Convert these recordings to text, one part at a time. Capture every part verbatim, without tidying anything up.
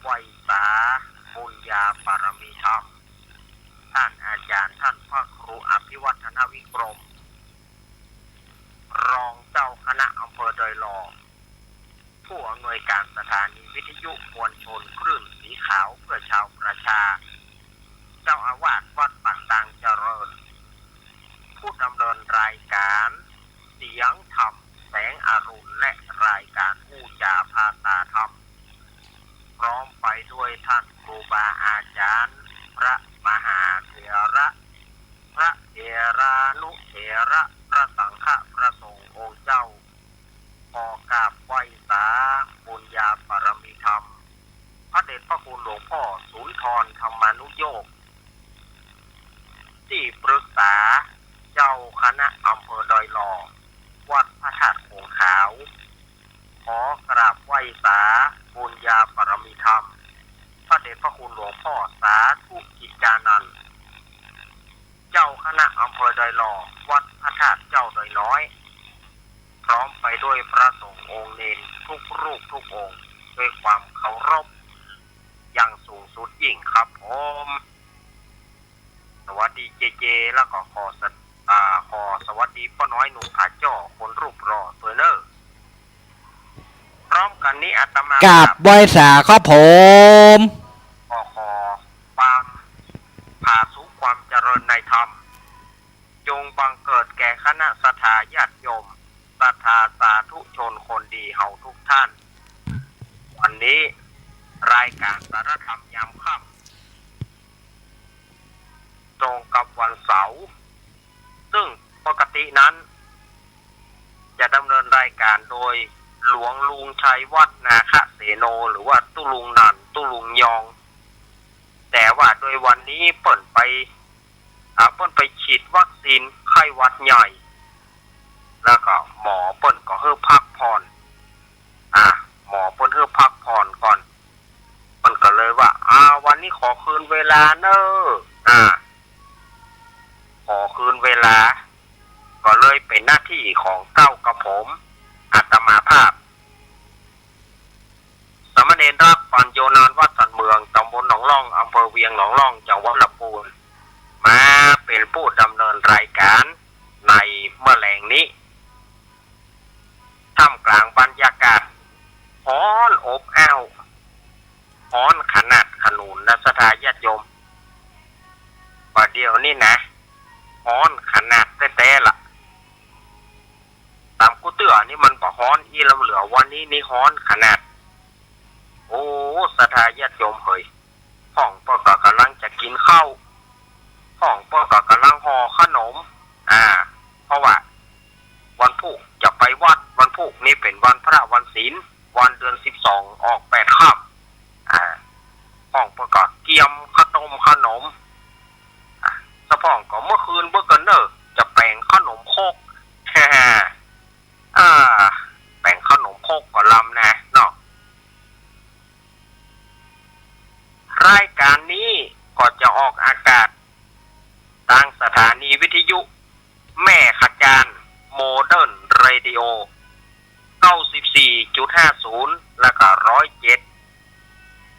ไหว้สาบุญญาบารมีธรรม ท่านอาจารย์ท่านพระครูอภิวัฒนวิกรม รองเจ้าคณะอำเภอดอยหล่อ ผู้อำนวยการสถานีวิทยุมวลชนคลื่นสีขาวเพื่อชาวประชา เจ้าอาวาสวัดปากตางเจริญ ผู้ดำเนินรายการเสียงธรรมแสงอรุณ และรายการอู้จ๋าภาษาธรรม พร้อมไปด้วยท่านครูบาอาจารย์ พระมหาเถระ พระเถรานุเถระ พระสังฆะ พระสงฆ์องค์เจ้า ขอกราบไหว้สาบุญญาบารมีธรรม พระเดชพระคุณหลวงพ่อสุนทรธรรมานุโยค ตี้ปรึกษาเจ้าคณะอำเภอดอยหล่อ วัดพระธาตุโขงขาว ขอกราบไหว้สาบุญญาบารมีธรรม พระเดชพระคุณหลวงพ่อสาธุกิจจานันท์ เจ้าคณะอำเภอดอยหล่อ วัดพระธาตุเจ้าดอยน้อย พร้อมไปด้วยพระสงฆ์องค์เณรทุกรูปทุกองค์ ด้วยความเคารพอย่างสูงสุดยิ่งครับผม สวัสดีเจเจ แล้วก็ขอสะ- อ่า ขอสวัสดีป้อน้อยหนุ่มผาจ้อคนรูปหล่อตวยเน่อ พร้อมกั๋นนี้อาตมากราบไหว้สาครับผม ก็ขอความผาสุกความเจริญในธรรม จงบังเกิดแก่คณะศรัทธาญาติโยม ศรัทธาสาธุชนคนดีเฮาทุกท่าน วันนี้รายการสารธรรมยามค่ำ ตรงกับวันเสาร์ ซึ่งปกตินั้น จะดำเนินรายการโดยหลวงลุงชัยวัฒน์ นาคเสโน หรือว่าตุ๊ลุงนันท์ ตุ๊ลุงยอง แต่ว่าโดยวันนี้เปิ้นไป อ่า เปิ้นไปฉีดวัคซีนไข้หวัดใหญ่ แล้วก็หมอเปิ้นก็หื้อพักผ่อน อ่า หมอเปิ้นหื้อพักผ่อนก่อน เปิ้นก็เลยว่า อ่า วันนี้ขอคืนเวลาเน่อ อ่า ขอคืนเวลา ก็เลยเป๋นหน้าตี้ของเก้ากับผม อาตมาภาพ สามเณรรัก ปัญโญ นอนวัดสันเมือง ตำบลหนองล่อง อำเภอเวียงหนองล่อง จังหวัดลำพูน มาเป๋นผู้ดำเนินรายการในเมื่อแลงนี้ ท่ามกลางบรรยากาศฮ้อนอบอ้าว ฮ้อนขนาดขนูนนะศรัทธาญาติโยม บ่าเดี่ยวนี้นะ ฮ้อนขนาดแต๊ๆ ละ ต๋ามกู้เตื้อนี่มันบ่ฮ้อนอี้ลำเหลือ วันนี้นี่ฮ้อนขนาด โอ้ ศรัทธาญาติโยมเหย พ่องเปิ้นก็ก่ำลังจะกิ๋นข้าว พ่องเปิ้นก็ก่ำลังห่อขนม อ่า เพราะว่าวันพูกจะไปวัด วันพูกนี่เป๋นวันพระวันศีล วันเดือนสิบสองออกแปดค่ำ อ่า พ่องเปิ้นก็เกียมข้าวต้มขนม อ่า สะพ่องก็เมื่อคืนเปิ้นก็เน่อ จะแป๋งขนมครก อ่า แป๋งขนมครกก็ลำนะเนาะ รายการนี้ก็จะออกอากาศตางสถานีวิทยุแม่ขจาน โมเดิร์นเรดิโอ เก้าสิบสี่จุดห้าศูนย์ แล้วก็ร้อยเจ็ด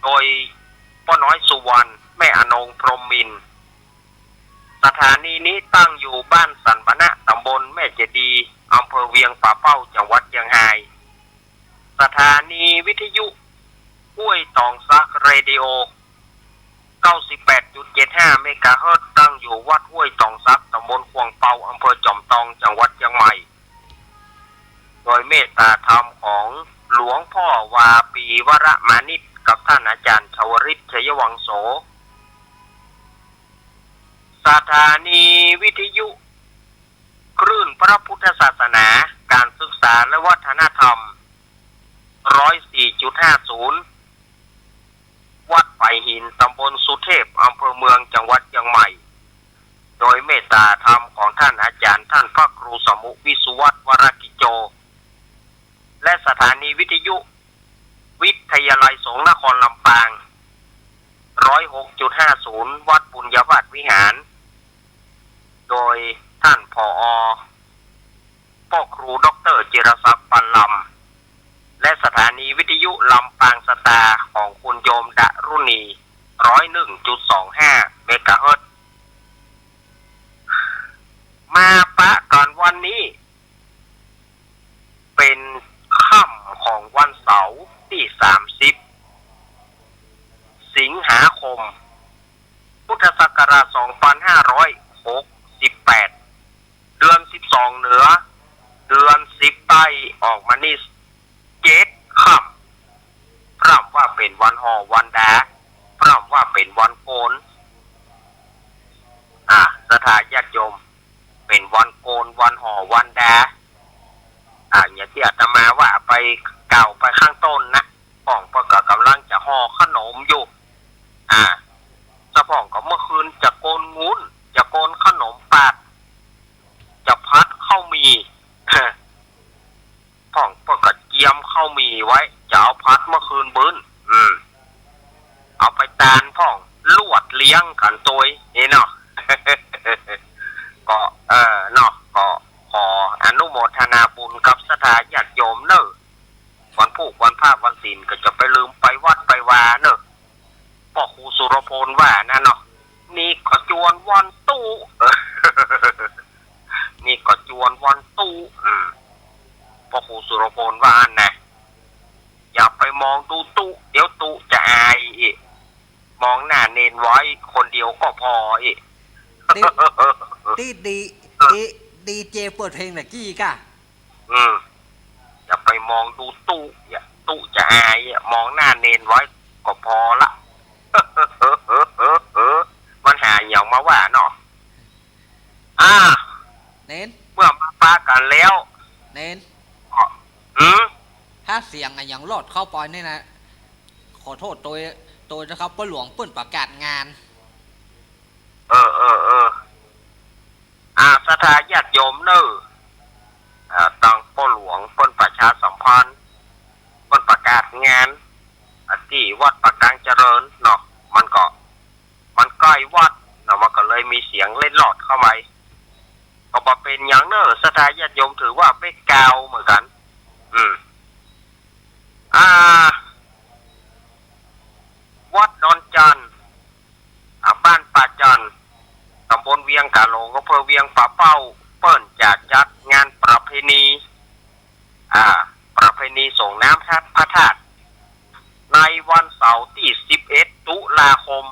โดยป้อน้อยสุวรรณ แม่อนง พรหมมินทร์ สถานีนี้ตั้งอยู่บ้านสันบะนะ ตำบลแม่เจดีย์ อำเภอเวียงป่าเป้า จังหวัดเจียงฮาย สถานีวิทยุห้วยตองสักเรดิโอ เก้าสิบแปดจุดเจ็ดห้าเมกะเฮิรตซ์ ตั้งอยู่วัดห้วยตองสัก ตำบลขวางเปา อำเภอจอมตอง จังหวัดเจียงใหม่ โดยเมตตาธรรมของหลวงพ่อวาปีวรมานิต กับท่านอาจารย์ชวริต ชัยวังโส สถานีวิทยุคลื่นพระพุทธศาสนา การศึกษาและวัฒนธรรม ร้อยสี่จุดห้าศูนย์ วัดฝายหิน ตำบลสุเทพ อำเภอเมือง จังหวัดเจียงใหม่ โดยเมตตาธรรมของท่านอาจารย์ท่านพระครูสมุ วิสุวัฒน์ วรกิจโจ และสถานีวิทยุวิทยาลัยสงฆ์นครลำปาง ร้อยหกจุดห้าศูนย์ วัดปุญญาวาสวิหาร โดยท่าน ผอ ป้อครูด็อกเตอร์จิรศักดิ์ ปันลำ และสถานีวิทยุลำปางสตาร์ของคุณ โยมดารุณี ร้อยหนึ่งจุดสองห้า เมกะเฮิรตซ์ มาปะกั๋นวันนี้ เป๋นค่ำของวันเสาร์ตี้ สามสิบ สิงหาคม พุทธศักราช สองพันห้าร้อยหกสิบแปด เดือนสิบสองเหนือ เดือนสิบใต้ออกมานี่ เจ็ดค่ำ พร่ำว่าเป๋นวันห่อวันดา พร่ำว่าเป๋นวันโกณ อ่า ศรัทธาญาติโยม เป๋นวันโกณ วันห่อวันดา อ่า อย่างตี้อาตมาว่าไปกล่าวไปข้างต้นนะ พ่องเปิ้นก็ก่ำลังจะห่อขนมอยู่ อ่า เจ้าพ่องก็เมื่อคืนจะโกณงุ้น จะโกณขนมปาด จะผัดข้าวหมี่ พ่องเปิ้นก็เจียมข้าวหมี่ไว้ จะเอาผัดเมื่อคืนบึ้น อืม เอาไปตานพ่อง ลวดเลี้ยงกั๋นตวย เอ้เนาะ ก็ เออ เนาะ ก็ขออนุโมทนาบุญกับศรัทธาญาติโยมเน่อ วันพูกวันพระวันศีลก็จะไปลืมไปวัดไปวาเน่อ ป้อครูสุรพลว่านะเนาะ นี่ก็จวนวันตุ๊ นี่ก็จวนวันตุ๊ อืม ป้อครูสุรพลว่าอั้นนะ อย่าไปมองดูตุ๊ เดี๋ยวตุ๊จะอายอีก มองหน้าเณรไว้คนเดียวก็พออีก ตี้ ตี้ดี ตี้ดีเจเปิดเพลงตะกี้ก่ะ อืม อย่าไปมองดูตุ๊ อย่า ตุ๊จะอายอะ มองหน้าเณรไว้ก็พอละ มันหาหยังมาว่าเนาะ อ่า เณร เมื่อมาปะกั๋นแล้ว เณร อืม ถ้าเสียงอะหยังลอดเข้าไปนี่นะ ขอโต้ษโตย โตยนะครับ ป้อหลวงเปิ้นประกาศงาน เออ เออ เออ อ่า ศรัทธาญาติโยมเน่อ อ่า ตังป้อหลวงเปิ้นประชาสัมพันธ์ เปิ้นประกาศงาน อ่า ตี้วัดป่ากลางเจริญเนาะ มันก็ มันใก้วัดเนาะ มันก็เลยมีเสียงเล็ดลอดเข้าไป ก็บ่เป๋นหยังเน่อ ศรัทธาญาติโยมถือว่าเป๊กกล่าวเหมือนกั๋น อืม อ่า วัดดอนจันทน์ อ่า บ้านป่าจันทน์ ต๋ำบลเวียงก๋าหลง อำเภอเวียงป่าเป้า เปิ้นจะจัดงานประเพณี อ่า ประเพณีส่งน้ำพระธาตุ ในวันเสาร์ตี้ สิบเอ็ด ตุลาคม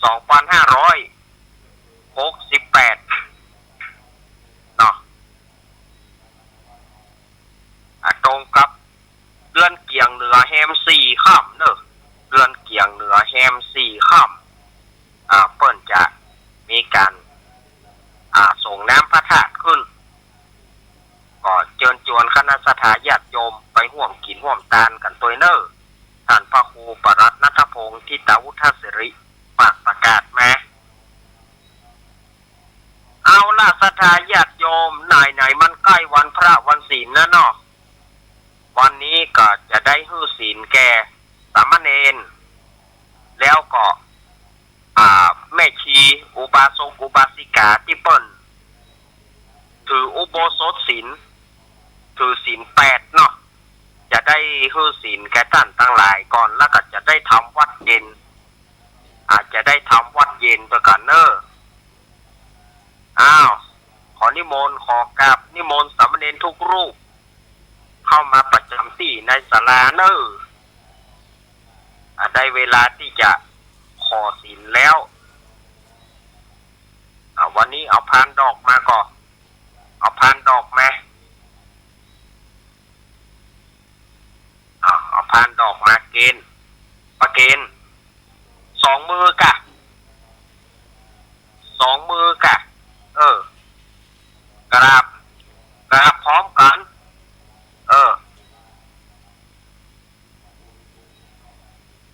สองพันห้าร้อยหกสิบแปด เนาะ อ่า ตรงกับเดือนเกี่ยงเหนือแฮมสี่ค่ำเน่อ เดือนเกี่ยงเหนือแฮมสี่ค่ำ อ่า เปิ้นจะมีก๋าน อ่า ส่งน้ำพระธาตุขึ้น ก็เจิญจวนคณะศรัทธาญาติโยมไปฮ่วมกิ๋นฮ่วมตานกั๋นตวยเน่อ ต้านพระครูปรัตน์ณัฐพงษ์ ธิตาวุฒศิริ ปากประกาศมา เอาละศรัทธาญาติโยม ไหนๆ มันใก้วันพระวันศีลนะเนาะ วันนี้ก็จะได้หื้อศีลแก่สามเณร แล้วก็ อ่า แม่ชี อุบาสก อุบาสิกาตี้เปิ้นถืออุโบสถศีล ถือศีลแปดเนาะ จะได้หื้อศีลแก่ต้านตังหลายก่อน แล้วก็จะได้ทำวัตรเย็น อาจจะได้ทำวัตรเย็นตวยกั๋นเน่อ อ้าว ขอนิมนต์ ขอกราบนิมนต์สามเณรทุกรูป เข้ามาประจ๋ำตี้ในศาลาเน่อ อ่า ได้เวลาตี้จะขอศีลแล้ว อ่า วันนี้เอาพานดอกมาก่อ เอาพานดอกมา อ่า เอาพานดอกมาเกณฑ์ ประเคน สองมือก่ะ สองมือก่ะ เออ กราบ กราบพร้อมกั๋น เออ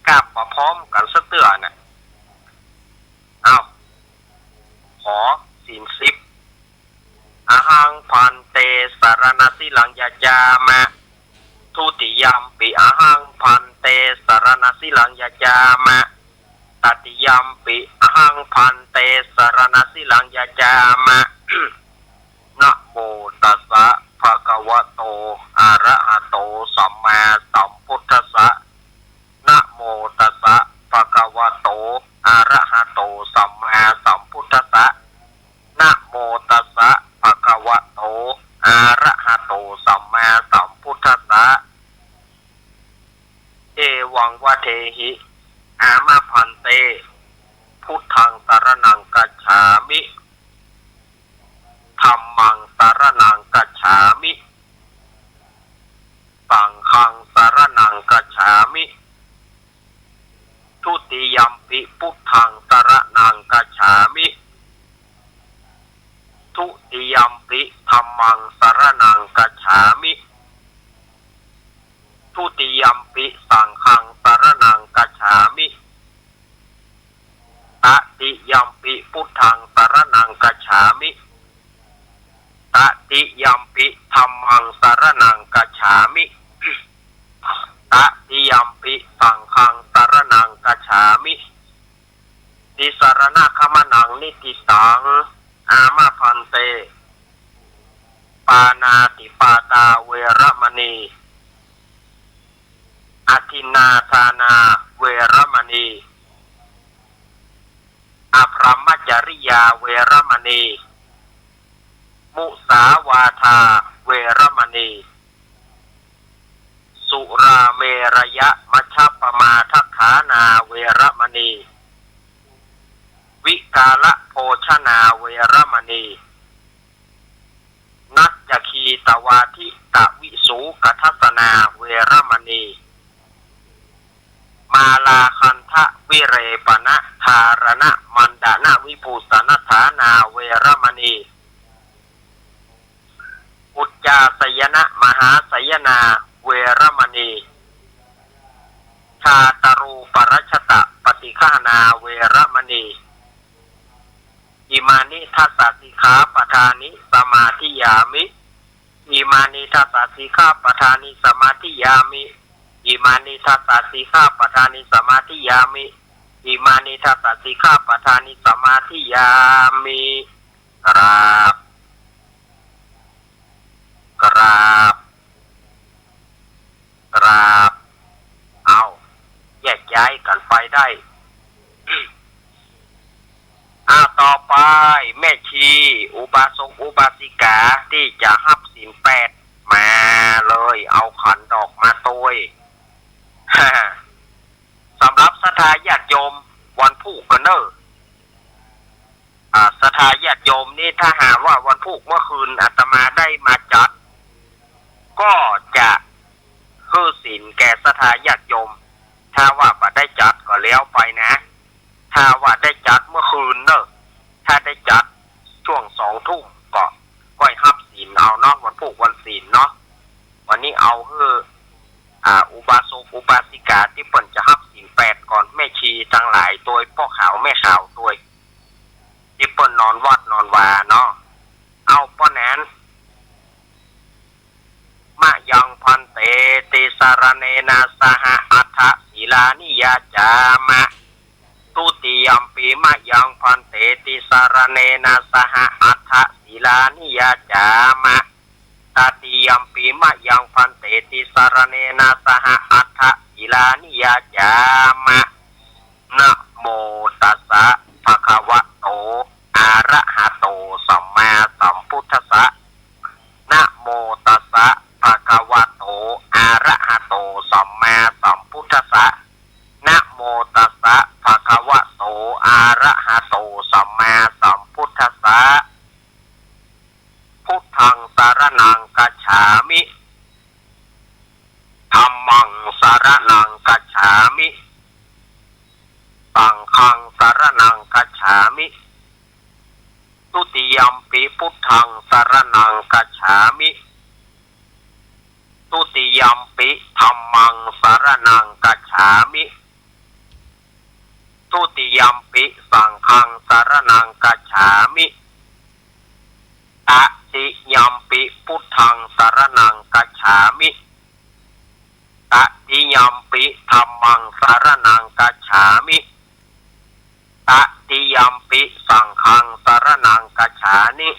กราบมาพร้อมกั๋นสักเตื้อน่ะ อ้าว ขอศีลสิบ Ahaṃ bhante saraṇasīlaṃ yācāma. Dutiyampi ahaṃ bhante saraṇasīlaṃ yācāma. Tatiyampi ahaṃ bhante saraṇasīlaṃ yācāma. Namo tassa bhagavato arahato sammāsambuddhassa. อะระหะโต สัมมาสัมพุทธัสสะ นะโมตัสสะ ภะคะวะโต อะระหะโต สัมมาสัมพุทธัสสะ เอวังวะเทหิ อามะภันเต พุทธังสะระณังกัจฉามิ ธัมมังสะระณังกัจฉามิ สังฆังสะระณังกัจฉามิ ทุติยัมปิ พุทธังสะระณังกัจฉามิ ทุติยัมปิ ธัมมังสะระณังกัจฉามิ ทุติยัมปิ สังฆังสะระณังกัจฉามิ ตติยัมปิ พุทธังสะระณังกัจฉามิ ตติยัมปิ ธัมมังสะระณังกัจฉามิ ตติยัมปิ สังฆังสะระณังกัจฉามิ ติสะระณะขะมะนัง นิฏฐิตัง อามะภันเต ปาณาติปาตา เวระมะณี อะทินนาทานา เวระมะณี อะพรหมจริยา เวระมะณี มุสาวาทา เวระมะณี สุราเมรยะมัชฌัปปะมาทัฏฐานา เวระมะณี วิกาละโภชนา เวระมะณี นัจจคีตวาทิตวิสูขะทัสสนา เวระมะณี มาลาคัณฑะวิเลปะณะทาระณะมันดะณะวิภูสะณะฐานา เวระมะณี อุจจาสยนะมหาสยนา เวระมะณี ชาตรูปะรัชตะปะติฆะหานา เวระมะณี อิมานิทัสสะสิกขาปะทานิ สมาธิยามิ อิมานิทัสสะสิกขาปะทานิ สมาธิยามิ อิมานิทัสสะสิกขาปะทานิ สมาธิยามิ อิมานิทัสสะสิกขาปะทานิ สมาธิยามิ กราบ กราบ กราบ เอา แยกย้ายกั๋นไปได้ อ่า ต่อไป แม่ชี อุบาสก อุบาสิกา ตี้จะฮับศีลแปด มาเลย เอาขันดอกมาตวย สำหรับศรัทธาญาติโยม วันพูกกั๋นเน่อ อ่า ศรัทธาญาติโยมนี่ ถ้าหากว่าวันพูกเมื่อคืนอาตมาได้มาจัด ก็จะหื้อศีลแก่ศรัทธาญาติโยม ถ้าว่าบ่ได้จัดก็แล้วไปนะ ถ้าว่าได้จัดเมื่อคืนเน่อ ถ้าได้จัดช่วงสองทุ่มก็ ก็ฮับศีลเอาเนาะ วันพูกวันศีลเนาะ วันนี้เอาหื้อ อ่า อุบาสก อุบาสิกา ตี้เปิ้นจะฮับศีลแปดก่อน แม่ชีตังหลายตวย ป้อขาวแม่ขาวตวย ตี้เปิ้นนอนวัดนอนวาเนาะ เอาป้อนั้น มะยังภันเต ติสะระเณนะสะหะ อัฏฐะสีลานิยาจามะ ทุติยัมปิ มะยังภันเต ติสะระเณนะสะหะ อัฏฐะสีลานิยาจามะ ตติยัมปิ มะยังภันเต ติสะระเณนะสะหะ อัฏฐะสีลานิยาจามะ นะโมตัสสะ ภะคะวะโต อะระหะโต สัมมาสัมพุทธัสสะ นะโมตัสสะ ภะคะวะโต อะระหะโต สัมมาสัมพุทธัสสะ นะโมตัสสะ ภะคะวะโต อะระหะโต สัมมาสัมพุทธัสสะ พุทธังสะระณังกัจฉามิ ธัมมังสะระณังกัจฉามิ สังฆังสะระณังกัจฉามิ ทุติยัมปิ พุทธังสะระณังกัจฉามิ ทุติยัมปิ ธัมมังสะระณังกัจฉามิ ทุติยัมปิ สังฆังสะระณังกัจฉามิ ตติยัมปิ พุทธังสะระณังกัจฉามิ ตติยัมปิ ธัมมังสะระณังกัจฉามิ ตติยัมปิ สังฆังสะระณังกัจฉามิ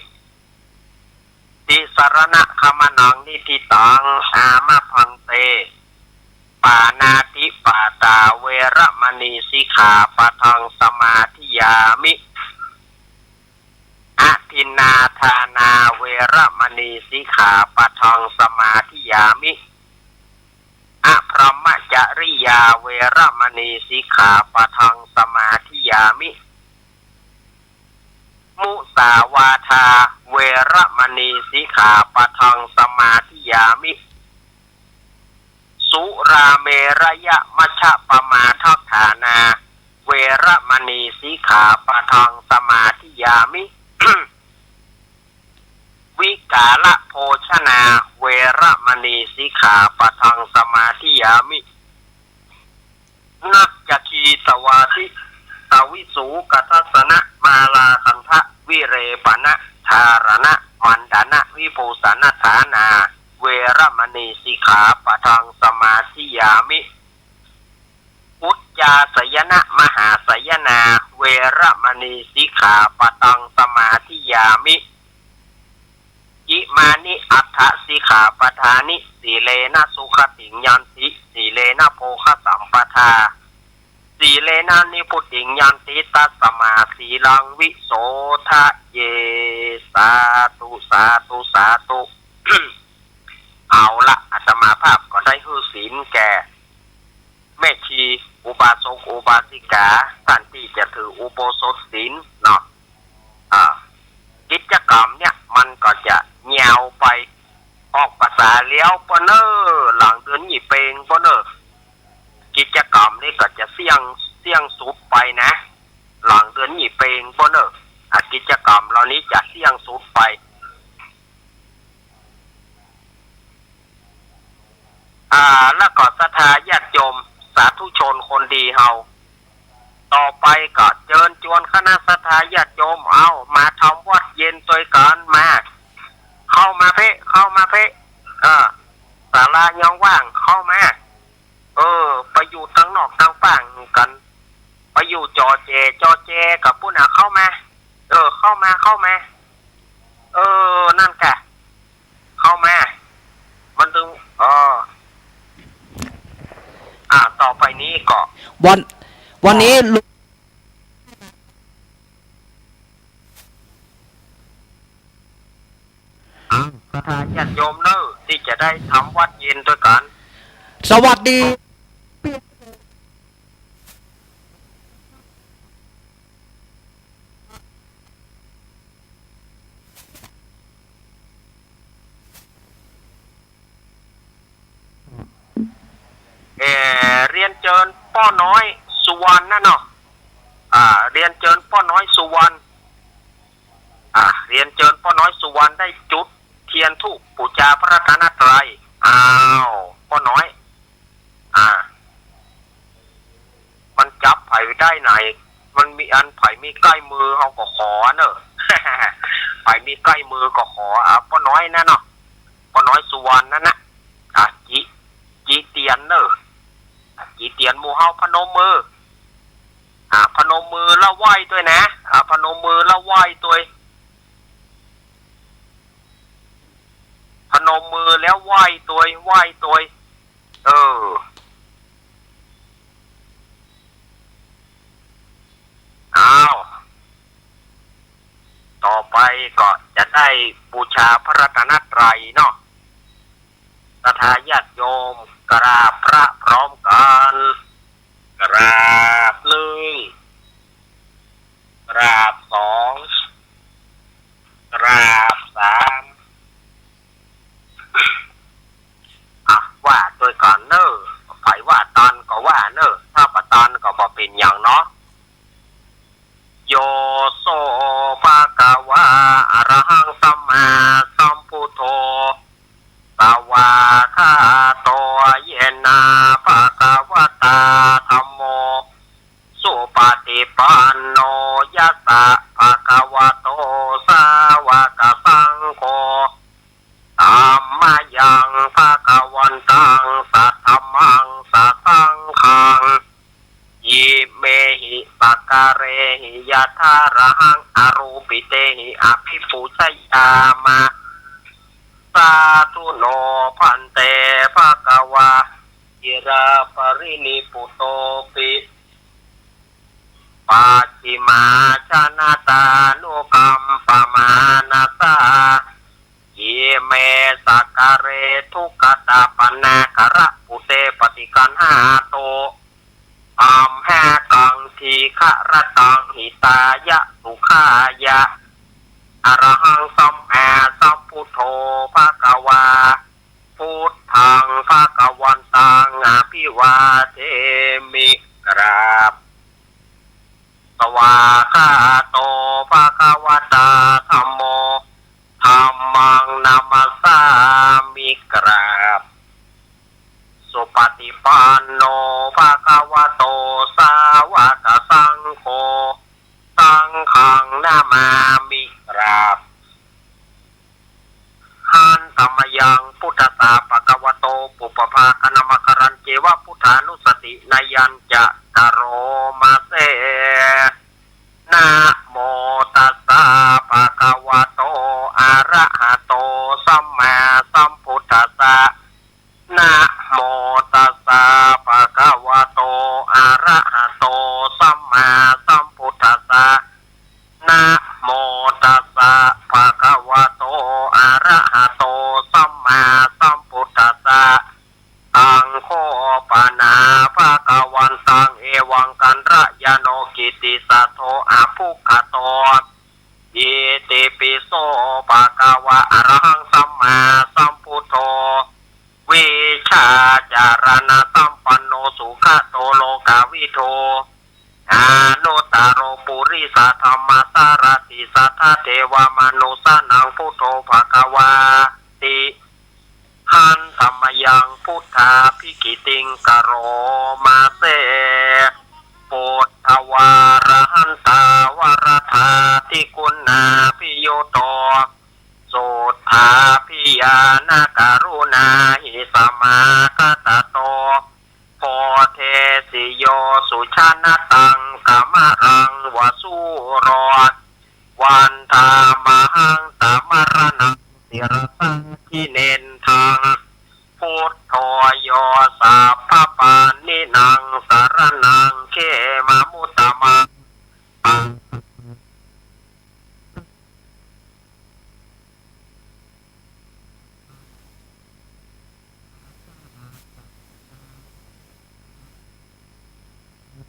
ติสะระณะขะมะนัง นิฏฐิตัง อามะภันเต ป ปาณาติปาตาเวระมณีสิกขาปะทังสมาธิยามิ อทินนาทานาเวระมณีสิกขาปะทังสมาธิยามิ อพรหมจริยาเวระมณีสิกขาปะทังสมาธิยามิ มุสาวาทาเวระมณีสิกขาปะทังสมาธิยามิ สุราเมรยมัชฌปมาทัฏฐานาเวระมณีสิกขาปะทังสมาธิยามิ วิกาลโภชนาเวระมณีสิกขาปะทังสมาธิยามิ นัจจคีตวาทิตวิสูกทัสสนมาลาคันทวิเลปนะธารณะมันดนะวิภูสนฐานาเวระมณีสิกขาปะทังสมาธิยามิ อุจจาสยนมหาสยนาเวระมณีสิกขาปะทังสมาธิยามิ อิมานิอัฏฐสิกขาปะทานิ สีเลนะสุขติงยันติ สีเลนะโภคสัมปทา สีเลนะนิพพุติงยันติ ตัสมาสีลังวิโสทะเย สาธุ สาธุ สาธุ เอาละ อาตมาภาพก็ได้หื้อศีลแก่ แม่ชีอุบาสกอุบาสิกา ต้านตี้จะถืออุโบสถศีลเนาะ อ่า กิจกรรมเนี่ยมันก็จะยาวไป ออกภาษาแล้วป้อเน่อ หลังเดือนยี่เปงป้อเน่อ กิจกรรมนี่ก็จะเสี้ยง เสี้ยงสุดไปนะ หลังเดือนยี่เปงป้อเน่อ อ่า กิจกรรมเหล่านี้จะเสี้ยงสุดไป อ่า แล้วก็ศรัทธาญาติโยม สาธุชนคนดีเฮา ต่อไปก็เจิญจวนคณะศรัทธาญาติโยม เอา มาทำวัตรเย็นตวยกั๋น มา เข้ามาเป๊ะ เข้ามาเป๊ะ เออ ศาลายังว่าง เข้ามา เออ ไปอยู่ตังนอกตังป้างกั๋น ไปอยู่จ่อแจ จ่อแจกับปุ้นน่ะ เข้ามา เออ เข้ามา เข้ามา เออ นั่นกะ เข้ามา มันตึง เออ อ่า ต่อไปนี้ก็ วัน วันนี้ลุง อ้าว ศรัทธาญาติโยมเน่อ ตี้จะได้ทำวัตรเย็นตวยกั๋น สวัสดี เอ่อ เรียนเจิญป้อน้อยสุวรรณนะเนาะ อ่า เรียนเจิญป้อน้อยสุวรรณ อ่า เรียนเจิญป้อน้อยสุวรรณได้จุดเทียนธูปปู๋จาพระรัตนตรัย อ้าว ป้อน้อย อ่า มันจับใผได้ไหน มันมีอันใผมีใก้มือเฮาก็ขอเน่อ ใผมีใก้มือก็ขอ อ่า ป้อน้อยนะเนาะ ป้อน้อยสุวรรณนั่นนะ อ่า จี จีเตียนเน่อ อ่า จีเตียนหมู่เฮาพนมมือ อ่า พนมมือแล้วไหว้ตวยนะ อ่า พนมมือแล้วไหว้ตวย พนมมือแล้วไหว้ตวย ไหว้ตวย เออ อ้าว ต่อไปก็จะได้บูชาพระรัตนตรัยเนาะ ศรัทธาญาติโยมกราบพระพร้อมกั๋น กราบหนึ่ง กราบสอง กราบสาม อ่ะ ว่าตวยกั๋นเน่อ ใผว่าตันก็ว่าเน่อ ถ้าบ่ตันก็บ่เป๋นหยังเนาะ โย โส ภะคะวา อะระหัง สัมมาสัมพุทโธ สวากขาโต เยนะ ภะคะวะตา ธัมโม สุปะฏิปันโน ยัสสะ ภะคะวะโต สาวกสังโฆ ธัมมายัง ภะคะวันตัง สัทธัมมัง สัทธังฆัง อิเมหิ สักกะเรหิ ยะถาระหัง อะรูปิเตหิ อะภิปูชยามะ สาธุโน ภันเต ภะคะวะ चिरापरिनिब्बुतोऽपि पश्चिमाजनतानुकम्पमानसः इमे सागरे दुःखतापनाकरपटुते प्रतिगृह्णातु अम्भकां दीघ्रतरं हिताय सुखाय। अरहं सम्मासम्बुद्धो भगवा। बुद्धं भगवन्तं अभिवादेमि। กราบ स्वागतो भगवता धम्मो। धम्मं नमस्सामि। กราบ सुपटिपन्नो भगवतो सावकसङ्घो। सङ्घं नमामि। กราบ हन्त मयं बुद्धस्स भगवतो पुब्बभागनमकरञ्चेव बुद्धानुस्सतिनयञ्च करोम से। नमो तस्स भगवतो अरहतो सम्मासम्बुद्धस्स। नमो तस्स भगवतो अरहतो सम्मासम्बुद्धस्स। नमो तस्स भगवतो अरहतो सम्मासम्बुद्धस्स। अङ्घो पना भगवन्तं एवं कालज्ञानो कित्तिसद्धो अभ्युगतो। इतिपि सो भगवा अरहं सम्मासम्बुद्धो विचक्षणसम्पन्नो सुगतो लोकविदो अनुत्तरो पुरिसदम्मासारथि सद्दा देवमनुस्सानां बुद्धो भगवाति। हन्त मयं बुद्धाभिगीतिं करोम से। बुद्धवरहन्ता वरदाधिगुणाभियुक्तो शुद्धाभिज्ञानकरुणाहि समागततो बोधेसियो सुजनतां कमलं व शूरो वन्दामहं तमरहन्तं शिरसा जिनेन्द्रं। बुद्धो यो सब्बपाणिनां सरणं खममुत्तमम्।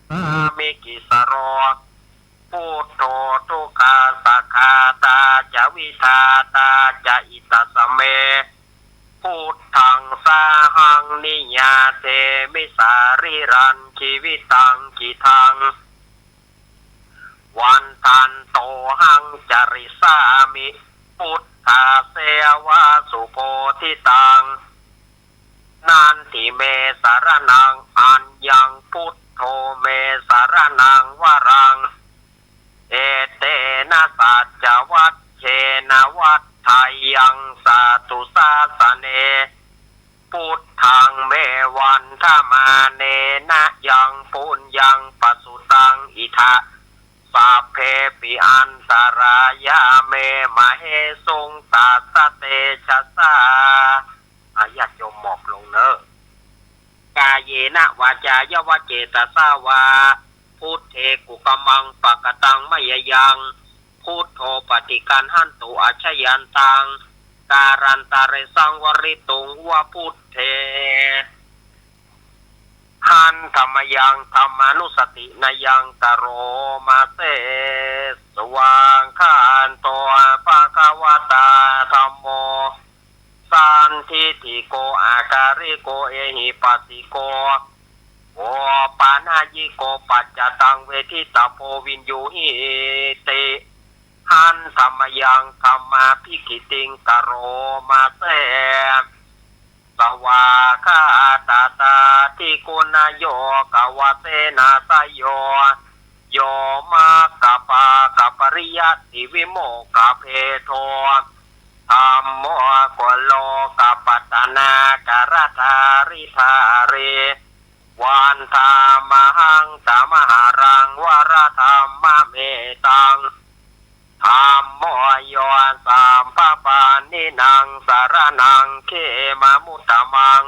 सामि किसरो बुद्धो दुक्खसङ्घाता च विधाता च इदमस्मे बुद्धं साहं नियन्तेमि सरीरं जीवितं चिदं। वन्दात्मोहं चरिष्यामि बुद्धसेवा सुबोधितां। नास्ति मे सरणं अन्यं बुद्धो मे सरणं वरं। एतेन साहचर्येण वर्धेयं साधुसासने। बुद्धं मे वन्दमानेन यं पुण्यं प्रसुतां इदं। सब्बेऽपि अन्तराया मे महेषां तस्य तेजसा। อา ญาติโยมหมอบลงเน่อ कायेन वाचाया वा चेतसा वा बुद्धे कुकर्मं पक्कतां मय्यं बुद्धो प्रतिगृह्णातु अक्षयन्तं कालान्तरे संवरितुं वा बुद्धे। हन्त मयं धम्मानुस्सतिनयं करोम से। स्वागतो भगवता धम्मो सन्दिठ्ठिको अकालिको एहिपस्सिको ओपनयिको पश्चात्तां वेदितव्यो विनियुज्जीति। हन्त मयं धम्माभिगीतिं करोम से। स्वागताधिगुणयोगवशेन स यो यो मग्गप्पकपरियत्तिविमुक्तभेदो धम्मो कुलोकपतनाकरधारिधारी वन्दामहं तमरहन्तं वरधम्ममेतं। धम्मो यो सब्बपाणिनां सरणं खममुत्तमं।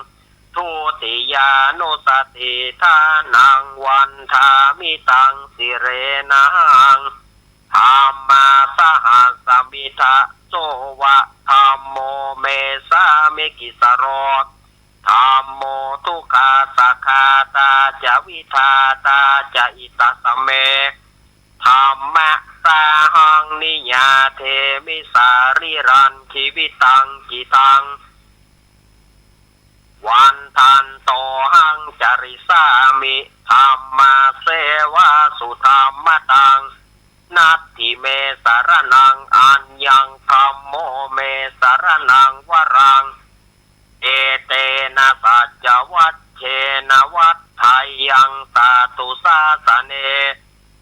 दुतियानु vandāmi taṃ sirenahaṃ. Dhammasahassamidha so va dhammo me sāmikissaro. Dhammo dukkhassa ghātā ca vidhātā ca hitassa me. Dhammasāhaṃ niyyādemi sarīrañjīvitañcidaṃ. Vandantohaṃ carissāmi dhammasseva sudhammataṃ. Natthi me saraṇaṃ aññaṃ dhammo me saraṇaṃ varaṃ. Etena saccavajjena vaḍḍheyyaṃ satthu sāsane.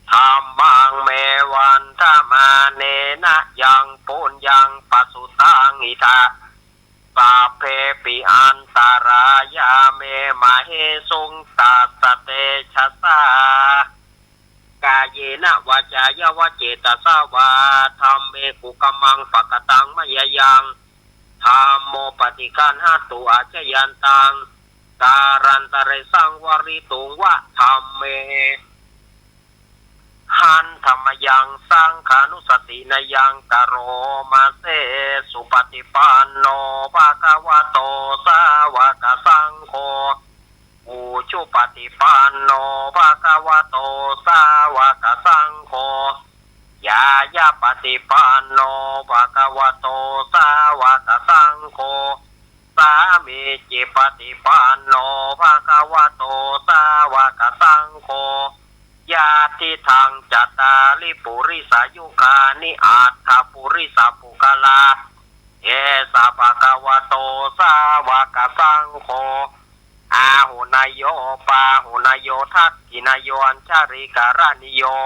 Dhammaṃ me vandamānena yaṃ puññaṃ pasutaṃ idha. Sabbepi antarāyā me māhesuṃ tassa tejasā. Kāyena vācāya va cetasā vā dhamme kukammaṃ pakataṃ mayā yaṃ. Dhammo paṭiggaṇhatu accayantaṃ. Kālantare saṃvarituṃ va dhamme. Handa mayaṃ saṅghānussatinayaṃ karoma se. Supaṭipanno bhagavato sāvakasaṅgho. Ujupaṭipanno bhagavato sāvakasaṅgho. Ñāyapaṭipanno bhagavato sāvakasaṅgho. Sāmīcipaṭipanno bhagavato sāvakasaṅgho. Yadidaṃ cattāri purisayugāni aṭṭha purisapuggalā, esa bhagavato sāvakasaṅgho, āhuneyyo pāhuneyyo dakkhiṇeyyo añjalikaraṇīyo,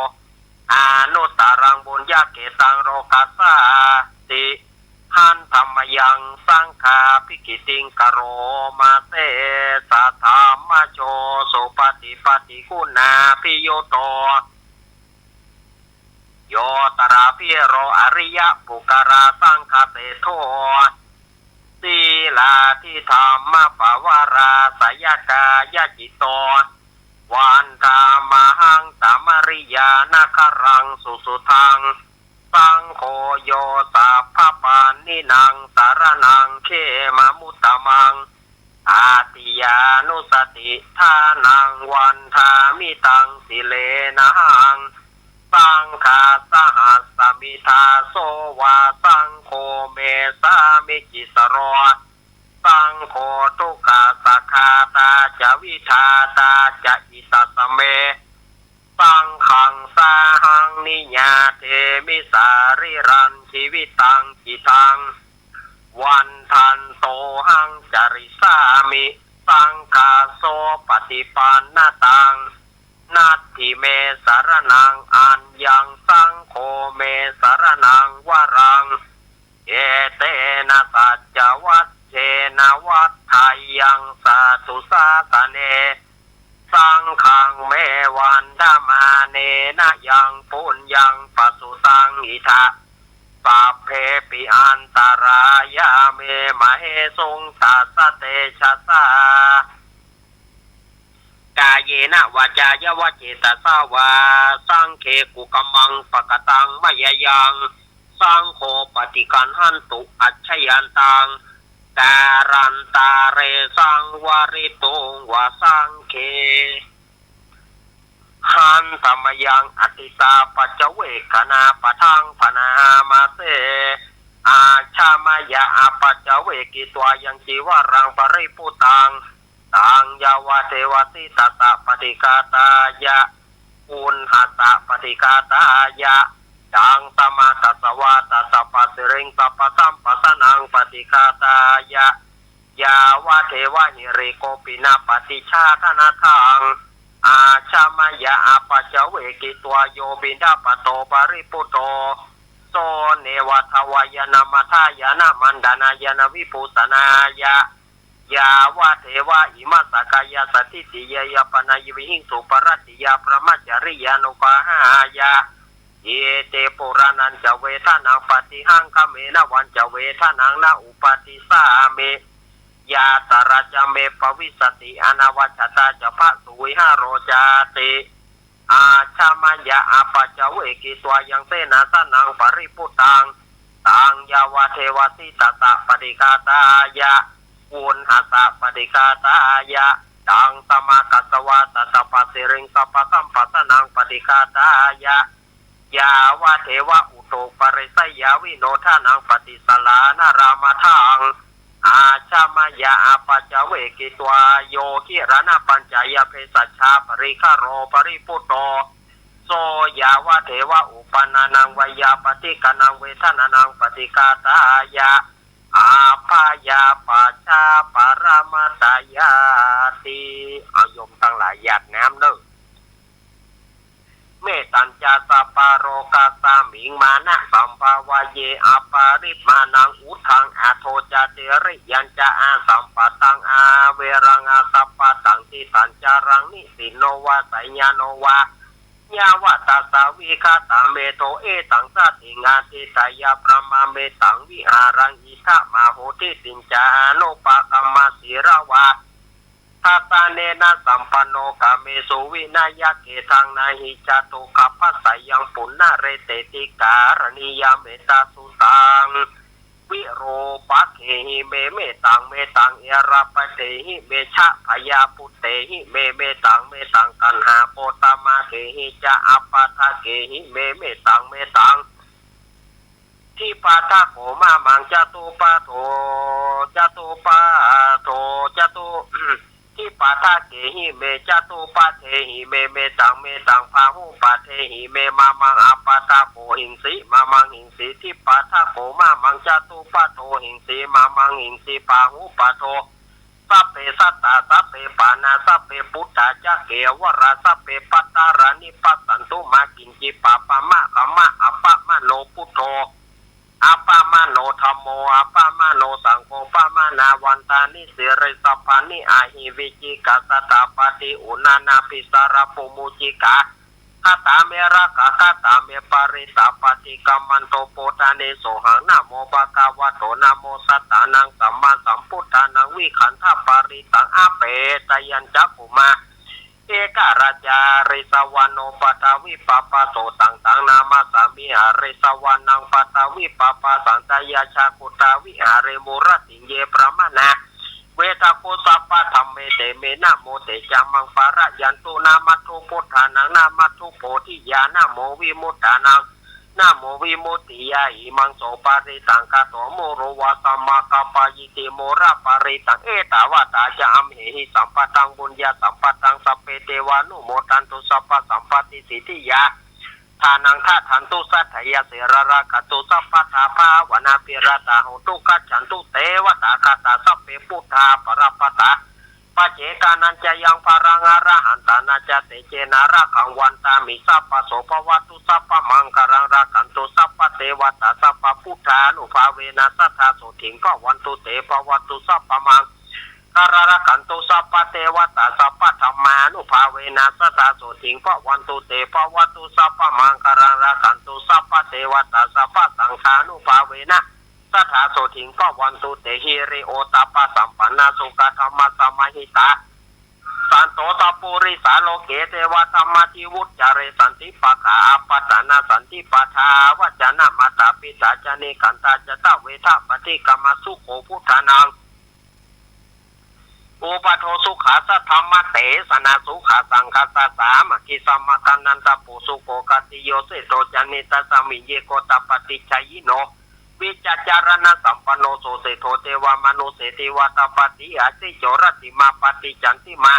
anuttaraṃ puññakkhettaṃ lokassāti. Handa mayaṃ saṅghābhigītiṃ karoma se. Saddhammajo supaṭipattiguṇābhiyutto, yoṭṭhabhiro ariyapuggalā saṅghaseṭṭho, sīlādidhammapavarāsayakāyacitto, vandāmahaṃ tamariyāna garaṃ susuddhaṃ. Saṅgho yo sabbapāṇīnaṃ saraṇaṃ khemamuttamaṃ, atthiyānussatiṭṭhānaṃ vandāmi taṃ sirenahaṃ. Saṅghassahassamidha so va saṅgho me sāmikissaro. Saṅgho dukkhassa ghātā ca vidhātā ca hitassa me. Saṅghaṃ sāhaṃ niyyādemi sarīrañjīvitañcidaṃ. Vandantohaṃ carissāmi saṅghassopaṭipannataṃ. Natthi me saraṇaṃ aññaṃ saṅgho me saraṇaṃ varaṃ. Etena saccavajjena vaḍḍheyyaṃ satthu sāsane. Saṅghaṃ me vandamānena yaṃ puññaṃ pasutaṃ idha, sabbepi antarāyā me māhesuṃ tassa tejasā. Kāyena vācāya va cetasā vā saṅghe kukammaṃ pakataṃ mayā yaṃ, saṅgho paṭiggaṇhatu accayantaṃ, kālantare saṃvarituṃ va saṅghe. Handa mayaṃ atītapaccavekkhaṇapāṭhaṃ bhaṇāma se. Ājha maya apaccavekkhitvā yaṃ cīvaraṃ paribhuttaṃ, taṃ yāvadeva sītassa paṭighātāya, uṇhassa paṭighātāya, ḍaṃsamakasavātassa pāsiriṃsapasamphassānaṃ paṭighātāya, yāvadeva hirikopinapaṭicchādanatthaṃ. Ājha maya apaccavekkhitvā yo piṇḍapāto paribhutto, so neva davāya na madāya na maṇḍanāya na vibhūsanāya, yāvadeva imassa kāyassa ṭhitiyā yāpanāya vihiṃsuparatiyā brahmacariyānuggahāya, iti purāṇañca vedanaṃ paṭihaṅkhāmi navañca vedanaṃ na uppādessāmi, yātrā ca me bhavissati anavajjatā ca phāsuvihāro cāti. Ācameyya apaccavekkhitvā yaṃ senāsanaṃ paribhuttaṃ, taṃ yāvadeva sītassa paṭighātāya uṇhassa paṭighātāya taṃ samāgassavā. Tattha pa siriṃsapasamphassanaṃ paṭighātāya yāvadeva utuparissayavinodanaṃ paṭisallānārāmatthaṃ ācameyya apaccavekkhitvā yo gilānapaccayabhesajjhaparikkhāro paribhutto, so yāvadeva uppannānaṃ veyyābādhikānaṃ vedanānaṃ paṭighātāya abyāpajjhaparamatāyāti. เอาโยมตังหลายหยาดน้ำเน่อ Mettañca sabbalokasmiṃ mānasambhāvaye aparimāṇaṃ uddhaṃ adho ca tiriyañca asambādhaṃ averaṃ asapattaṃ. Tiṭṭhañcaraṃ nisinno vā sayāno vā yāvatassa vigatamiddho, etaṃ satiṃ adhiṭṭheyya, brahmametaṃ vihāraṃ idhamāhu. Diṭṭhiñca anupagamma sīlavā dassanena sampanno, kāmesu vineyya gedhaṃ, na hi jātu gabbhaseyyaṃ punaretīti. Karaṇīyam mettasuttaṃ. Virūpakkhehi me mettaṃ, mettaṃ erāpatehi me, chabyaṃ puttehi me mettaṃ, mettaṃ kaṇhagotamakehi ca, appaṭihakehi me mettaṃ, mettaṃ. Dvipaṭihaṅko mamaṃ, catuppaṭo, catuppaṭo, catu- dvipaṭihakehi me, catuppaṭehi me mettaṃ, mettaṃ bahuppaṭehi me mamaṃ, appaṭihaṅko hiṃsi mamaṃ hiṃsi. Dvipaṭihaṅko mamaṃ, catuppaṭo hiṃsi mamaṃ hiṃsi, bahuppaṭo. Sabbe sattā sabbe pāṇā sabbe bhūtā ca kevalā, sabbe bhadrani passantu, mā kiñci pāpam akkhaṃ. Appamāṇo buddho, appamāṇo dhammo, appamāṇo saṅgho, pamāṇavantāni sirīsabhāni. Ahi vicchikā satapadī uṇṇānābhī sarabū mūsikā, katā me rakkhā, katā me parittā, paṭikkamanto bhūtāni sohaṃ. Namo bhagavato, namo sattannaṃ sammāsambuddhānaṃ, vikkantaparittaṃ apetayañcakkhumā, ekarājārīsavaṇṇo paṭhavippabhāso. Taṃ taṃ namassāmi harīsavaṇṇaṃ paṭhavippabhāsaṃ, tayajja guttā viharemu rattiṃ. Ye brāhmaṇā vedagu sabbadhamme, te me namo te ca maṃ pālayantu. Namatthu buddhānaṃ, namatthu bodhiyā, namo vimuttānaṃ, namo vimuttiyā. Imaṃ so parittaṃ katvā moro vāsamakappayīti, moraparittaṃ. Ettāvatā ca amhehi sambhataṃ puññasampadaṃ, sabbe devānumodantu sabbasampattisiddhiyā. Dānaṃ dadantu saddhāya, sīlaṃ rakkhantu sabbadā, bhāvanābhiratā hontu, gacchantu devatāgatā. Sabbe buddhā balappattā, paccekānañca yaṃ balaṃ, arahantānañca tejena, rakkhaṃ bandhāmi sabbaso. Bhavatu sabbamaṅgalaṃ, rakkhantu sabbadevatā, sabbabuddhānubhāvena sadā sotthī bhavantu te. Bhavatu sabbamaṅ- galaṃ, rakkhantu sabbadevatā, sabbadhammānubhāvena sadā sotthī bhavantu te. Bhavatu sabbamaṅgalaṃ, rakkhantu sabbadevatā, sabbasaṅghānubhāvena sadā sotthī bhavantu te. Hiriottappasampannā sukkadhammasamāhitā, santo sappurisā loke devadhammāti vuccare. Santi pakkhā apattanā, santi pādā avañcanā, mātā pitā ca nikkhantā, jātaveda paṭikkama. Sukho buddhānaṃ uppādo, sukhā saddhammadesanā, sukhā saṅghassa sāmaggī, samaggānaṃ tapo sukho. Khantiyosito ca netasmiṃ, yeko tapati jhāyino, vijjācaraṇasampanno, so seṭṭho devamanussesi, vātapatti asejo, rattimāpatti candimā,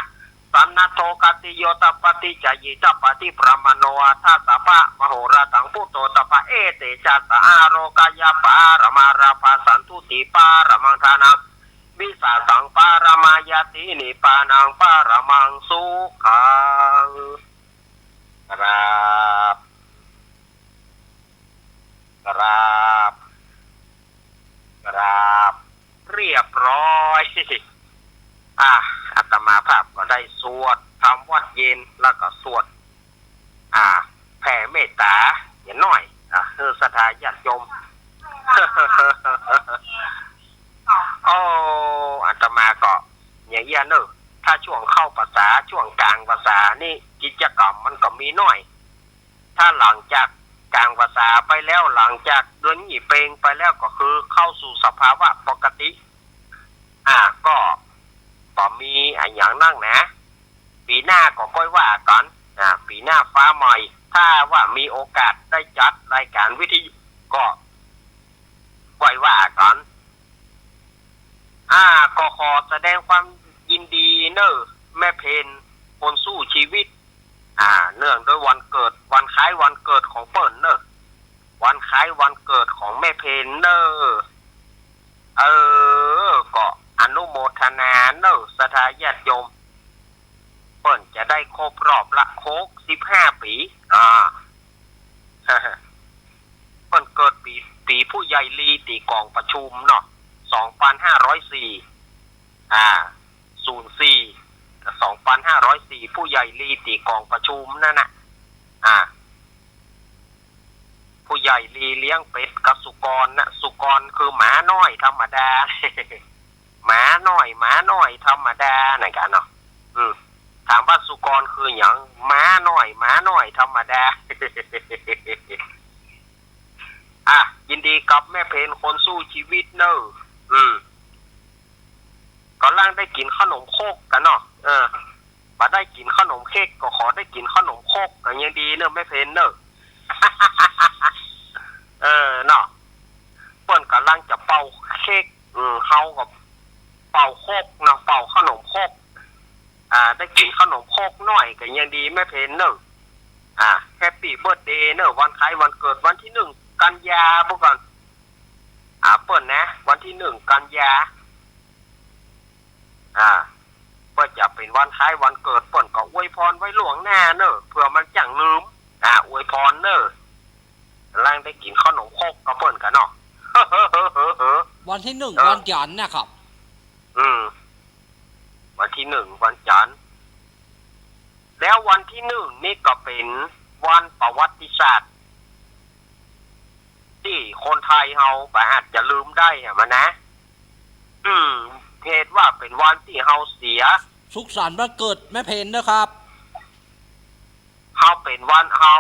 sannaddo khattiyo tapati jhāyī, tapati brāhmaṇo atha sabbamahorathaṃ, buddho tapati. Etejasā ārokyaparamā lābhā, santuṭṭhiparamaṃ dhanaṃ, vissāsaṃ paramaṃ ñāti, nibbānaṃ paramaṃ sukhaṃ. กราบ กราบ กราบ เรียบร้อย อ่ะ อาตมาภาพก็ได้สวดธรรมวัตรเย็น แล้วก็สวด อ่า แผ่เมตตาอย่างน้อย อ่ะ หื้อศรัทธาญาติโยม โอ้ อาตมาก็อย่างเอี้ยเนอะ ถ้าช่วงเข้าพรรษา ช่วงกลางพรรษานี่กิจกรรมมันก็มีน้อย ถ้าหลังจากกลางพรรษาไปแล้ว หลังจากเดือนยี่เป็งไปแล้วก็คือเข้าสู่สภาวะปกติ อ่า ก็ ก็บ่มีอะหยังนักนะ ปี๋หน้าก็ก้อยว่ากั๋น อ่า ปี๋หน้าฟ้าใหม่ ถ้าว่ามีโอกาสได้จัดรายการวิทยุก็ก้อยว่ากั๋น อ่า ก็ขอแสดงความยินดีเน่อ แม่เพญ คนสู้ชีวิต อ่า เนื่องด้วยวันเกิด วันคล้ายวันเกิดของเปิ้นเน่อ วันคล้ายวันเกิดของแม่เพญเน่อ เออ ก็อนุโมทนาเน่อ ศรัทธาญาติโยม เปิ้นจะได้ครบรอบละ หกสิบห้าปี๋ อ่า เปิ้นเกิดปี๋ ปี๋ผู้ใหญ่ลี ตี้ก๋องประชุมเนาะ สองปันห้าร้อยสี่ อ่า ศูนย์สี่ สองปันห้าร้อยสี่ ผู้ใหญ่ลี ตี้ก๋องประชุมนั่นน่ะ อ่า ผู้ใหญ่ลีเลี้ยงเป็ดกับสุกรน่ะ สุกรคือหมาน้อยธรรมดา หมาน้อย หมาน้อยธรรมดานั่นกะเนาะ อืม ถามว่าสุกรคือหยัง หมาน้อย หมาน้อยธรรมดา อ่ะ ยินดีกับแม่เพญคนสู้ชีวิตเน่อ อืม ก่อนล่างได้กิ๋นขนมครกกั๋นเนาะ เออ บ่ได้กิ๋นขนมเค้กก็ขอได้กิ๋นขนมครกก็ยังดีเน่อแม่เพญเน่อ เออ เนาะ เปิ้นก่ำลังจะเป่าเค้ก อืม เฮาก็เป่าครกเนาะ เป่าขนมครก อ่า ได้กิ๋นขนมครกน้อยก็ยังดีแม่เพญเน่อ อ่า แฮปปี้เบิร์ธเดย์เน่อ วันคล้ายวันเกิด วันตี้หนึ่งกันยา พุ้นก่อ อ่า เปิ้นนะ วันตี้หนึ่งกันยา อ่า เปิ้นจะเป๋นวันคล้ายวันเกิด เปิ้นก็อวยพรไว้ล่วงหน้าเน่อ เผื่อมันจั่งลืม อ่า อวยพรเน่อ ก่ำลังได้กิ๋นขนมครกกับเปิ้นกั๋นเนาะ วันตี้หนึ่ง เออ วันจันทร์นะครับ อืม วันตี้หนึ่งวันจันทร์ แล้ววันตี้หนึ่งนี่ก็เป๋นวันประวัติศาสตร์ ตี้คนไทยเฮาบ่อาจจะลืมได้อะมะนะ อืม เหตุว่าเป๋นวันตี้เฮาเสีย สุขสันต์วันเกิดแม่เพญนะครับ เฮาเป๋นวัน เฮา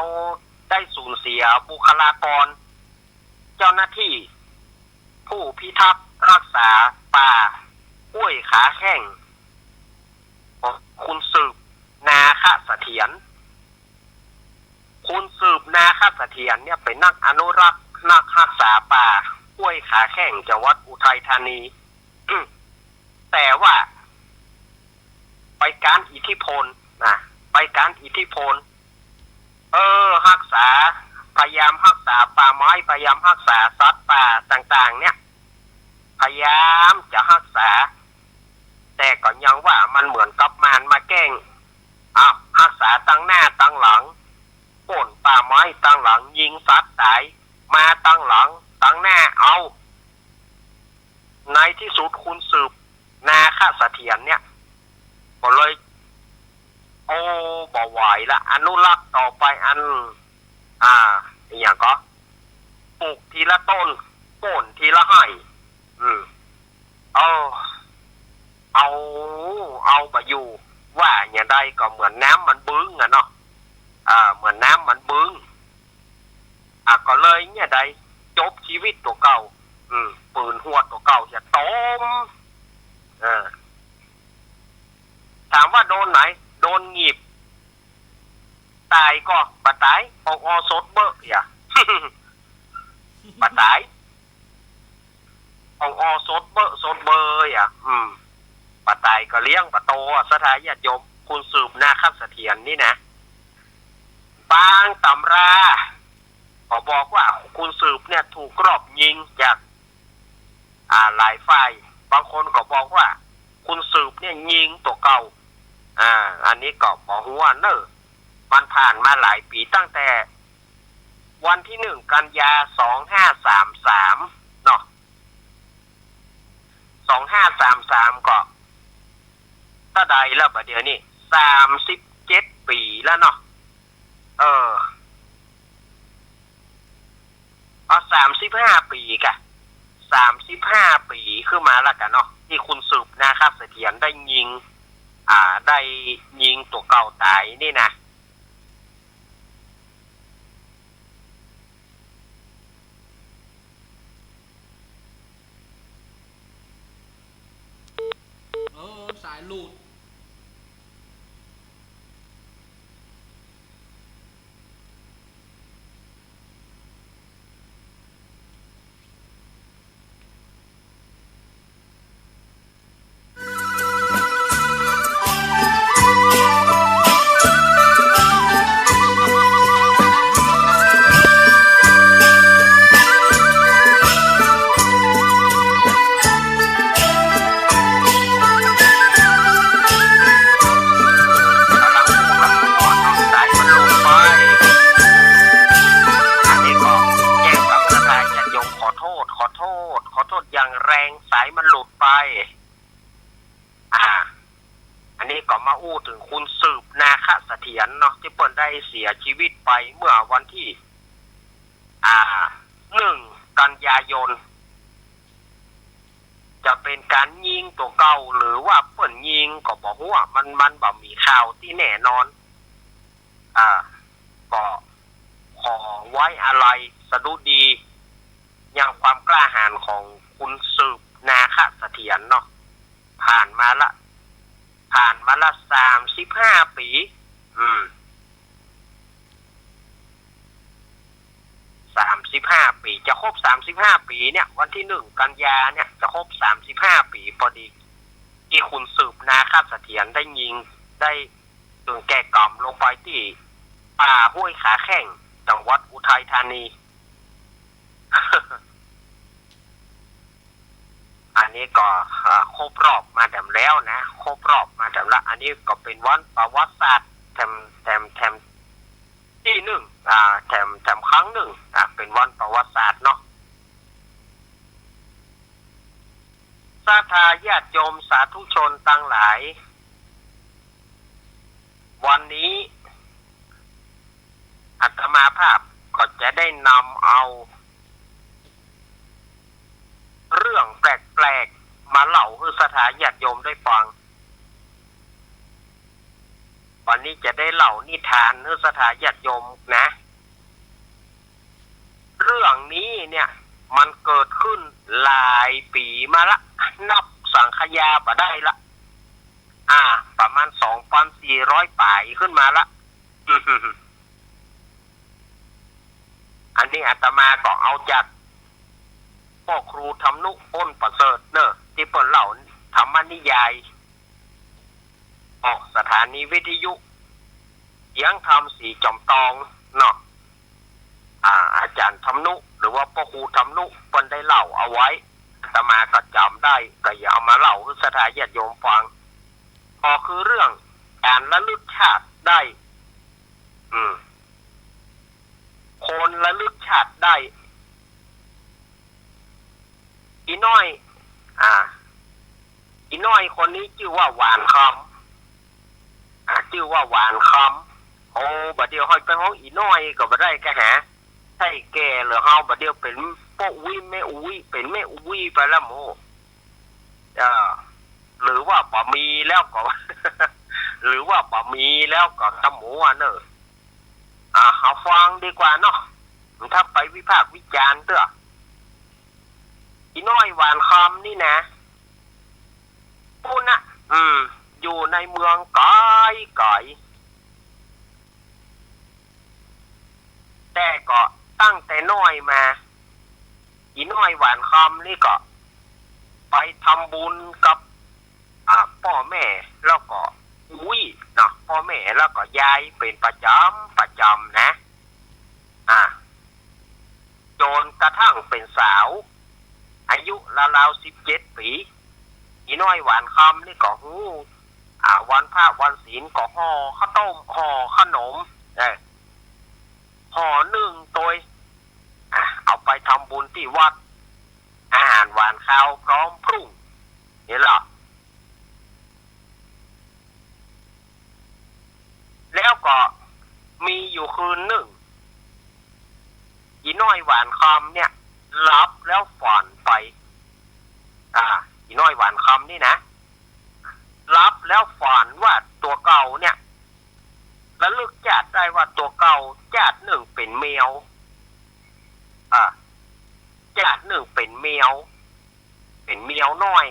ได้สูญเสียบุคลากร เจ้าหน้าตี้ ผู้พิทักษ์ฮักษาป่าห้วยขาแข้ง ขุนสืบ นาคเสถียร ขุนสืบ นาคเสถียรเนี่ยเป๋นนักอนุรักษ์ นักฮักษาป่าห้วยขาแข้ง จังหวัดอุทัยธานี แต่ว่า ไปก๊านอิทธิพลนะ ไปก๊านอิทธิพล เออ ฮักษา พยายามฮักษาป่าไม้ พยายามฮักษาสัตว์ป่าต่างๆ เนี่ย พยายามจะฮักษา แต่ก็ยังว่ามันเหมือนกับมารมาแกล้ง อ้าว ฮักษาตังหน้าตังหลัง ป้นป่าไม้ตังหลัง ยิงสัตว์ต๋าย มาตังหลัง ตังหน้า เอา ในตี้สุดขุนสืบ นาคเสถียรเนี่ย ก็เลย โอ้ บ่ไหวละ อนุรักษ์ต่อไปอัน อ่า อะหยังก็ ปลูกทีละต้น ป้นทีละไฮ่ อืม เออ เอา เอาบ่อยู่ ว่าอย่างใดก็เหมือนน้ำมันบึ้งอะเนาะ อ่า เหมือนน้ำมันบึ้ง อ่ะ ก็เลยเนี่ยได้จบจีวิตตั๋วเก่า อืม ปืนฮวดตั๋วเก่าจะต้ม เออ ถามว่าโดนไหน โดนหงิบ ต๋ายก็บ่ต๋าย อ่องอ่อสดเบ้ออย่า บ่ต๋าย อ่องอ่อสดเบ้อสดเบ้ออย่า อืม บ่ต๋ายก็เลี้ยงบ่โตอะ ศรัทธาญาติโยม ขุนสืบนาคเสถียรนี่นะ บางตำราก็บอกว่าขุนสืบเนี่ยถูกลอบยิงจาก อ่า หลายฝ่าย บางคนก็บอกว่าขุนสืบเนี่ยยิงตั๋วเก่า อ่า อันนี้ก็บ่ฮู้เน่อ มันผ่านมาหลายปี๋ ตั้งแต่วันตี้หนึ่งกันยา สองห้าสามสาม เนาะ สองห้าสามสาม ก็เต้าใดแล้วบ่าเดี่ยวนี้ สามสิบเจ็ดปี๋แล้วเนาะ เออ เอา สามสิบห้าปี๋ก่ะ สามสิบห้าปี๋ขึ้นมาแล้วก่ะเนาะ ตี้ขุนสืบนาคเสถียรได้ยิง อ่า ได้ยิงตั๋วเก่าต๋ายนี่นะ เออ สายหลุด กำลังพูดกับคุณหมอทองใสมันหลุดไป อันนี้ก็แจ้งกับศรัทธาญาติโยม ขอโทษ ขอโทษ ขอโทษอย่างแรง สายมันหลุดไป อ่า อันนี้ก็มาอู้เถิงคุณสืบ นาคเสถียรเนาะ ตี้เปิ้นได้เสียชีวิตไปเมื่อวันตี้ อ่า หนึ่ง กันยายน จะเป๋นก๋านยิงตั๋วเก่า หรือว่าเปิ้นยิงก็บ่ฮู้อะ มัน มันบ่มีข่าวตี้แน่นอน อ่า ก็ขอไว้อาลัยสดุดี ยังความกล้าหาญของคุณสืบ นาคเสถียรเนาะ ผ่านมาละ ผ่านมาละสามสิบห้าปี๋ อืม สามสิบห้าปี๋ จะครบสามสิบห้าปี๋เนี่ย วันตี้หนึ่ง กันยาเนี่ย จะครบสามสิบห้าปี๋พอดี ตี้คุณสืบ นาคเสถียรได้ยิง ได้เถิงแก่กำลงไปตี้ป่าห้วยขาแข้ง จังหวัดอุทัยธานี อันนี้ก็ อ่า ครบรอบมาแถมแล้วนะ ครบรอบมาแถมละ อันนี้ก็เป๋นวันประวัติศาสตร์แถม แถม แถมตี้หนึ่ง อ่า แถม แถมครั้งหนึ่ง อ่า เป๋นวันประวัติศาสตร์เนาะ ศรัทธาญาติโยมสาธุชนตังหลาย วันนี้อาตมาภาพก็จะได้นำเอาเรื่องแปลกๆ มาเล่าหื้อศรัทธาญาติโยมได้ฟัง วันนี้จะได้เล่านิทานหื้อศรัทธาญาติโยมนะ เรื่องนี้เนี่ย มันเกิดขึ้นหลายปี๋มาละ นับสังขยาบ่ได้ละ อ่า ประมาณสองปันสี่ร้อยป๋ายขึ้นมาละ อันนี้อาตมาก็เอาจากป้อครูธรรมนุ อ้นประเสริฐเนอะ ตี้เปิ้นเล่าธรรมนิยาย ออกสถานีวิทยุเสียงธรรมสีจอมตองเนาะ อ่า อาจ๋ารย์ธรรมนุ หรือว่าป้อครูธรรมนุ เปิ้นได้เล่าเอาไว้ อาตมาก็จ๋ำได้ ก็อยากเอามาเล่าหื้อศรัทธาญาติโยมฟัง ก็คือเรื่องก๋านระลึกชาติได้ อืม คนระลึกชาติได้ อี่น้อย อ่า อี่น้อยคนนี้จื้อว่าหวานคำ อ่า จื้อว่าหวานคำ โอ้ บ่าเดี่ยวเฮาไปฮ้องอี่น้อยก็บ่ได้กาหา ใช่แก่เหลือเฮา บ่าเดี่ยวเป๋นป้ออุ๊ยแม่อุ๊ย เป๋นแม่อุ๊ยไปแล้วหมู เออ หรือว่าบ่มีแล้วก็ หรือว่าบ่มีแล้วก็ตะหมูอะเนอะ อ่า เฮาฟังดีกว่าเนาะ ถ้าไปวิพากษ์วิจารณ์เตื้อ อี่น้อยหวานคำนี่นะ ปู้นนะ อืม อยู่ในเมืองไก๋ๆ แต่ก็ตั้งแต่น้อยมา อี่น้อยหวานคำนี่ก็ไปทำบุญกับ อ่า ป้อแม่ แล้วก็อุ๊ยเนาะ ป้อแม่แล้วก็ยายเป๋นประจ๋ำประจ๋ำนะ อ่า จ๋นกระทั่งเป๋นสาว อายุราวๆ สิบเจ็ดปี๋ อี่น้อยหวานคำนี่ก็ฮู้ อ่า วันพระวันศีลก็ห่อข้าวต้ม ห่อขนม เออ ห่อนึ่งตวย อ่า เอาไปทำบุญตี้วัด อาหารหวานคาวพร้อมพรุ่ง นี่แหละ แล้วก็มีอยู่คืนนึ่ง อี่น้อยหวานคำเนี่ย หลับแล้วฝันไป อ่า อี่น้อยหวานคำนี่นะ หลับแล้วฝันว่าตั๋วเก่าเนี่ย ระลึกจาติได้ว่าตั๋วเก่าจาตินึ่งเป๋นแมว อ่า จาตินึ่งเป๋นแมว เป๋นแมวน้อย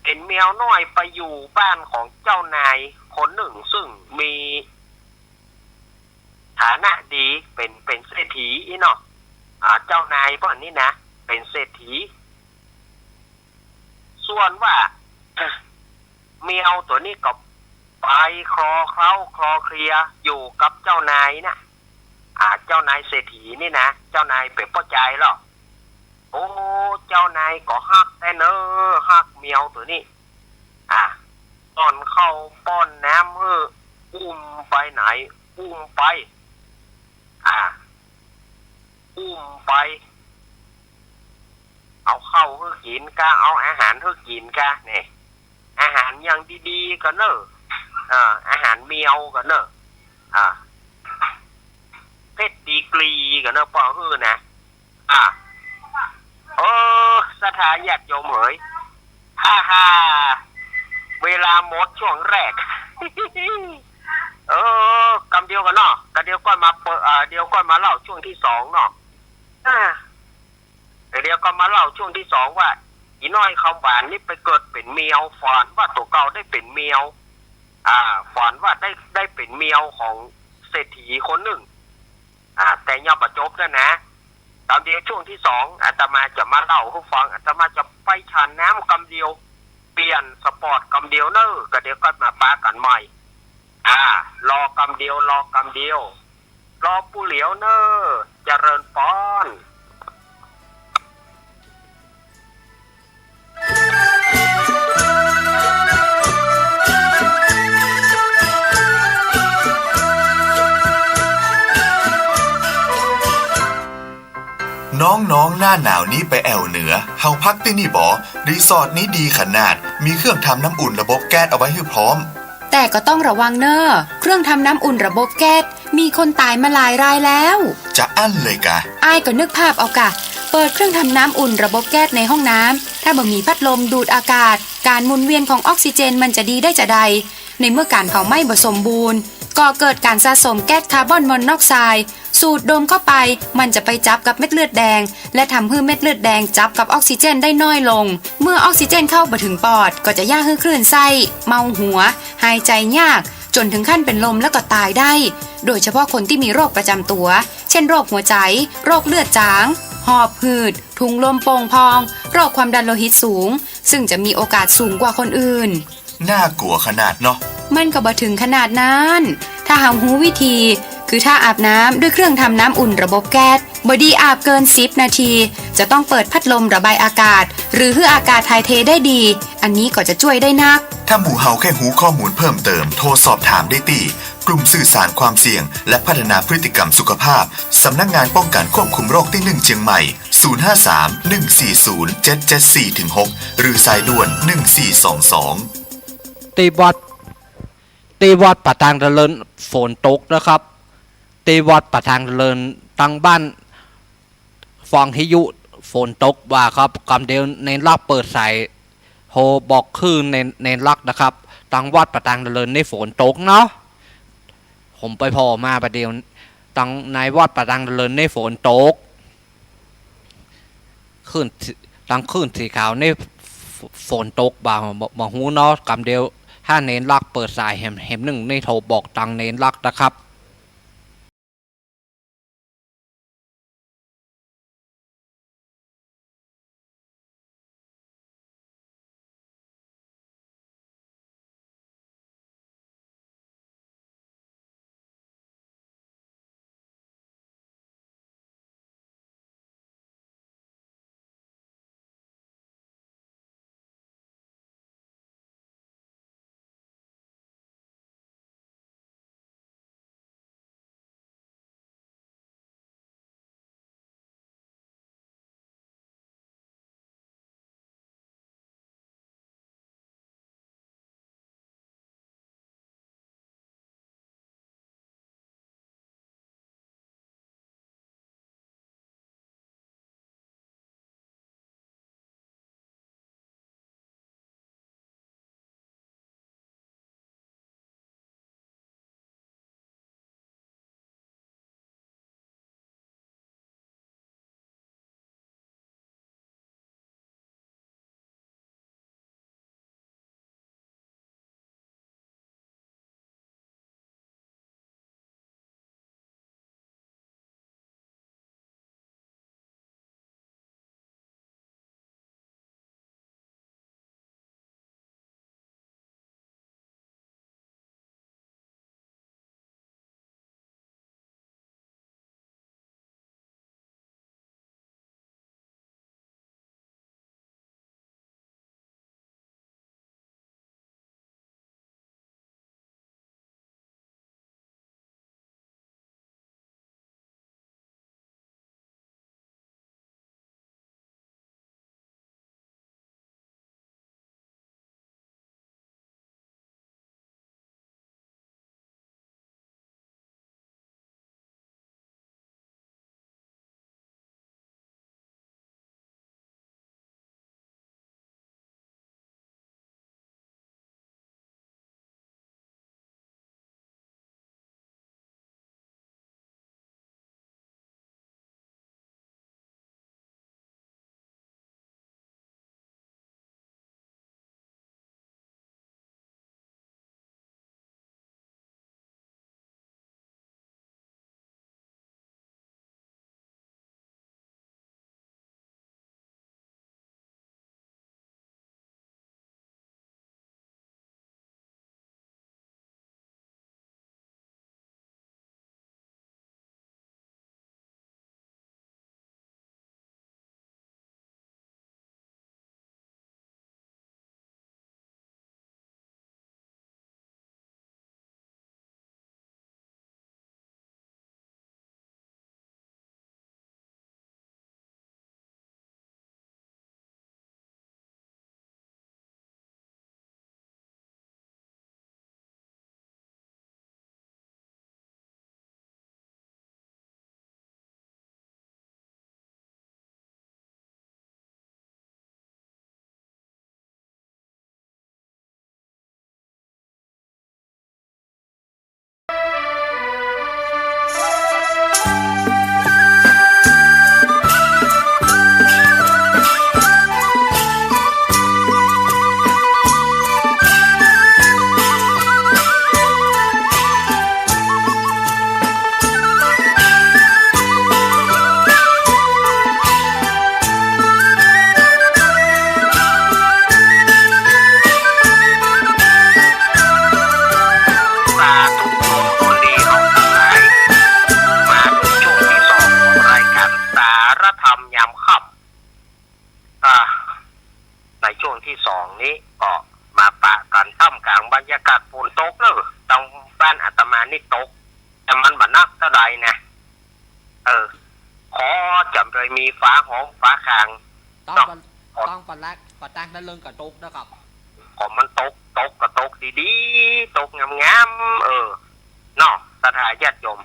เป๋นแมวน้อยไปอยู่บ้านของเจ้านายคนนึ่ง ซึ่งมีฐานะดี เป๋น เป๋นเศรษฐีอี้เนาะ อ่า เจ้านายเปิ้นนี่นะ เป๋นเศรษฐี ส่วนว่า แมวตั๋วนี้ก็ไปคลอเคล้าคลอเคลียอยู่กับเจ้านายนะ อ่า เจ้านายเศรษฐีนี่นะ เจ้านายเป๋นป้อจายลอ โอ้ เจ้านายก็ฮักแต๊เน่อ ฮักแมวตั๋วนี้ อ่า ป้อนข้าวป้อนน้ำหื้อ อุ้มไปไหน อุ้มไป อ่า อุ้มไป เอาข้าวหื้อกิ๋นก้า เอาอาหารหื้อกิ๋นก้า เนี่ย อาหารอย่างดีๆ ก่อเน่อ อ่า อาหารแมวก่อเน่อ อ่า เพชรดีกรีก่อเน่อ ป้อหื้อนะ อ่า เออ ศรัทธาญาติโยมเหย ฮ่าฮ่า เวลาหมดช่วงแรก เออ กำเดียวก่อเนาะ กำเดียวก่อนมาเปิด อ่า เดี๋ยวก่อนมาเล่าช่วงที่สองเนาะ อ่า เดี๋ยวก่อนมาเล่าช่วงที่สองว่า อีน้อยคำหวานนี่ไปเกิดเป๋นแมว ฝันว่าตั๋วเก่าได้เป๋นแมว อ่า ฝันว่าได้ ได้เป๋นแมวของเศรษฐีคนนึ่ง อ่า แต่ยังบ่จบเตื้อนะ กำเดียวช่วงที่สอง อาตมาจะมาเล่าหื้อฟัง อาตมาจะไปฉันน้ำกำเดียว เปลี่ยนสปอตกำเดียวเน่อ ก็เดี๋ยวก็มาปะกั๋นใหม่ อ่า รอกำเดียว รอกำเดียว รอปูเหลียวเน่อ เจริญปอน น้องๆ หน้าหนาวนี้ไปแอ่วเหนือ เฮาพักตี้นี่บ่ รีสอร์ทนี้ดีขนาด มีเครื่องทำน้ำอุ่นระบบแก๊สเอาไว้หื้อพร้อม แต่ก็ต้องระวังเน่อ เครื่องทำน้ำอุ่นระบบแก๊ส มีคนต๋ายมาหลายรายแล้ว จะอั้นเลยกา อ้ายก็นึกภาพเอากา เปิดเครื่องทำน้ำอุ่นระบบแก๊สในห้องน้ำ ถ้าบ่มีพัดลมดูดอากาศ ก๋านหมุนเวียนของออกซิเจนมันจะดีได้จาใด ในเมื่อก๋านเผาไหม้บ่สมบูรณ์ ก่อเกิดก๋านสะสมแก๊สคาร์บอนมอนอกไซด์ สูดดมเข้าไป มันจะไปจับกับเม็ดเลือดแดง และทำหื้อเม็ดเลือดแดงจับกับออกซิเจนได้น้อยลง เมื่อออกซิเจนเข้าบ่ถึงปอด ก็จะย่าหื้อคลื่นไส้ เมาหัว หายใจ๋ยาก จ๋นถึงขั้นเป๋นลมแล้วก็ต๋ายได้ โดยเฉพาะคนตี้มีโรคประจ๋ำตั๋ว เช่น โรคหัวใจ๋ โรคเลือดจาง หอบหืด ถุงลมโป่งพอง โรคความดันโลหิตสูง ซึ่งจะมีโอกาสสูงกว่าคนอื่น น่ากลัวขนาดเนาะ มันก็บ่ถึงขนาดนั้น ถ้าเฮาฮู้วิธี คือถ้าอาบน้ำด้วยเครื่องทำน้ำอุ่นระบบแก๊ส บ่ดีอาบเกินสิบนาที จะต้องเปิดพัดลมระบายอากาศ หรือหื้ออากาศถ่ายเทได้ดี อันนี้ก็จะจ้วยได้นัก ถ้าหมู่เฮาแค่ฮู้ข้อมูลเพิ่มเติม โทรสอบถามได้ตี้ กลุ่มสื่อสารความเสี่ยง และพัฒนาพฤติกรรมสุขภาพ สำนักงานป้องกันควบคุมโรคตี้หนึ่งเจียงใหม่ ศูนย์ห้าสาม หนึ่งสี่ศูนย์ เจ็ดเจ็ดสี่ ถึง หก หรือสายด่วน หนึ่งสี่สองสอง ตี้วัด ตี้วัดป่าตางเจริญฝนตกนะครับ ตี้วัดป่าตางเจริญตังบ้านฟังฮิทยุฝนตกว่าครับ กำเดียวเณรลักษณ์เปิดสายโทรบอกคลื่นเณร เณรลักษณ์นะครับ ตังวัดป่าตางเจริญนี่ฝนตกเนาะ ผมไปผ่อมาประเดี๋ยว ตังในวัดป่าตางเจริญนี่ฝนตก คลื่น ตังคลื่นสีขาวนี่ฝ- ฝนตกบ่า บ่- บ่ฮู้เนาะ กำเดียว ถ้าเณรลักษณ์เปิดสายแหม แหมนึ่งนี่โทรบอกตังเณรลักษณ์นะครับ นี้ก็มาปะกั๋นต้ามก๋างบรรยากาศฝนตกเน่อ ตางบ้านอาตมานี่ตก แต่มันบ่หนักเต้าใดนะ เออ ขอจะไปมีฟ้าฮ้องฟ้าคาง ต้อง เนาะ ปะ ต้องปะแลกปะแตงในเรื่องกระตกนะครับ ก็มันตก ตกก็ตกดีๆ ตกงามๆ เออ เนาะ ศรัทธาญาติโยม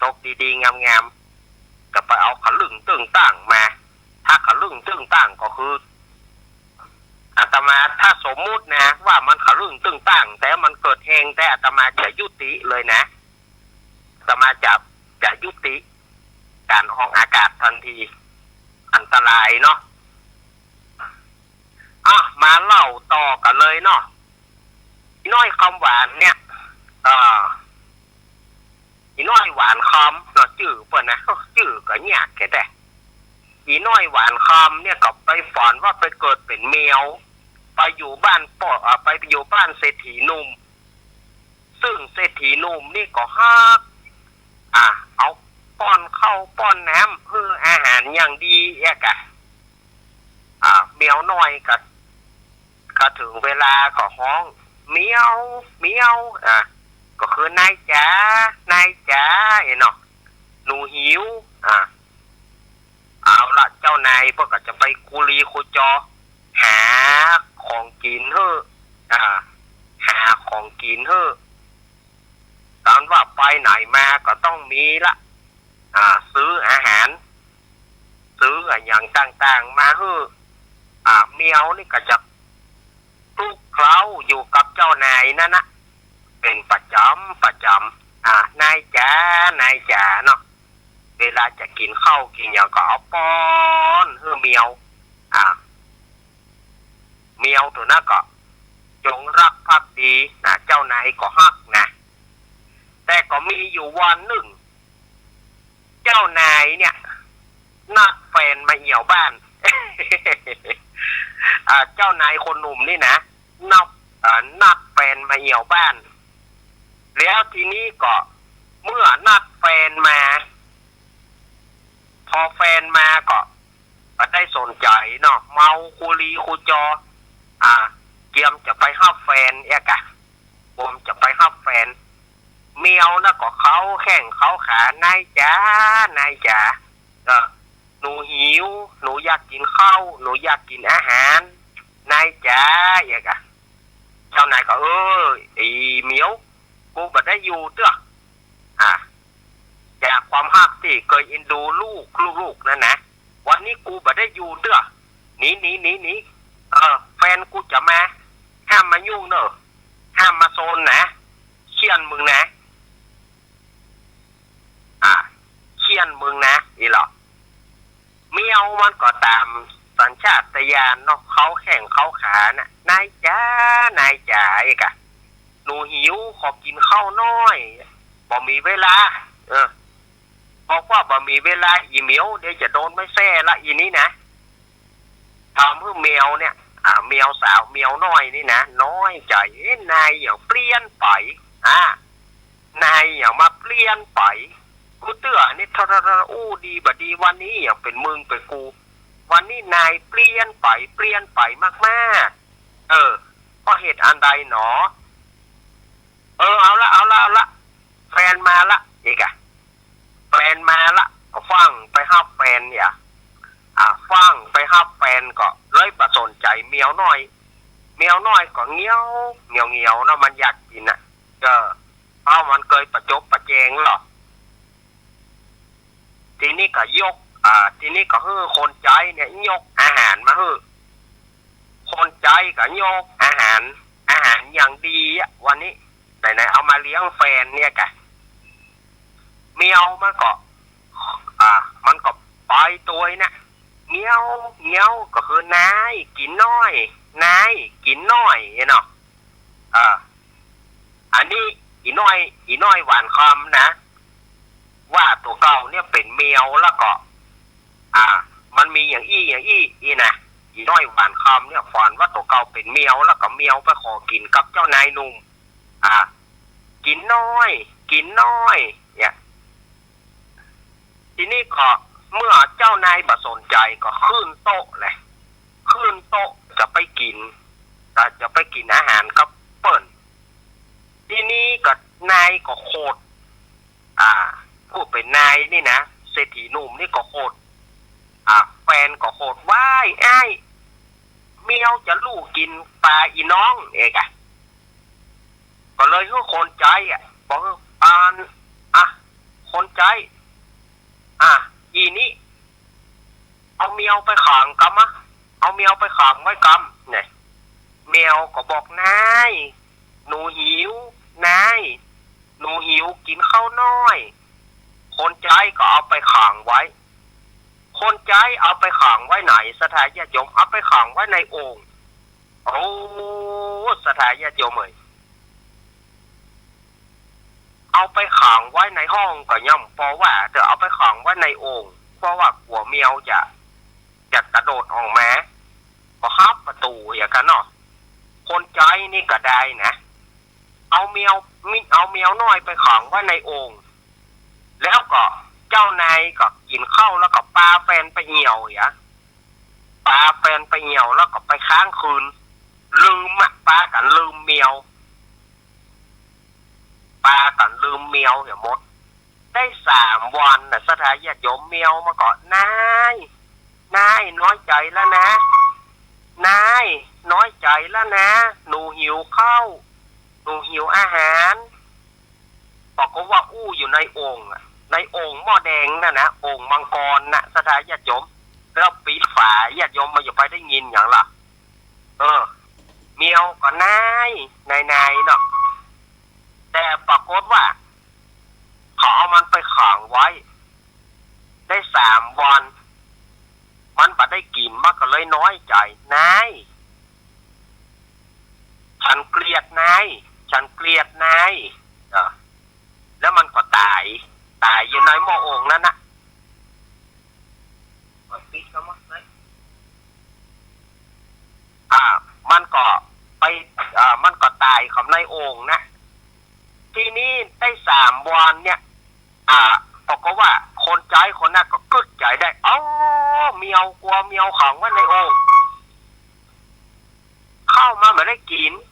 ตกดีๆ งามๆ ก็ไปเอาขะลึ่งตึ้งตั้งมา ถ้าขะลึ่งตึ้งตั้งก็คือ อาตมาถ้าสมมุตินะ ว่ามันขะลึ่งตึ้งตั้ง แต่มันเกิดแฮง แต่อาตมาจะยุติเลยนะ อาตมาจะ จะยุติก๋านออกอากาศทันที อันตรายเนาะ อ่ะ มาเล่าต่อกั๋นเลยเนาะ อีน้อยคำหวานเนี่ย อ่า อีน้อยหวานคำเนาะ จื้อเปิ้นนะ จื้อก็ยากแก่แต่ อีน้อยหวานคำเนี่ยก็ไปฝันว่าไปเกิดเป๋นแมว ไปอยู่บ้านป้อ อ่า ไปอยู่บ้านเศรษฐีหนุ่ม ซึ่งเศรษฐีหนุ่มนี่ก็ฮัก อ่า เอาป้อนข้าวป้อนน้ำ หื้ออาหารอย่างดีเอี้ยกะ อ่า แมวน้อยก็ ก็เถิงเวลาก็ฮ้อง เมียว เมียว อ่า ก็คือ นายจ๋า นายจ๋า เนาะ หนูหิว อ่า เอาละ เจ้านายเปิ้นก็จะไปคูลีคูจอ หาของกิ๋นหื้อ อ่า หาของกิ๋นหื้อ ต๋อนว่าไปไหนมาก็ต้องมีละ อ่า ซื้ออาหาร ซื้ออะหยังต่างๆ มาหื้อ อ่า แมวนี่ก็จะคลุกเคล้าอยู่กับเจ้านายนั่นนะ เป๋นประจ๋ำประจ๋ำ อ่า นายจ๋า นายจ๋า เนาะ เวลาจะกิ๋นข้าวกิ๋นหยังก็เอาป้อนหื้อแมว อ่า แมวตั๋วนั้นก็จงรักภักดีนะ เจ้านายก็ฮักนะ แต่ก็มีอยู่วันนึ่ง เจ้านายเนี่ย นัดแฟนมาเอี่ยวบ้าน อ่า เจ้านายคนหนุ่มนี่นะ นัด อ่า นัดแฟนมาเอี่ยวบ้าน แล้วทีนี้ก็เมื่อนัดแฟนมา พอแฟนมาก็บ่ได้สนใจ๋เนาะ เมาคูลีคูจอ อ่า เกียมจะไปฮับแฟนเอี้ยกะ เกียมจะไปฮับแฟน แมวนะก็เข้าแข้งเข้าขา นายจ๋า นายจ๋า เออ หนูหิว หนูอยากกิ๋นข้าว หนูอยากกิ๋นอาหาร นายจ๋า เอี้ยกะ เจ้านายก็ เออ ไอ้แมว กูบ่ได้อยู่เตื้อ อ่า จากความฮักตี้เกยเอ็นดูลูก ลูกๆ นั่นนะ วันนี้กูบ่ได้อยู่เตื้อ หนี หนี หนี หนี เออ แฟนกูจะมา ห้ามมายุ่งเน่อ ห้ามมาซนนะ เคี่ยนมึงนะ อ่า เคี่ยนมึงนะ อีหลอ แมวมันก็ต๋ามสัญชาตญาณเนาะ เข้าแข้งเข้าขาน่ะ นายจ๋า นายจ๋า เอี้ยกะ หนูหิว ขอกิ๋นข้าวหน้อย บ่มีเวลา เออ บอกว่าบ่มีเวลา อีแมว เดี๋ยวจะโดนไม้แส้ละ อีนี้นะ ทำหื้อแมวเนี่ย อ่า แมวสาว แมวน้อยนี่นะ น้อยใจ๋ เอ๊ะ นายหยังเปลี่ยนไป อ่า นายหยังมาเปลี่ยนไป กูเตื้อนี่ ทะ ทะ ทะ อู้ดีบ่ดี วันนี้หยังเป๋นมึงเป๋นกู วันนี้นายเปลี่ยนไป เปลี่ยนไปมากๆ เออ เพราะเหตุอันใดหนอ เออ เอาละ เอาละ เอาละ แฟนมาละ เอี้ยกะ แฟนมาละ ก็ฟั่งไปฮับแฟนเนี่ย อ่า ฟั่งไปฮับแฟนก็เลยบ่สนใจ๋แมวน้อย แมวน้อยก็เงียว เงียว เงียวเนาะ มันอยากกิ๋นน่ะ เออ เพราะมันเกยประจบประแจงเนาะ ทีนี้ก็ยก อ่า ทีนี้ก็หื้อคนใจ๊เนี่ยยกอาหารมาหื้อ คนใจ๊ก็ยกอาหาร อาหารอย่างดีอะ วันนี้ ไหนๆ เอามาเลี้ยงแฟนเนี่ยกะ แมวมันก็ อ่า มันก็ไปตวยนะ เงี้ยว เงี้ยว ก็คือ นาย กิ๋นหน้อย นาย กิ๋นหน้อย เนาะ อ่า อันนี้ อีน้อย อีน้อยหวานคำนะ ว่าตั๋วเก่าเนี่ยเป๋นแมว แล้วก็ อ่า มันมีอย่างอี้ อย่างอี้ อี้นะ อีน้อยหวานคำเนี่ยฝันว่าตั๋วเก่าเป๋นแมว แล้วก็แมวไปขอกิ๋นกับเจ้านายหนุ่ม อ่า กิ๋นหน้อย กิ๋นหน้อย เนี่ย ทีนี้ก็เมื่อเจ้านายบ่สนใจ๋ก็ขึ้นโต๊ะแหละ ขึ้นโต๊ะไป จะไปกิ๋น อ่า จะไปกิ๋นอาหารกับเปิ้น ทีนี้ก็นายก็โขด อ่า ผู้เป๋นนายนี่นะ เศรษฐีหนุ่มนี่ก็โขด อ่า แฟนก็โขด "ว้าย อ้าย เมียวจะลู่กิ๋นป๋าอี่น้อง" เอกอะ ก็เลยหื้อคนใจ๊อะ บอก "อ่า อ่ะ คนใจ๊ อ่ะ อี่นี้ เอาเมียวไปขังกำอะ เอาเมียวไปขังไว้กำ" เนี่ย เมียวก็บอก "นาย หนูหิว นาย หนูหิว กิ๋นข้าวหน้อย" คนใจ๊ก็เอาไปขังไว้ คนใจ๊เอาไปขังไว้ไหน ศรัทธาญาติโยม เอาไปขังไว้ในโอ่ง โอ้ ศรัทธาญาติโยมเอ๋ย เอาไปขังไว้ในห้องก็ย่อมปอว่า แต่เอาไปขังไว้ในโอ่ง เพราะว่ากั๋วเมียวจะ จะกระโดดออกมา ก็หับประตู๋อย่างกั๋นเนาะ คนใจ๊นี่ก็ได้นะ เอาเมียว มิ เอาเมียวน้อยไปขังไว้ในโอ่ง แล้วก็เจ้านายก็กิ๋นข้าวแล้วก็ปาแฟนไปเหี่ยวเหีย ปาแฟนไปเหี่ยวแล้วก็ไปค้างคืน ลืมอะ ปากั๋นลืมเมียว ปากั๋นลืมเมียวเหียหมด ได้สามวันน่ะ ศรัทธาญาติโยม เมียวมันก็ "นาย นาย น้อยใจ๋แล้วนะ นาย น้อยใจ๋แล้วนะ หนูหิวข้าว หนูหิวอาหาร" ปรากฏว่าอู้อยู่ในโอ่งอะ ในโอ่งหม้อแดงนั่นนะ โอ่งมังกรน่ะ ศรัทธาญาติโยม แล้วปิดฝา ญาติโยมบ่าจะไปได้ยินหยังล่ะ เออ เมียวก็นาย นาย นายเนาะ แต่ปรากฏว่า เขาเอามันไปขังไว้ ได้สามวัน มันบ่ได้กิ๋น มันก็เลยน้อยใจ๋ "นาย ฉันเกลียดนาย ฉันเกลียดนาย" เออ แล้วมันก็ต๋าย ต๋ายอยู่ในหม้อโอ่งนั้นนะ อ่า มันก็ไป อ่า มันก็ต๋ายเข้าในโอ่งนะ ทีนี้ได้สามวันเนี่ย อ่า ปรากฏว่าคนใจ๊คนนั้นก็กึ๊ดใจ๋ได้ "เอ้า เมียว กั๋วเมียวขังไว้ในโอ่ง ข้าวมันบ่ได้กิ๋น"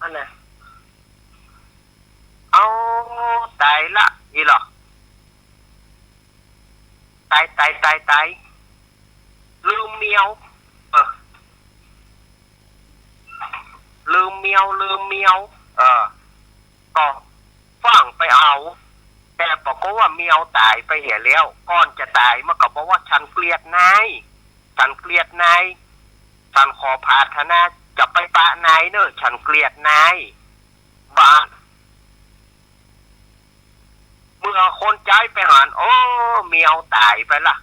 อันน่ะ เอา ต๋ายละ นี่เหรอ ต๋าย ต๋าย ต๋าย ต๋าย ลืมเมียว เออ ลืมเมียว ลืมเมียว เออ ก็ฟั่งไปเอา แต่ปรากฏว่าเมียวต๋ายไปเหียแล้ว ก่อนจะต๋ายมันก็บอกว่า "ฉันเกลียดนาย ฉันเกลียดนาย ฉันขอผาถนาจะไปปะนายเน่อ ฉันเกลียดนาย" บาด เมื่อคนใจ๊ไปหัน โอ้ เมียวต๋ายไปละ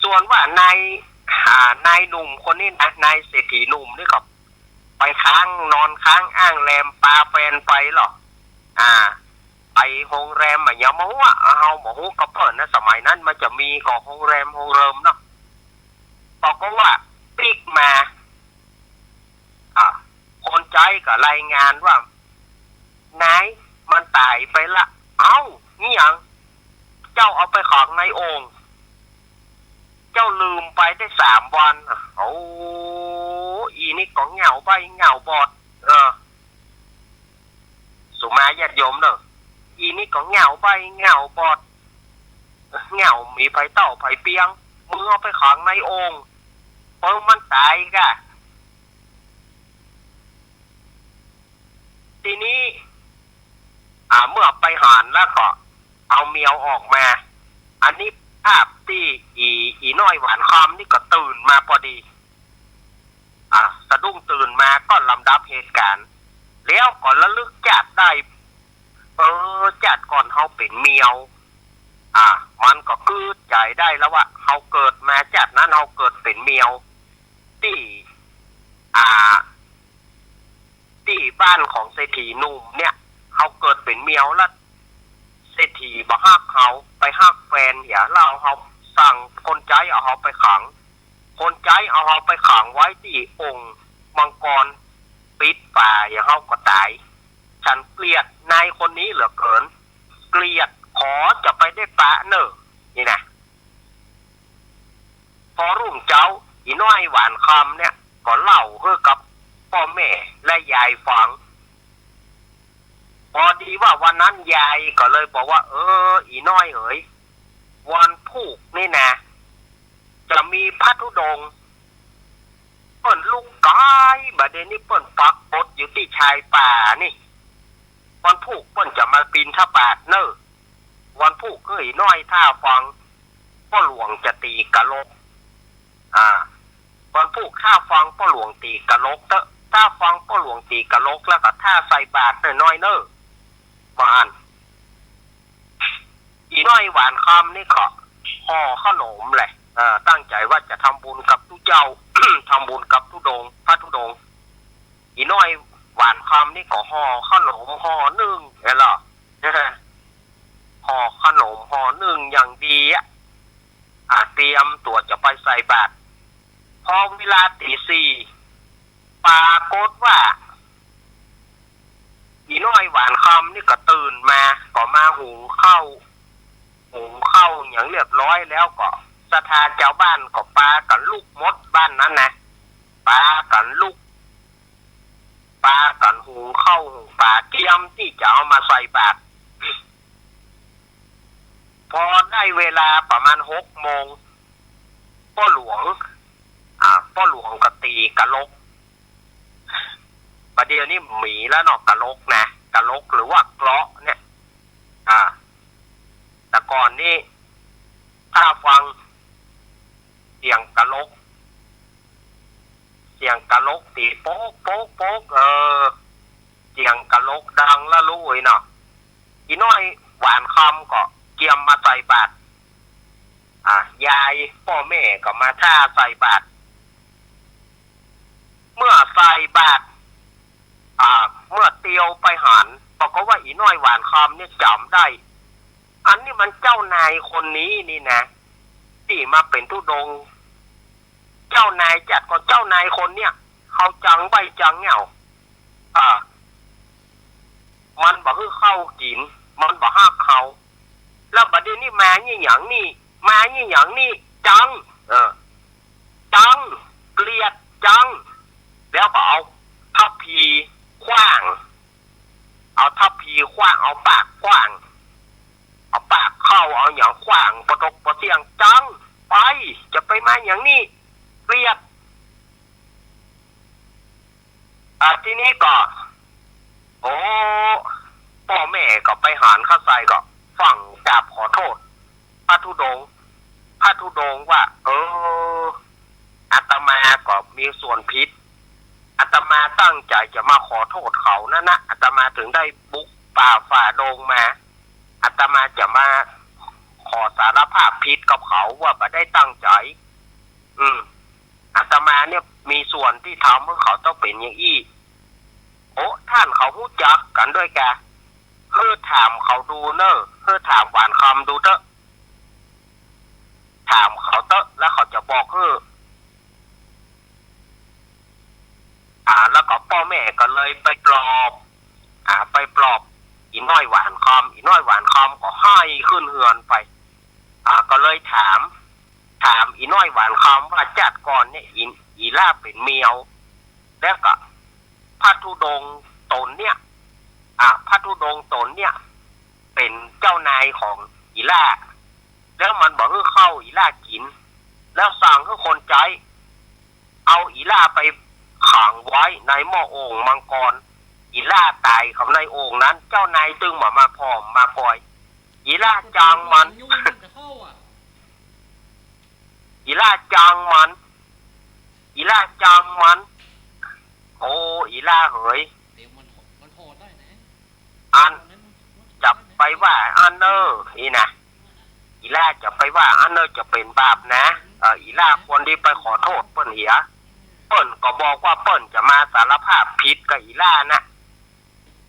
ส่วนว่านาย อ่า นายหนุ่มคนนี้นะ นายเศรษฐีหนุ่มนี่ก็ไปค้าง นอนค้างอ้างแรม ปาแฟนไปเหรอ อ่า ไปโฮงแรมอะ เหียบ่ฮู้อะ เฮาบ่ฮู้ก็เปิ้นนะ สมัยนั้นมันจะมีก่อโฮงแรม โฮงแรมเนาะ ปรากฏว่าปิ๊กมา อ่า คนใจ๊ก็รายงานว่า "นาย มันต๋ายไปละ" "เอ้า นี่หยัง เจ้าเอาไปขังในโอ่ง เจ้าลืมไปได้สามวัน" โอ้ อีนี่ก็เหง้าใบ้เหง้าบอด เออ สุมาญาติโยมเน่อ อีนี่ก็เหง้าใบ้เหง้าบอด เหง้ามีไผเต้าไผเปียง มึงเอาไปขังในโอ่ง เปิ้นมันต๋ายก่ะ ทีนี้ อ่า เมื่อไปหันแล้วก็เอาเมียวออกมา อันนี้ภาพตี้อี อีน้อยหวานคำนี่ก็ตื่นมาพอดี อ่า สะดุ้งตื่นมาก็ลำดับเหตุการณ์ แล้วก็ระลึกจาติได้ เออ จาติก่อนเฮาเป๋นเมียว อ่า มันก็กึ๊ดใจ๋ได้แล้วว่า เฮาเกิดมาจาตินั้นเฮาเกิดเป๋นเมียว ตี้ อ่า ตี้บ้านของเศรษฐีหนุ่มเนี่ย เฮาเกิดเป๋นเมียวแล้ว เศรษฐีบ่ฮักเฮา ไปฮักแฟนเหีย แล้วเฮาสั่งคนใจ๊เอาเฮาไปขัง คนใจ๊เอาเฮาไปขังไว้ตี้โอ่งมังกร ปิดฝาเหีย เฮาก็ต๋าย ฉันเกลียดนายคนนี้เหลือเกิน เกลียด ขอจะไปได้ปะเน่อ นี่นะ พอรุ่งเจ๊า อีน้อยหวานคำเนี่ยก็เล่าหื้อกับป้อแม่และยายฟัง ปอดีว่าวันนั้นยายก็เลยบอกว่า เออ อีน้อยเอ๋ย วันพูกนี่นะ จะมีพระธุดงค์ เปิ้นลุกไก๋ บ่าเดี่ยวนี้เปิ้นปักตนอยู่ตี้ชายป่านี่ วันพูกเปิ้นจะมาบิณฑบาตเน่อ วันพูก เออ อีน้อย ถ้าฟังป้อหลวงจะตี๋กะลก อ่า วันพูกถ้าฟังป้อหลวงตี๋กะลกเต๊อะ ถ้าฟังป้อหลวงตี๋กะลกแล้วก็ถ้าใส่บาตรน้อยๆ เน่อ ว่าอั้น อีน้อยหวานคำนี่ก็ห่อขนมแหละ เออ ตั้งใจ๋ว่าจะทำบุญกับตุ๊เจ้า ทำบุญกับธุดงค์ พระธุดงค์ อีน้อยหวานคำนี่ก็ห่อขนมห่อนึ่ง เห็นเหรอ ห่อขนมห่อนึ่งอย่างดีอะ อ่า เตรียมตั๋วจะไปใส่บาตร พอเวลาตี๋สี่ ปรากฏว่า อีน้อยหวานคำนี่ก็ตื่นมา ก็มาหุงข้าว หุงข้าวหยังเรียบร้อยแล้วก็ ศรัทธาจาวบ้านก็ปากั๋นลุกหมดบ้านนั้นนะ ปากั๋นลุก ปากั๋นหุงข้าวหุงป๋า เกียมตี้จะเอามาใส่บาตร พอได้เวลาประมาณหกโมง ป้อหลวง อ่า ป้อหลวงก็ตี๋กะลก บ่าเดี่ยวนี้บ่มีแล้วเนาะ กะลกนะ กะลกหรือว่าเกราะเนี่ย อ่า แต่ก่อนนี่ ถ้าฟังเสียงกะลก เสียงกะลกตี๋โป๊ก โป๊ก โป๊ก เออ เสียงกะลกดังละลุยเนาะ อีน้อยหวานคำก็เกียมมาใส่บาตร อ่า ยายป้อแม่ก็มาถ้าใส่บาตร เมื่อใส่บาตร อ่า เมื่อเตียวไปหัน ปรากฏว่าอีน้อยหวานคำเนี่ยจ๋ำได้ อันนี้มันเจ้านายคนนี้นี่นะ ตี้มาเป๋นธุดงค์ เจ้านายจั๊ดก่อน เจ้านายคนเนี่ย เขาจังใบ้จังเนี่ย อ่า มันบ่หื้อข้าวกิ๋น มันบ่ฮักเขา แล้วบ่าเดี่ยวนี้มาอี้หยังนี่ มาอี้หยังนี่ จัง เออ จัง เกลียดจัง แล้วก็เอาทัพพีขว้าง เอาทัพพีขว้าง เอาปากขว้าง เอาปากเข้า เอาหยังขว้าง ปะตกปะเสี้ยง จัง ไป จะไปมาหยังนี่ เกลียด อ่ะ ทีนี้ก็ โอ้ ป้อแม่ก็ไปหันเข้าใส่ก็ฟั่งกราบขอโต้ษพระธุดงค์ พระธุดงค์ว่า เออ อาตมาก็มีส่วนผิด อาตมาตั้งใจ๋จะมาขอโต้ษเขานั่นนะ อาตมาถึงได้บุกป่าฝ่าดงมา อาตมาจะมาขอสารภาพผิดกับเขาว่าบ่ได้ตั้งใจ๋ อืม อาตมาเนี่ยมีส่วนตี้ทำหื้อเขาต้องเป๋นอย่างอี้ โอ้ ต้านเขาฮู้จักกั๋นด้วยกา หื้อถามเขาดูเน่อ หื้อถามหวานคำดูเต๊อะ ถามเขาเต๊อะ แล้วเขาจะบอกหื้อ อ่า แล้วก็ป้อแม่ก็เลยไปปลอบ อ่า ไปปลอบอีน้อยหวานคำ อีน้อยหวานคำก็ไห้ขึ้นเฮือนไป อ่า ก็เลยถาม ถามอีน้อยหวานคำว่า จั๊ดก่อนเนี่ย อี อีหล้าเป๋นเมียว แล้วก็พระธุดงค์ต๋นเนี่ย อ่า พระธุดงค์ต๋นเนี่ย เป๋นเจ้านายของอีหล้า แล้วมันบ่หื้อข้าวอีหล้ากิ๋น แล้วสั่งหื้อคนใจ๊ เอาอีหล้าไปขังไว้ในหม้อโอ่งมังกร อีหล้าต๋ายเข้าในโอ่งนั้น เจ้านายตึงบ่มาผ่อมมาปอย อีหล้าจังมัน อีหล้าจังมัน อีหล้าจังมัน โอ้ อีหล้าเหย อันจะไปว่าอั้นเน่อ อีนะ อีหล้าจะไปว่าอั้นเน่อ จะเป๋นบาปนะ เออ อีหล้าควรดีไปขอโต้ษเปิ้นเหีย เปิ้นก็บอกว่าเปิ้นจะมาสารภาพผิดกับอีหล้านะ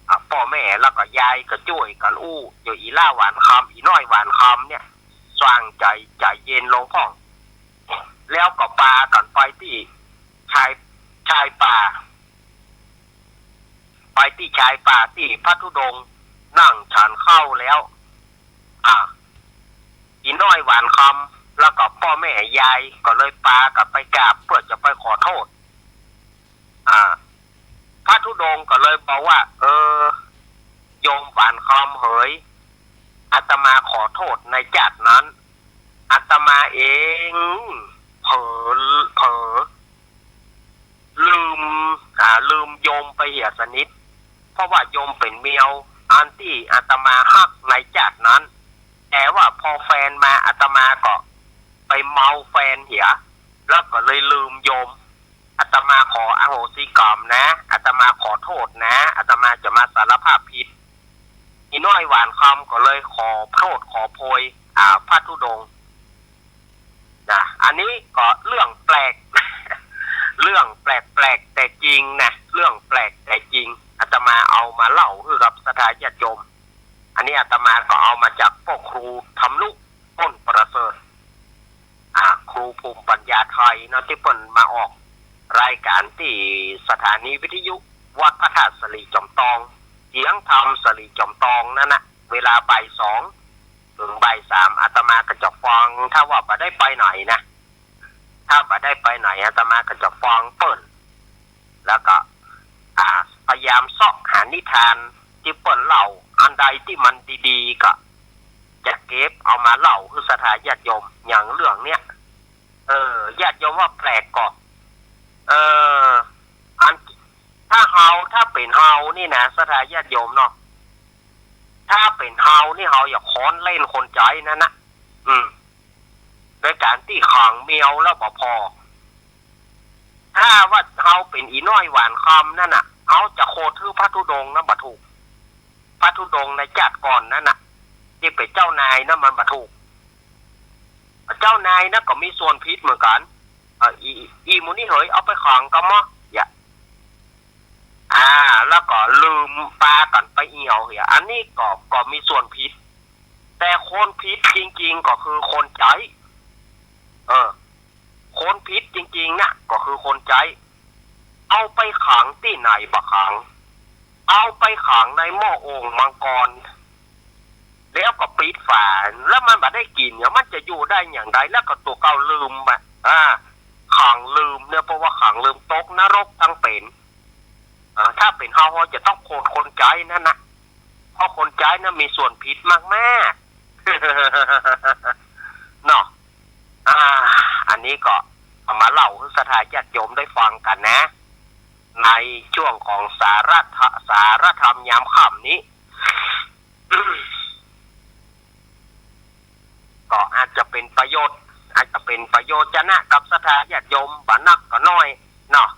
อ่ะ ป้อแม่แล้วก็ยายก็จ้วยกั๋นอู้ เดี๋ยวอีหล้าหวานคำ อีน้อยหวานคำเนี่ย สว่างใจ๋ ใจ๋เย็นลงพ่อง แล้วก็ปากั๋นไปตี้ชาย ชายป่า ไปตี้ชายป่าตี้พระธุดงค์นั่งฉันข้าวแล้ว อ่า อีน้อยหวานคำ แล้วก็ป้อแม่ยายก็เลยปากั๋นไปกราบเปื้อจะไปขอโต้ษ อ่า พระธุดงค์ก็เลยบอกว่า เออ โยมหวานคำเหย อาตมาขอโต้ษในจาตินั้น อาตมาเองเผลอ เผลอ ลืม อ่า ลืมโยมไปเหียสนิท เพราะว่าโยมเป๋นเมียว อันตี้อาตมาฮักในจาตินั้น แต่ว่าพอแฟนมาอาตมาก็ไปเมาแฟนเหีย แล้วก็เลยลืมโยม อาตมาขออโหสิกรรมนะ อาตมาขอโต้ษนะ อาตมาจะมาสารภาพผิด อีน้อยหวานคำก็เลยขอโต้ษขอโพย อ่า พระธุดงค์ นะ อันนี้ก็เรื่องแปลก เรื่องแปลกๆ แต่จริงนะ เรื่องแปลกแต่จริง อาตมาเอามาเล่าหื้อกับศรัทธาญาติโยม อันนี้อาตมาก็เอามาจากป้อครูธรรมนุ อ้นประเสริฐ อ่า ครูภูมิปัญญาไทยเนาะ ตี้เปิ้นมาออกรายก๋านตี้สถานีวิทยุวัดพระธาตุสะหลีจ๋อมตอง เสียงธรรมสะหลีจ๋อมตองนั้นนะ เวลาบ่ายสอง เถิงบ่ายสาม อาตมาก็จะฟัง ถ้าว่าบ่ได้ไปไหนนะ ถ้าบ่ได้ไปไหน อาตมาก็จะฟังเปิ้น แล้วก็ อ่า พยายามเซาะหานิทานตี้เปิ้นเล่า อันใดตี้มันดีๆ ก็จะเก็บเอามาเล่าหื้อศรัทธาญาติโยม อย่างเรื่องเนี้ย เออ ญาติโยมว่าแปลกก่อ เออ อัน ถ้าเฮา ถ้าเป๋นเฮานี่นะ ศรัทธาญาติโยมเนาะ ถ้าเป๋นเฮานี่ เฮาอยากค้อนเล่นคนใจ๊นั้นนะ อืม โดยก๋านตี้ขังเมียวแล้วบ่พอ ถ้าว่าเฮาเป๋นอีน้อยหวานคำนั้นน่ะ เฮาจะโขดหื้อพระธุดงค์นะบ่ถูก พระธุดงค์ในจาติก่อนนั้นน่ะ ตี้เป๋นเจ้านายนะ มันบ่ถูก เจ้านายนะก็มีส่วนผิดเหมือนกั๋น เออ อี อีหมู่นี้เหย เอาไปขังก่อมะ อย่า อ่า แล้วก็ลืมปากั๋นไปเอี่ยวเหีย อันนี้ก็ ก็มีส่วนผิด แต่คนผิดจริงๆ ก็คือคนใจ๊ เออ คนผิดจริงๆ นะ ก็คือคนใจ๊ เอาไปขังตี้ไหนบ่ขัง เอาไปขังในหม้อโอ่งมังกร แล้วก็ปิดฝา แล้วมันบ่ได้กิ๋นเนี่ย มันจะอยู่ได้อย่างใด แล้วก็ตั๋วเก่าลืมอะ อ่า ขังลืมเนี่ย เพราะว่าขังลืมตกนรกตังเป๋น อ่า ถ้าเป๋นเฮา เฮาจะต้องโขดคนใจ๊นั้นนะ เพราะคนใจ๊นั้นมีส่วนผิดมากๆ เนาะ อ่า อันนี้ก็เอามาเล่าหื้อศรัทธาญาติโยมได้ฟังกั๋นนะ ในช่วงของสาระธะ สาระธรรมยามค่ำนี้ ก็อาจจะเป๋นประโยชน์ อาจจะเป๋นประโยชน์จะนะกับศรัทธาญาติโยมบ่นักก็น้อยเนาะ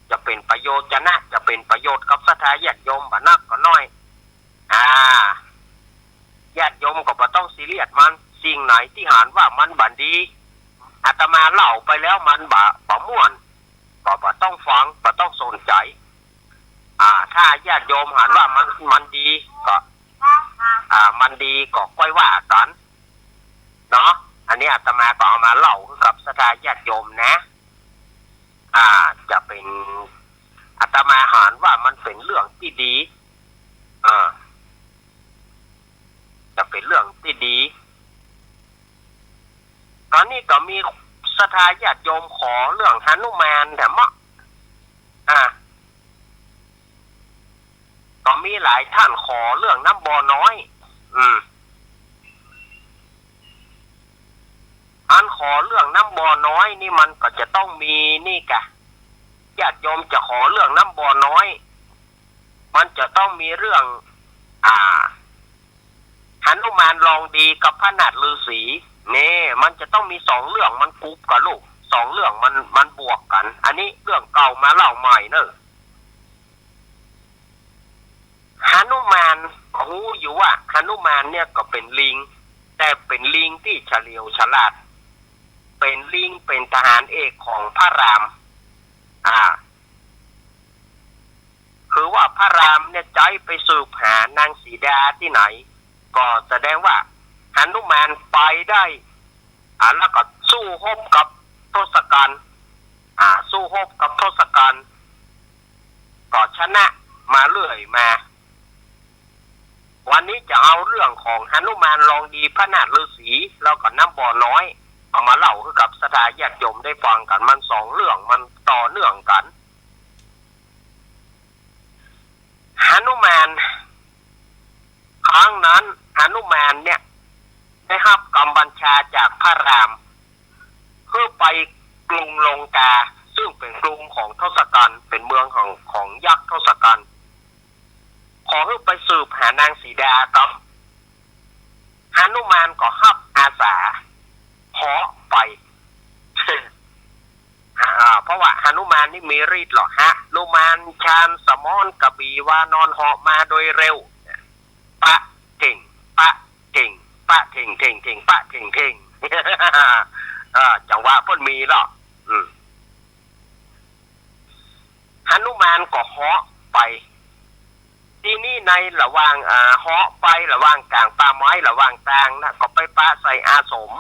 จะเป๋นประโยชน์จะนะ จะเป๋นประโยชน์กับศรัทธาญาติโยมบ่นักก็น้อย อ่า ญาติโยมก็บ่ต้องซีเรียสมัน สิ่งไหนตี้หันว่ามันบ่ดี อาตมาเล่าไปแล้วมันบ่ บ่ม่วน ก็บ่ต้องฟัง บ่ต้องสนใจ๋ อ่า ถ้าญาติโยมหันว่ามัน มันดีก็ อ่า มันดีก็ก้อยว่ากั๋นเนาะ อันนี้อาตมาก็เอามาเล่าหื้อกับศรัทธาญาติโยมนะ อ่า จะเป๋น อาตมาหันว่ามันเป๋นเรื่องตี้ดี อ่า จะเป๋นเรื่องตี้ดี ต๋อนนี้ก็มีศรัทธาญาติโยมขอเรื่องหนุมานแถมเนาะ อ่า ก็มีหลายท่านขอเรื่องน้ำบ่อน้อย อืม อันขอเรื่องน้ำบ่อน้อยนี่มันก็จะต้องมีนี่กะ ญาติโยมจะขอเรื่องน้ำบ่อน้อย มันจะต้องมีเรื่อง อ่า หนุมานลองดีกับพระนาถฤๅษี นี่ มันจะต้องมีสองเรื่องมันกุ๊บกั๋นลูก สองเรื่องมัน มันบวกกั๋น อันนี้เรื่องเก่ามาเล่าใหม่เนอะ หนุมาน ฮู้อยู่ว่าหนุมานเนี่ยก็เป๋นลิง แต่เป๋นลิงตี้เฉลียวฉลาด เป๋นลิง เป๋นทหารเอกของพระราม อ่า คือว่าพระรามเนี่ยใจ๊ไปสืบหานางสีดาตี้ไหน ก็แสดงว่าหนุมานไปได้ อ่า แล้วก็สู้ฮบกับทศกัณฐ์ อ่า สู้ฮบกับทศกัณฐ์ ก็ชนะมาเรื่อยมา วันนี้ จะเอาเรื่องของหนุมานลองดีพระนาถฤๅษี แล้วก็น้ำบ่อน้อย เอามาเล่าหื้อกับศรัทธาญาติโยมได้ฟังกั๋น มันสองเรื่อง มันต่อเนื่องกั๋น หนุมาน ครั้งนั้นหนุมานเนี่ย ได้ฮับกำบัญชาจากพระราม หื้อไปกรุงลงกา ซึ่งเป๋นกรุงของทศกัณฐ์ เป๋นเมืองของ ของยักษ์ทศกัณฐ์ ขอหื้อไปสืบหานางสีดาก็ หนุมานก็ฮับอาสาเหาะไป อ่า เพราะว่าหนุมานนี่มีฤทธิ์เหรอ หนุมานชาญสมรกระบี่วานอนเหาะมาโดยเร็ว ปะเถ่ง ปะเถ่ง ปะเถ่งเถ่งเถ่ง ปะเถ่งเถ่ง เออ จังหวะเปิ้นมีเหรอ อืม หนุมานก็เหาะไป ทีนี้ในระหว่าง อ่า เหาะไประหว่างก๋างป่าไม้ระหว่างตางนะ ก็ไปปะใส่อาสม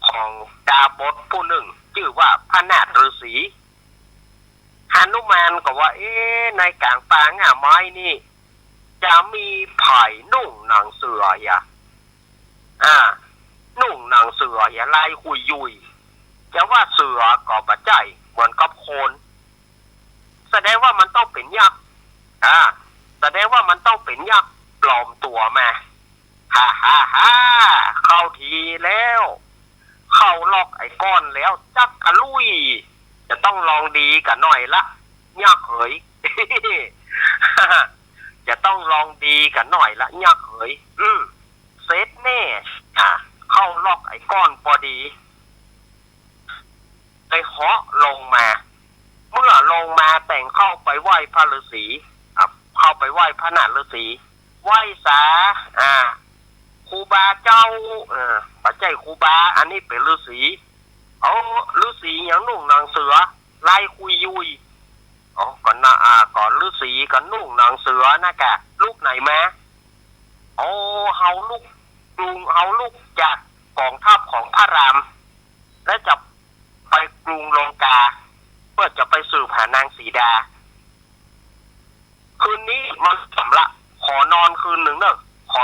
ของดาบสผู้นึ่ง จื้อว่าพระนาถฤๅษี หนุมานก็ว่า เอ๊ะ ในก๋างป่าง่าไม้นี่ จะมีใผนุ่งหนังเสือเหีย อ่า นุ่งหนังเสือเหีย ลายคุยยุย จะว่าเสือก็บ่ใจ้ เหมือนกับคน แสดงว่ามันต้องเป๋นยักษ์ อ่า แสดงว่ามันต้องเป๋นยักษ์ปลอมตั๋วมา ฮ่าฮ่าฮ่า เข้าทีแล้ว เข้าล็อกไอ้ก้อนแล้ว จักกะลุย จะต้องลองดีกั๋นหน่อยละ ยักษ์เหย จะต้องลองดีกั๋นหน่อยละ ยักษ์เหย อืม เสร็จแน่ อ่า เข้าล็อกไอ้ก้อนปอดี เลยเหาะลงมา เมื่อลงมาแต่งเข้าไปไหว้พระฤๅษี อ่ะ เข้าไปไหว้พระนาถฤๅษี ไหว้สา อ่า ครูบาเจ้า เออ บ่ใจ้ครูบา อันนี้เป๋นฤๅษี เอาฤๅษีหยังนุ่งหนังเสือ ลายคุยยุย อ๋อ ก็นะ อ่า ก็ฤๅษีก็นุ่งหนังเสือนะกะ ลุกไหนมา โอ้ เฮาลุกกรุง เฮาลุกจากก๋องทัพของพระราม และจะไปกรุงลงกา เพื่อจะไปสืบหานางสีดา คืนนี้มันสำละ ขอนอนคืนนึ่งเน่อ ขอ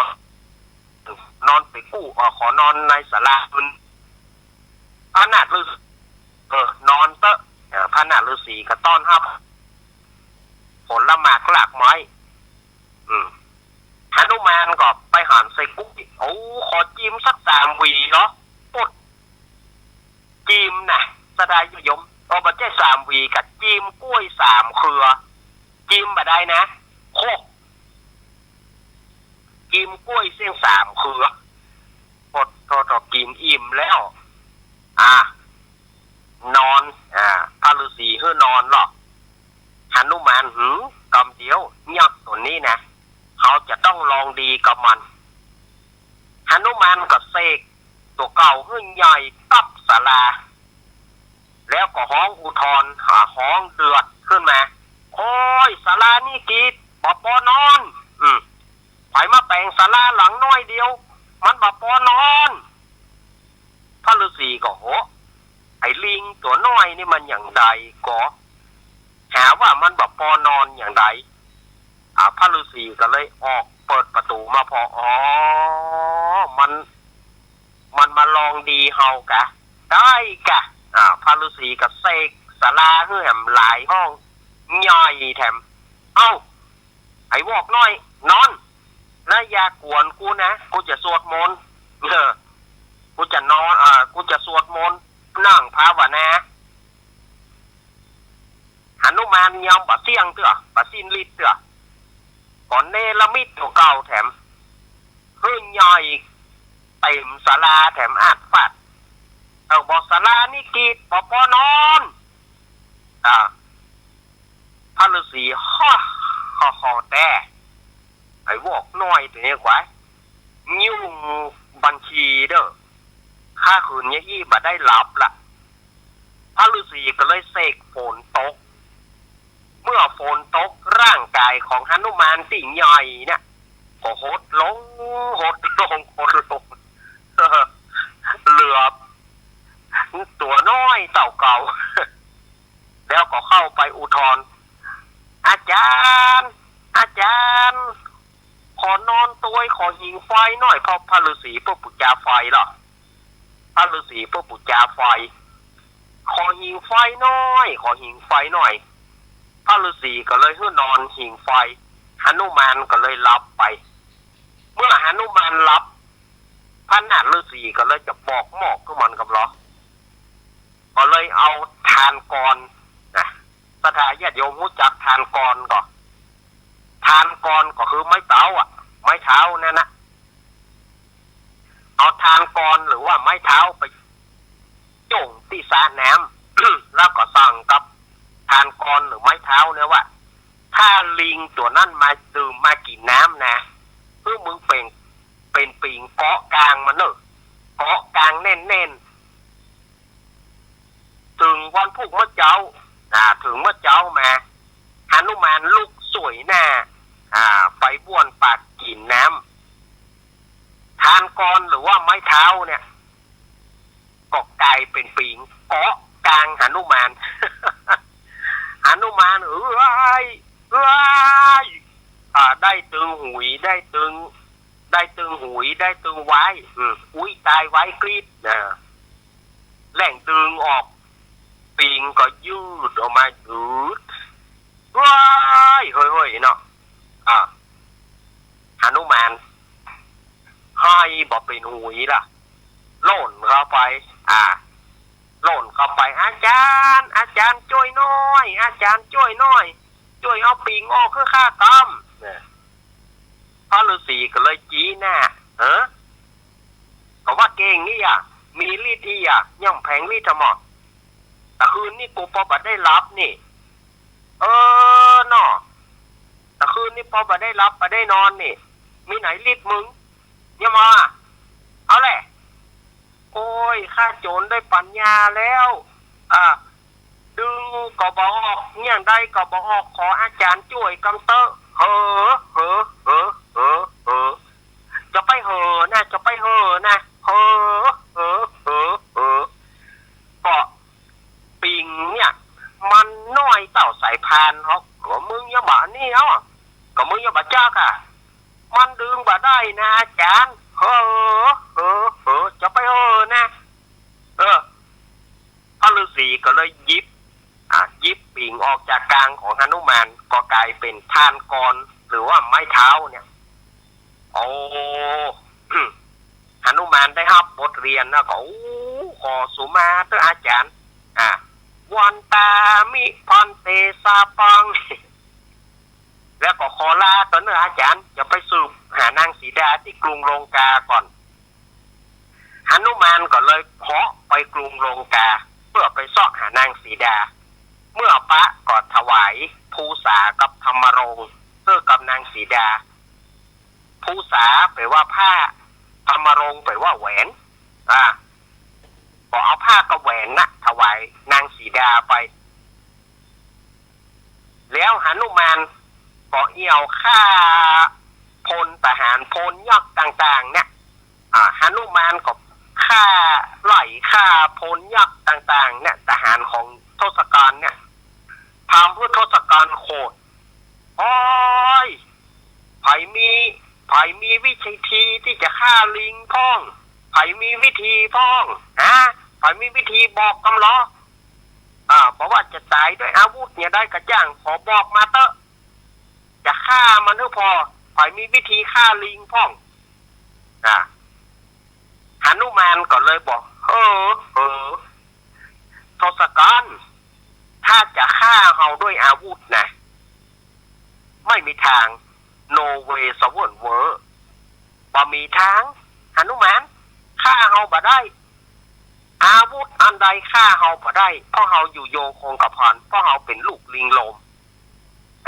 นอนเป๋นกู้ เอ่อ ขอนอนในศาลาคืน พระนาถฤๅษี เออ นอนเต๊อะ เออ พระนาถฤๅษีก็ต้อนฮับ ผลหมากรากไม้ อืม หนุมานก็ไปหันใส่กุ้ย โอ้ ขอจิมสักสามหวีเหรอ ปดจิมนะ ศรัทธาญาติโยม เอา บ่ใจ้สามหวีกะ จิมก้วยสามเครือ จิมบ่ได้นะ โคก จิมก้วยเสี้ยงสามเครือ ปด ทอ ทอ กิ๋นอิ่มแล้ว อ่า นอน อ่า พระฤๅษีหื้อนอนเหรอ หนุมาน หืม กำเดียว ยักษ์ตั๋วนี้นะ เฮาจะต้องลองดีกับมัน หนุมานก็เสกตั๋วเก่าหื้อใหญ่ตั๊บศาลา แล้วก็ฮ้องอุทธรณ์ อ่า ฮ้องเดือดขึ้นมา โอ้ย ศาลานี้กีด บ่ปอนอน อืม ใผมาแป๋งศาลาหลังน้อยเดียว มันบ่ปอนอน พระฤๅษีก็ โห ไอ้ลิงตั๋วน้อยนี่มันหยังใดก่อ หาว่ามันบ่ปอนอนหยังใด อ่า พระฤๅษีก็เลยออกเปิดประตู๋มาผ่อ อ๋อ มัน มันมาลองดีเฮากะ ได้กะ อ่า พระฤๅษีก็เสกศาลาหื้อแหมหลายห้อง ใหญ่แถม เอ้า ไอ้วอกน้อย นอน นะ อย่ากวนกูนะ กูจะสวดมนต์ เออ กูจะนอน อ่า กูจะสวดมนต์ นั่งภาวนา หนุมานยังบ่เสี้ยงเตื้อ บ่สิ้นฤทธิ์เตื้อ ก็เนรมิตตั๋วเก่าแถม หื้อใหญ่เต็มศาลาแถมอาดฟาด เออ บอกศาลานี้กีด บ่ปอนอน อ่า พระฤๅษี ฮ่า ฮ่า ฮ่า แต่ ไอ้วอกน้อยตั๋วนี้กว่า ยุ่งบัญชีเด้อ ข้าคืนนี้อี้บ่ได้หลับละ พระฤๅษีก็เลยเสกฝนตก เมื่อฝนตก ร่างกายของหนุมานตี้ใหญ่เนี่ย ก็หดลง หดลง หดลง เหลือตั๋วน้อยเต้าเก่า แล้วก็เข้าไปอุทธรณ์ อาจารย์ อาจารย์ ขอนอน โอ้ย ขอหิงไฟหน่อย เพราะพระฤๅษีเปิ้นปู๋จาไฟเนาะ พระฤๅษีเปิ้นปู๋จาไฟ ขอหิงไฟหน่อย ขอหิงไฟหน่อย พระฤๅษีก็เลยหื้อนอนหิงไฟ หนุมานก็เลยหลับไป เมื่อหนุมานหลับ พระนาฏฤๅษีก็เลยจะบอกหมอกขึ้นมาก่อ ก็เลยเอาทานกรนะ ศรัทธาญาติโยมฮู้จักทานกรก่อ ทานกรก็คือไม้เต๊าอะ ไม้เท้านั่นนะ เอาทานกรหรือว่าไม้เท้าไปจ้วงตี้สระน้ำ แล้วก็สั่งกับทานกรหรือไม้เท้าเนี่ยว่า ถ้าลิงตั๋วนั้นมาดื่มมากิ๋นน้ำนะ หื้อมึงเป๋น เป๋นปิงเกาะกางมันเน่อ เกาะกางแน่นๆ เถิงวันพุกเมื่อเจ๊า อ่า เถิงเมื่อเจ๊ามา หนุมานลุกสวยหน้า อ่า ไปบ้วนปากกิ๋นน้ำ ทานกรหรือว่าไม้เท้าเนี่ย ก็ก๋ายเป๋นปิงเกาะกางหนุมาน หนุมาน เอ้ย เอ้ย อ่า ได้ตึงหุย ได้ตึง ได้ตึงหุย ได้ตึงว้าย อืม อุ๊ย ตายว้ายกรี๊ดนะ แล่งดึงออก ปิงก็ยืดออกมา ยืด เฮ้ย เฮ้ย เฮ้ย เนาะ อ่า หนุมาน ไห้บ่เป๋นหุยละ โล่นเข้าไป อ่า โล่นเข้าไป อาจ๋ารย์ อาจ๋ารย์จ้วยหน้อย อาจ๋ารย์จ้วยหน้อย จ้วยเอาปิงออกหื้อข้ากำ เนี่ย พระฤๅษีก็เลยจี๊หน้า เออ ก็ว่าเก่งอี้หยา มีฤทธิ์อี้หยา ย่อมแผงฤทธิ์ธรรมะ ตะคืนนี้กูปอบ่ได้หลับนี่ เออ เนาะ ตะคืนนี้ปอบ่ได้หลับบ่ได้นอนนี่ มีไหนฤทธิ์มึง เนี่ยมา เอาแหละ โอ้ย ข้าโจ๋นได้ปั๋ญญาแล้ว อ่า ดึงก็บ่ออก เยียงใดก็บ่ออก ขออาจ๋ารย์จ้วยกำเต๊อะ เหอ เหอ เหอ เหอ เหอ จะไปเหอนะ จะไปเหอนะ เหอ เหอ เหอ เหอ ก็ปิงเนี่ย มันน้อยเต้าสายพานหรอก ก็มึงยังบ่อันนี้เนาะ ก็มึงยังบ่จักอะ มันดึงบ่ได้นะอาจ๋ารย์ เหอ เหอ เหอ จะไปเหอนะ เออ พระฤๅษีก็เลยหยิบ อ่ะ หยิบปิงออกจากกางของหนุมาน ก็ก๋ายเป๋นทานกร หรือว่าไม้เท้าเนี่ย โอ้ หนุมานได้ฮับบทเรียนแล้วก็ โอ้ ขอสุมาเต๊อะอาจ๋ารย์ อ่ะ วันตามิภันเตสาปัง แล้วก็ขอลาเต๊อะเน่ออาจ๋ารย์ จะไปสืบหานางสีดาตี้กรุงลงกาก่อน หนุมานก็เลยเหาะไปกรุงลงกา เปื้อไปเซาะหานางสีดา เมื่อปะก็ถวายภูษากับธรรมรงค์หื้อกับนางสีดา ภูษาแป๋ว่าผ้า ธรรมรงค์แป๋ว่าแหวน อ่า ก็เอาผ้ากับแหวนน่ะ ถวายนางสีดาไป แล้วหนุมานก็เอี่ยวฆ่าพลทหาร พลยักษ์ต่างๆ เนี่ย อ่า หนุมานก็ฆ่าไล่ฆ่าพลยักษ์ต่างๆ เนี่ย ทหารของทศกัณฐ์เนี่ย ทำหื้อทศกัณฐ์โขด โอ้ย ใผมี ใผมีวิธีตี้จะฆ่าลิงพ่อง ใผมีวิธีพ่อง ฮะ ใผมีวิธีบอกกำลอ อ่า บ่ว่าจะต๋ายด้วยอาวุธเนี่ยใดก็จ้าง ขอบอกมาเต๊อะ จะฆ่ามันหื้อผ่อ ใผมีวิธีฆ่าลิงพ่อง อ่า หนุมานก็เลยบอก เออ เออ ทศกัณฐ์ ถ้าจะฆ่าเฮาด้วยอาวุธนะ ไม่มีทาง no way สะเวิ้นเว้อ บ่มีทาง หนุมาน ฆ่าเฮาบ่ได้ อาวุธอันใดฆ่าเฮาบ่ได้ เพราะเฮาอยู่โยงคงกระพัน เพราะเฮาเป๋นลูกลิงลม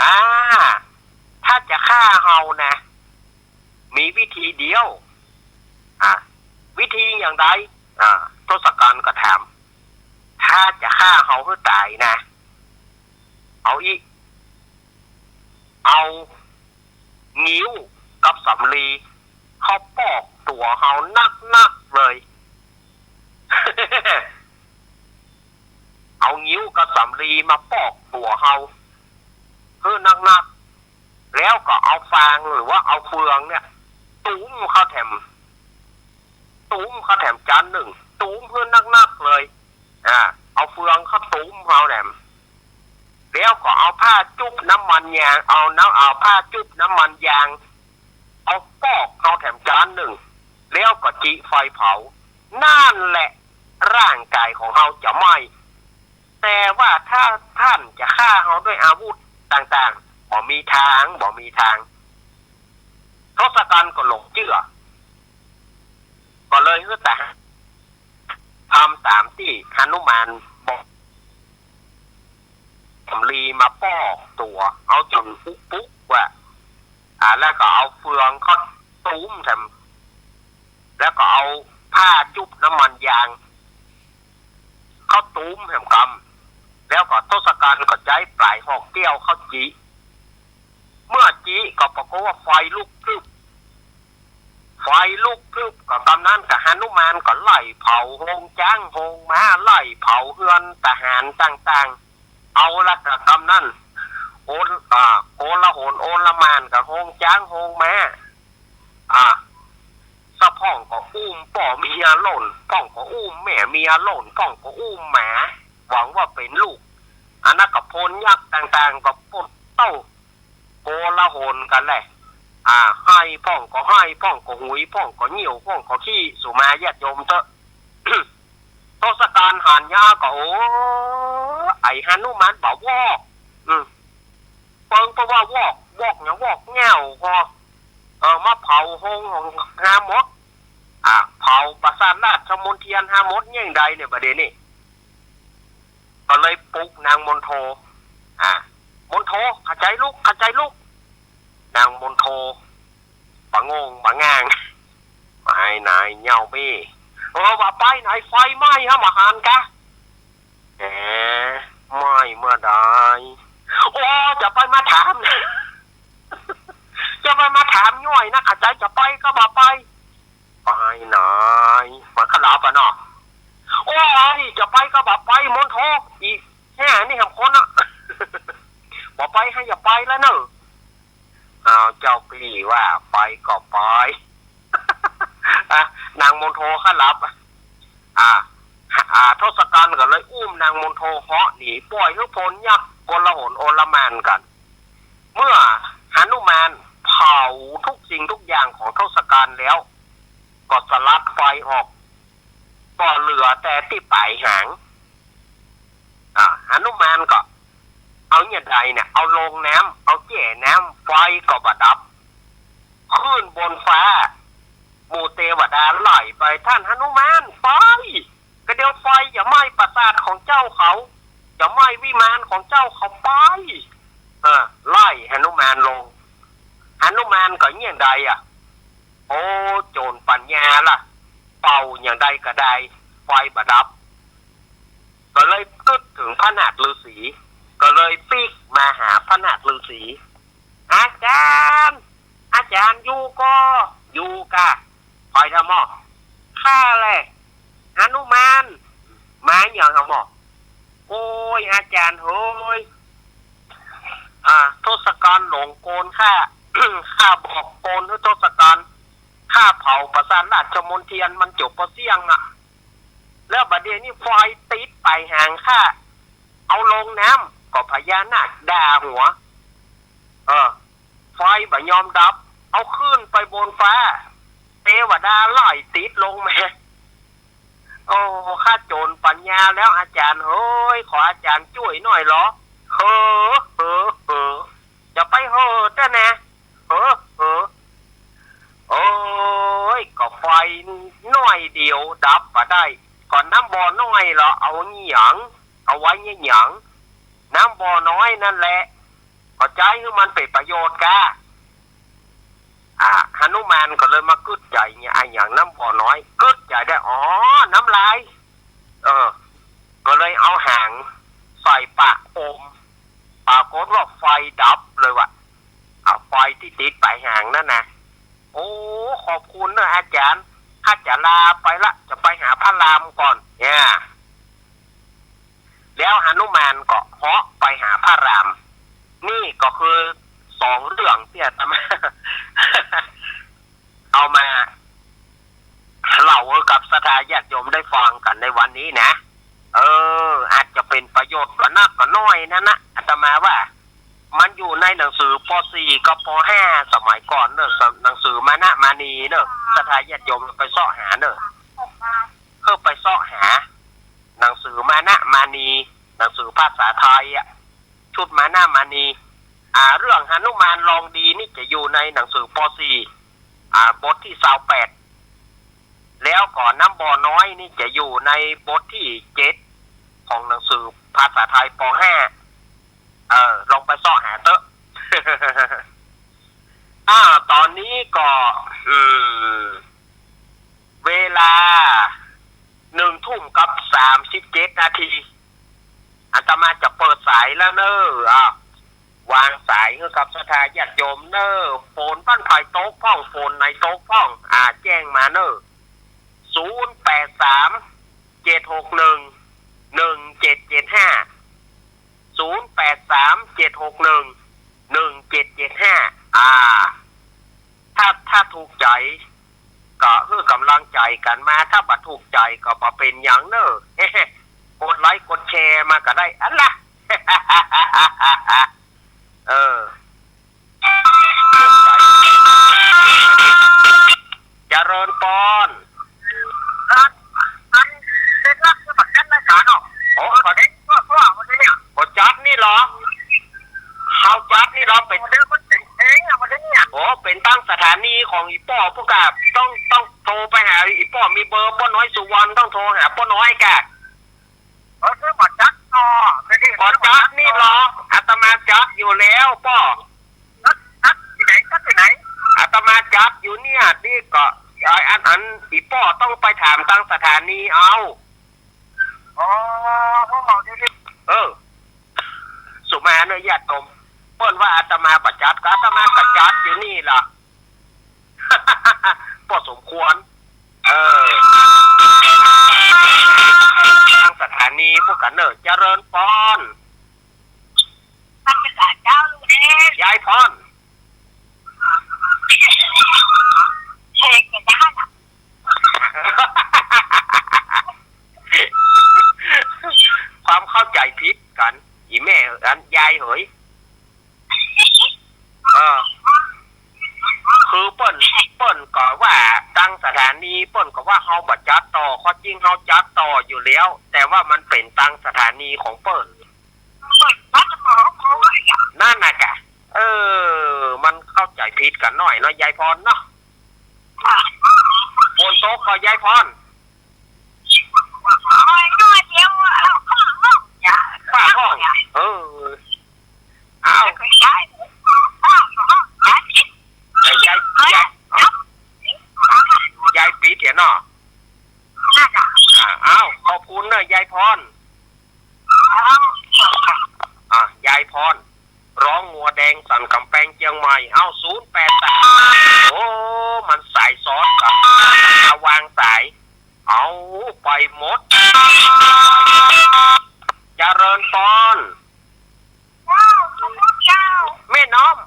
อ่า ถ้าจะฆ่าเฮานะ มีวิธีเดียว อ่า วิธีอย่างใด อ่า ทศกัณฐ์ก็ถาม ถ้าจะฆ่าเฮาหื้อต๋ายนะ เอาอี้ เอางิ้วกับสำลี เข้าปอกตั๋วเฮานักๆ เลย เอางิ้วกับสำลีมาปอกตั๋วเฮาหื้อนักๆ แล้วก็เอาฟางหรือว่าเอาเฟืองเนี่ย ตุ้มเข้าแถม ตุ้มเข้าแถมจานนึ่ง ตุ้มหื้อนักๆ เลย อ่า เอาเฟืองเข้าตุ้มเข้าแถม แล้วก็เอาผ้าจุ๊บน้ำมันยาง เอาน้ำ เอาผ้าจุ๊บน้ำมันยาง เอาปอกเข้าแถมจานนึ่ง แล้วก็จิไฟเผา นั่นแหละ ร่างกายของเฮาจะไหม้ แต่ว่าถ้าต้านจะฆ่าเฮาด้วยอาวุธต่างๆ บ่มีตาง บ่มีตาง ทศกัณฐ์ก็หลงเจื้อ ก็เลยหื้อตหารทำต๋ามตี้หนุมานบอก สำลีมาปอกตั๋ว เอาจุ่นปุ๊กๆ ว่า อ่า แล้วก็เอาเฟืองเข้าตุ้มแถม แล้วก็เอาผ้าจุ๊บน้ำมันยาง เข้าตุ้มแหมกำ แล้วก็ทศกัณฐ์ก็ใจ๊ปลายหอกแก้วเข้าจิ เมื่อจิก็ปรากฏว่าไฟลุกพลึบ ไฟลุกพลึบ ก็กำนั้นก็หนุมานก็ไล่เผาโฮงจ๊างโฮงม้า ไล่เผาเฮือนทหารต่างๆ เอาละก็กำนั้น โอน อ่า โกลาหลโอลหม่านกับโฮงจ๊างโฮงม้า อ่า สะพ่องก็อุ้มป้อเมียล่น พ่องก็อุ้มแม่เมียล่น พ่องก็อุ้มหมา หวังว่าเป๋นลูก อันนั้นก็พลยักษ์ต่างๆ ก็ปดเต้าโกลาหลกั๋นแหละ อ่า ไห้พ่องก็ไห้ พ่องก็หุย พ่องก็เยี่ยว พ่องก็ขี้ สุมาญาติโยมเต๊อะ ทศกัณฐ์หันยาก็ โอ้ ไอ้หนุมานบ่าวอก อืม เปิงเพราะว่าวอก วอกหยัง วอกแง่ว พอ เออ มาเผาโฮงของฮาหมด อ่า เผาปราสาทราชมณเทียนฮาหมด เยียงใดเนี่ย บ่าเดี่ยวนี้ ก็เลยปลุกนางมณโฑ อ่า มณโฑ เข้าใจ๋ลุก เข้าใจ๋ลุก นางมณโฑ ปะโงงปะง่าง ไปไหนเย้าปี้ เออ บ่าไปไหน ไฟไหม้ฮะ บ่หันกะ แหม ไหม้เมื่อใด โอ้ จะไปมาถาม จะไปมาถามย้อยนะ เข้าใจ๋ จะไปก็บ่าไป ไปไหน มาขลับอ่ะเนาะ โอ้ย จะไปก็บ่าไป มณโฑ อีแห่นี่แหมคนอ่ะ บ่าไป หื้ออย่าไปแล้วเนอะ อ้าว เจ้าปี้ว่าไปก็ไป อ่ะ นางมณโฑขลับ อ่ะ อ่า ทศกัณฐ์ก็เลยอุ้มนางมณโฑเหาะหนี ป่อยหื้อพลยักษ์โกลาหลโอลหม่านกั๋น เมื่อหนุมานเผาทุกสิ่งทุกอย่างของทศกัณฐ์แล้ว ก็สลัดไฟออก ก็เหลือแต่ตี้ป๋ายหาง อ่า หนุมานก็เอาเนี่ยใดเนี่ย เอาลงน้ำ เอาแจ้น้ำ ไฟก็บ่ดับ ขึ้นบนฟ้า หมู่เตวดาไล่ไป ท่านหนุมานไป ก็เดี๋ยวไฟจะไหม้ปราสาทของเจ้าเขา จะไหม้วิมานของเจ้าเขาไป เออ ไล่หนุมานลง หนุมานก็เยียะใดอ่ะ โอ้ โจ๋นปั๋ญญาละ เป่าอย่างใดก็ได้ ไฟบ่ดับ ก็เลยกึ๊ดเถิงพระนาถฤๅษี ก็เลยปิ๊กมาหาพระนาถฤๅษี อาจ๋ารย์ อาจ๋ารย์อยู่ก่อ อยู่ก่ะ ใผล่ะหม่อ ข้าแหละ หนุมาน มาหยังหะหม่อ โอ้ย อาจ๋ารย์เฮย อ่า ทศกัณฐ์หลงกลข้า ข้าบอกกลหื้อทศกัณฐ์ ข้าเผาปราสาทราชมณเทียนมันจบบ่เสี้ยงน่ะ แล้วบ่าเดี่ยวนี้ไฟติดป๋ายหางข้า เอาลงน้ำ ก็พญานาคด่าหัว เออ ไฟบ่ยอมดับ เอาขึ้นไปบนฟ้า เตวดาไล่ติดลงมา โอ้ ข้าโจ๋นปั๋ญญาแล้วอาจ๋ารย์เฮย ขออาจ๋ารย์จ้วยหน่อยเหลอ เฮอ เฮอ เฮอ จะไปเฮอแต๊นะ เฮอ เฮอ โอ้ย ก็ไฟน้อยเดียวดับบ่ได้ ก็น้ำบ่อน้อยเหลอ เอาหยัง เอาไว้หยัง น้ำบ่อน้อยนั่นแหละ ก็ใจ๊หื้อมันเป๋นประโยชน์ก่ะ อ่า หนุมานก็เลยมากึ๊ดใจ๋เนี่ย อะหยังน้ำบ่อน้อย กึ๊ดใจ๋ได้ อ๋อ น้ำลาย เออ ก็เลยเอาหางใส่ปากอม ปรากฏว่าไฟดับเลยว่ะ อ่า ไฟตี้ติดป๋ายหางนั่นนะ โอ้ ขอบคุณเนอะอาจ๋ารย์ ข้าจะลาไปละ จะไปหาพระรามก่อน เนี่ย แล้วหนุมานก็เหาะไปหาพระราม นี่ก็คือสองเรื่องตี้อาตมา เอา นี่นะ เออ อาจจะเป๋นประโยชน์บ่นักบ่น้อยนั่นนะ อาตมาว่า มันอยู่ในหนังสือ ป.สี่ กับ ป.ห้า สมัยก่อนเนอะ หนังสือมานะมานีเนอะ ศรัทธาญาติโยมไปเซาะหาเนอะ เออ ไปเซาะหา หนังสือมานะมานี หนังสือภาษาไทยอะ ชุดมานะมานี อ่า เรื่องหนุมานลองดีนี่จะอยู่ในหนังสือ ป.สี่ อ่า บทตี้ซาวแปด แล้วก็น้ำบ่อน้อยนี่จะอยู่ในบทตี้เจ็ด ของหนังสือภาษาไทย ป.ห้า เออ ลองไปเซาะหาเต๊อะ อ่า ต๋อนนี้ก็ อืม เวลา หนึ่งทุ่มกับสามสิบเจ็ดนาที อาตมาจะเปิดสายแล้วเนอะ อ่ะ วางสายหื้อกับศรัทธาญาติโยมเนอะ ฝนบ้านไผตกพ่อง ฝนไหนตกพ่อง อ่า แจ้งมาเนอะ ศูนย์แปดสาม เจ็ดหกหนึ่ง หนึ่งเจ็ดเจ็ดห้า ศูนย์แปดสาม เจ็ดหกหนึ่ง หนึ่งเจ็ดเจ็ดห้า อ่า ถ้า ถ้าถูกใจ๋ ก็หื้อกำลังใจ๋กั๋นมา ถ้าบ่ถูกใจ๋ก็บ่เป๋นหยังเนอะ กดไลก์กดแชร์มาก็ได้ อันละ เออ เจริญปอน อัน อันเด็ดลักคือบักจันรายก๋านเนาะ โอ้ บักจันก็ ก็ว่าวันนี้เนี่ย โอ้ จัดนี่เหรอ เฮาจัดนี่เหรอ เป๋น เดี๋ยวมันเป๋นเพลงอะวันนี้เนี่ย โอ้ เป๋นตั้งสถานีของอี่ป้อ ผู้กะ ต้อง ต้องโทรไปหาอี่ป้อ มีเบอร์ป้อน้อยสุวรรณ ต้องโทรหาป้อน้อยกะ เออ คือบ่จัดเนาะ บ่จัดนี่เหรอ อาตมาจัดอยู่แล้วป้อ จัด จัดตี้ไหน จัดตี้ไหน อาตมาจัดอยู่เนี่ย นี่ก็ ไอ้อัน อันอี่ป้อต้องไปถามตางสถานีเอา อ๋อ พวกเรานี่ เออ สุมาเนอะญาติโยม เปิ้นว่าอาตมาบ่จัด ก็อาตมาก็จัดอยู่นี่ล่ะ พอสมควร เออ ตางสถานีพวกกั๋นเนอะ เจริญปอน มันเป็นหลานเจ้าลูกเอง ยายปอน เองจะได้น่ะ ความเข้าใจ๋ผิดกั๋น อี่แม่อันยายเหย เออ คือเปิ้น เปิ้นก็ว่าตางสถานี เปิ้นก็ว่าเฮาบ่จัดต่อ ความจริงเฮาจัดต่ออยู่แล้ว แต่ว่ามันเป๋นตางสถานีของเปิ้น นั่นน่ะกะ เออ มันเข้าใจ๋ผิดกั๋นหน้อยเนาะ ยายปอนเนาะ ฝนตกก่อยายปอน ฟ้าห้อง เออ อ้าว ยาย ยาย ยายปิดเหียเนาะ อ่า อ้าว ขอบคุณเนอะ ยายปอน อ่ะ ยายปอน ร้องงัวแดงสันก๋ำแปงเจียงใหม่ เอ้า ศูนย์แปดสาม โอ้ มันสายซ้อนกั๋น วางสาย เอาไปหมด เจริญปอน เจ้า สมมุติเจ้า แม่น้อม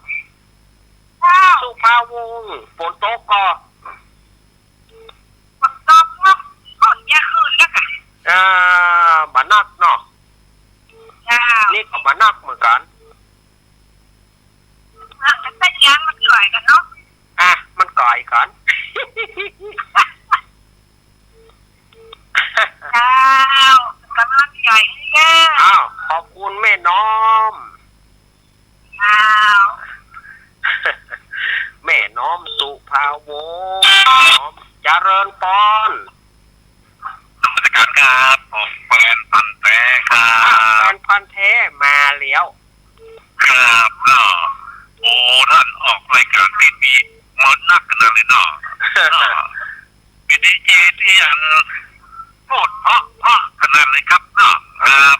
เจ้า สุภาวงศ์ ฝนตกก่อ ฝนตกเนาะ ฝนเยียะขึ้นแล้วกะ อ่า บ่นักเนาะ เจ้า นี่ก็บ่นักเหมือนกั๋น อ่ะ มันก๋อยกั๋นเนาะ อ่ะ มันก๋อยกั๋น เจ้า ก๋ำลังใจ๋เด้อ อ้าว ขอบคุณแม่น้อม อ้าว แม่น้อมสุภาวงศ์ น้อมเจริญปอน นมัสการครับ ผมแฟนพันธุ์แท้ครับ อ้าว แฟนพันธุ์แท้มาแล้ว ครับเนาะ โอ้ ต้านออกรายก๋านตี้ดี เหมือนนักขนาดเลยเนาะ เนาะ เป๋นดีเจตี้อัน พูดเพราะ เพราะขนาดเลยครับเนาะ ครับ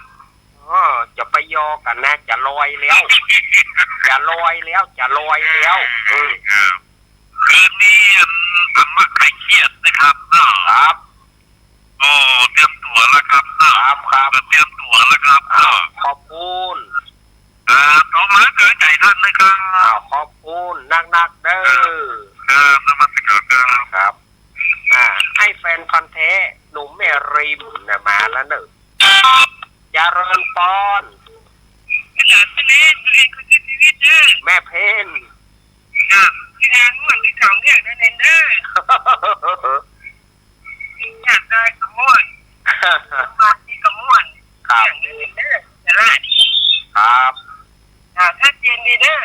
อ๋อ จะไปยอกั๋นนะ จะลอยแล้ว จะลอยแล้ว จะลอยแล้ว อืม ครับ คืนนี้อัน อันมาคลายเครียดนะครับเนาะ ครับ โอ้ เตรียมตั๋วแล้วครับเนาะ ครับ ครับ เตรียมตั๋วแล้วครับเนาะ ขอบคุณ อ่า โทรมาเจอใจ๋ต้านนะครับ อ้าว ขอบคุณนักๆ เด้อ ครับ นมัสการครับ ครับ อ่า ไอ้แฟนพันธุ์แท้ หนุ่มแม่ริมนะ มา ครับ ที่งานม่วนที่เขาเรียกนั่นเองเด้อ ที่อยากได้ก็ม่วน มาที่ก็ม่วน ครับ เรียกนั่นเองเด้อ ตลาด ครับ อ่า ชัดเจนดีเด้อ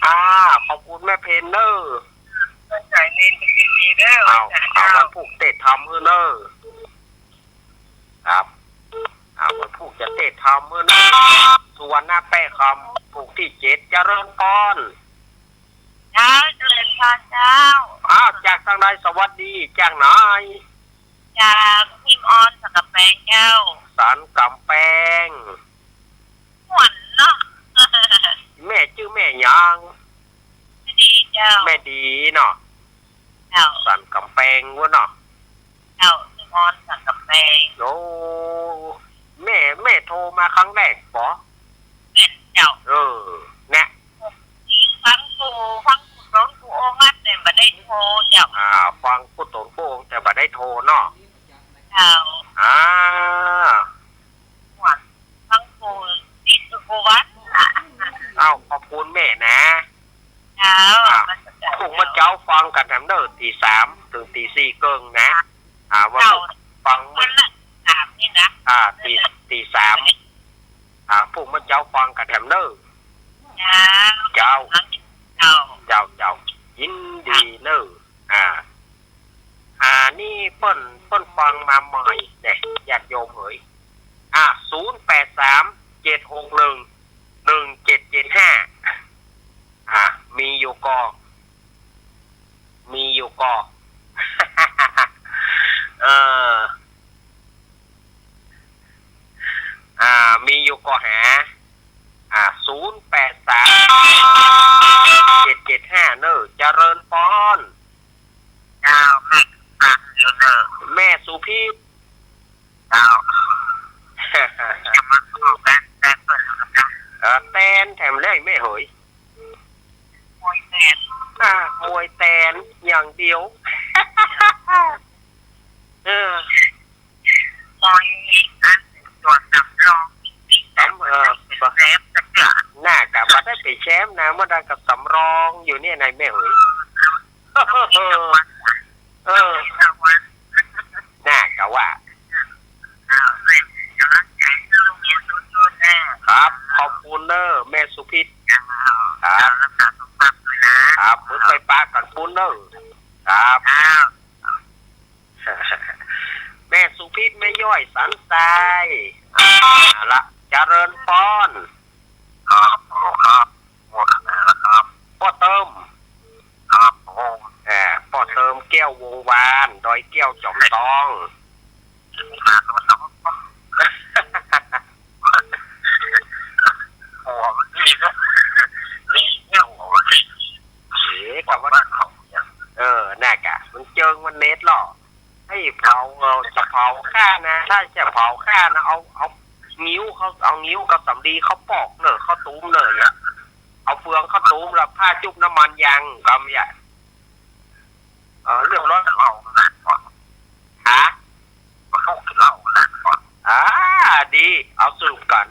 อ่า ขอบคุณแม่เพนเด้อ วันจ่ายเนนก็ยินดีเด้อ เอา วันจ่าย เอา เจ้า วันพูกเตะทำเฮ้อเน้อ ครับ อ่า วันพูกจะเตะทำเฮ้อเน้อ สุวรรณแป้คำ พูกตี้เจ็ด เจริญพร เจ้า เจริญพรเจ้า อ้าว จากตางใด สวัสดี จากไหน จากพิมออนสันกำแปงเจ้า สันกำแปง ม่วนเนาะ แม่จื้อแม่หยัง แม่ดีเจ้า แม่ดีเนาะ เจ้า สันกำแปงวะเนาะ เจ้า พิมออนสันกำแปง โอ้ แม่ แม่โทรมาครั้งแรกบ่ แม่นเจ้า เออ เนี่ย ฟังกู้ ฟังกู้ต๋นกู้องค์อัดแต่บ่ได้โทรเจ้า อ่า ฟังกู้ต๋นกู้องค์แต่บ่ได้โทรเนาะ เจ้า อ่า ฟังกู้ติดกู้วัน อ้าว ขอบคุณแม่นะ เจ้า อ่า นมัสก๋าน พูกเมื่อเจ๊าฟังกั๋นแถมเน้อ ตีสามเถิงตีสี่เกิ่งนะ อ่า ว่า เจ้า พูกฟังเมื่อ วันละสามนี่นะ อ่า ตี ตีสาม อ่า พูกเมื่อเจ๊าฟังกั๋นแถมเน้อ เจ้า เจ้า เจ้า เจ้า เจ้า ยินดีเน้อ อ่า อ่า นี่เปิ้น เปิ้นฟังมาใหม่เนี่ย ญาติโยมเหย อ่า ศูนย์แปดสาม เจ็ดหกหนึ่ง หนึ่งเจ็ดเจ็ดห้า อ่า มีอยู่ก่อ มีอยู่ก่อ เออ อ่า มีอยู่ก่อหา อ่า ศูนย์แปดสาม เจ็ดเจ็ดห้า เน้อ เจริญพร เจ้า แม่ฟังอยู่เน้อ แม่สุพิษ เจ้า จะมาขอแป้น แป้นเปิ้นนะครับ เออ แตนแถมแรกแม่เหย มวยแตน อ่า มวยแตนอย่างเดียว เออ มวยอันตัวสำรอง สำ เออ แชมป์สักเทื่อ น่ากะบ่ได้ไปแชมป์นะ เมื่อใดก็สำรองอยู่เนี่ยนายแม่เหย เออ น่ากะว่า อ้าว เป็นกำลังใจให้ลูกเมียสู้ๆ นะครับ ขอบคุณเน้อ แม่สุพิษ ครับ ครับ รักษาสุขภาพด้วยนะ ครับ มื้อไปปะกั๋นปุ้นเน้อ ครับ ครับ แม่สุพิษ แม่ย้อย สันทราย อ่า ละ เจริญพร ครับ โอ้ ครับ โมทนาแล้วครับ ป้อเติม ครับผม อ่า ป้อเติม แก้ววงศ์วาน ดอยแก้วจ๋อมตอง มาครับ หัวมันดีนะ ดีเนี่ย หัวมันดี เอ๊ะ ก็ว่า บ้านเขาเนี่ย เออ น่ากะ มันเจิงมันเน็ตหรอ ไอ้เผา เออ จะเผาข้านะ ถ้าจะเผาข้านะ เอา เอางิ้วเข้า เอางิ้วกับสำลีเข้าปอกเน่อ เข้าตุ้มเน่อเนี่ย เอาเฟืองเข้าตุ้มแล้วผ้าจุ่มน้ำมันยังกำเนี่ย เออ เรียบร้อย เหล้าหนักกว่า ฮะ พวกกินเหล้าหนักกว่า อ่า ดี เอาสืบกั๋น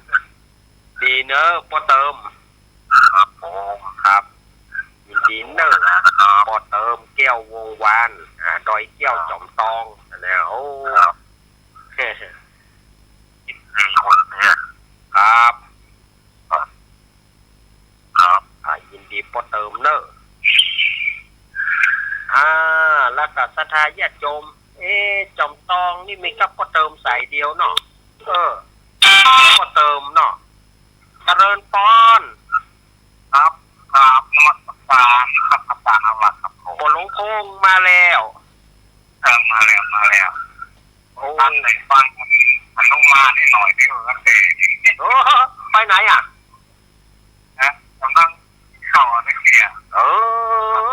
ดีเน้อ ป้อเติม ครับผม ครับ ยินดีเน้อ นะครับ ป้อเติม แก้ววงศ์วาน อ่า ดอยแก้วจ๋อมตอง นะ โอ้ ครับ ยินดีคนเนี่ย ครับ ครับ ครับ อ่า ยินดีป้อเติมเน้อ อ่า แล้วก็ศรัทธาญาติโยม เอ๊ะ จ๋อมตองนี่มีกับป้อเติมสายเดียวเนาะ เออ ป้อเติมเนาะ เจริญพร ครับ ครับ นมัสการ ครับ อาจารย์ เอาละครับผม ป้อหลวงพงษ์มาแล้ว เออ มาแล้ว มาแล้ว โอ้ ตั้งใจฟังหนุมานนิดหน่อยเดียว ตั้งแต่ โอ้ ไปไหนอ่ะ นะ กำลังเข้าในเกียร์ เอ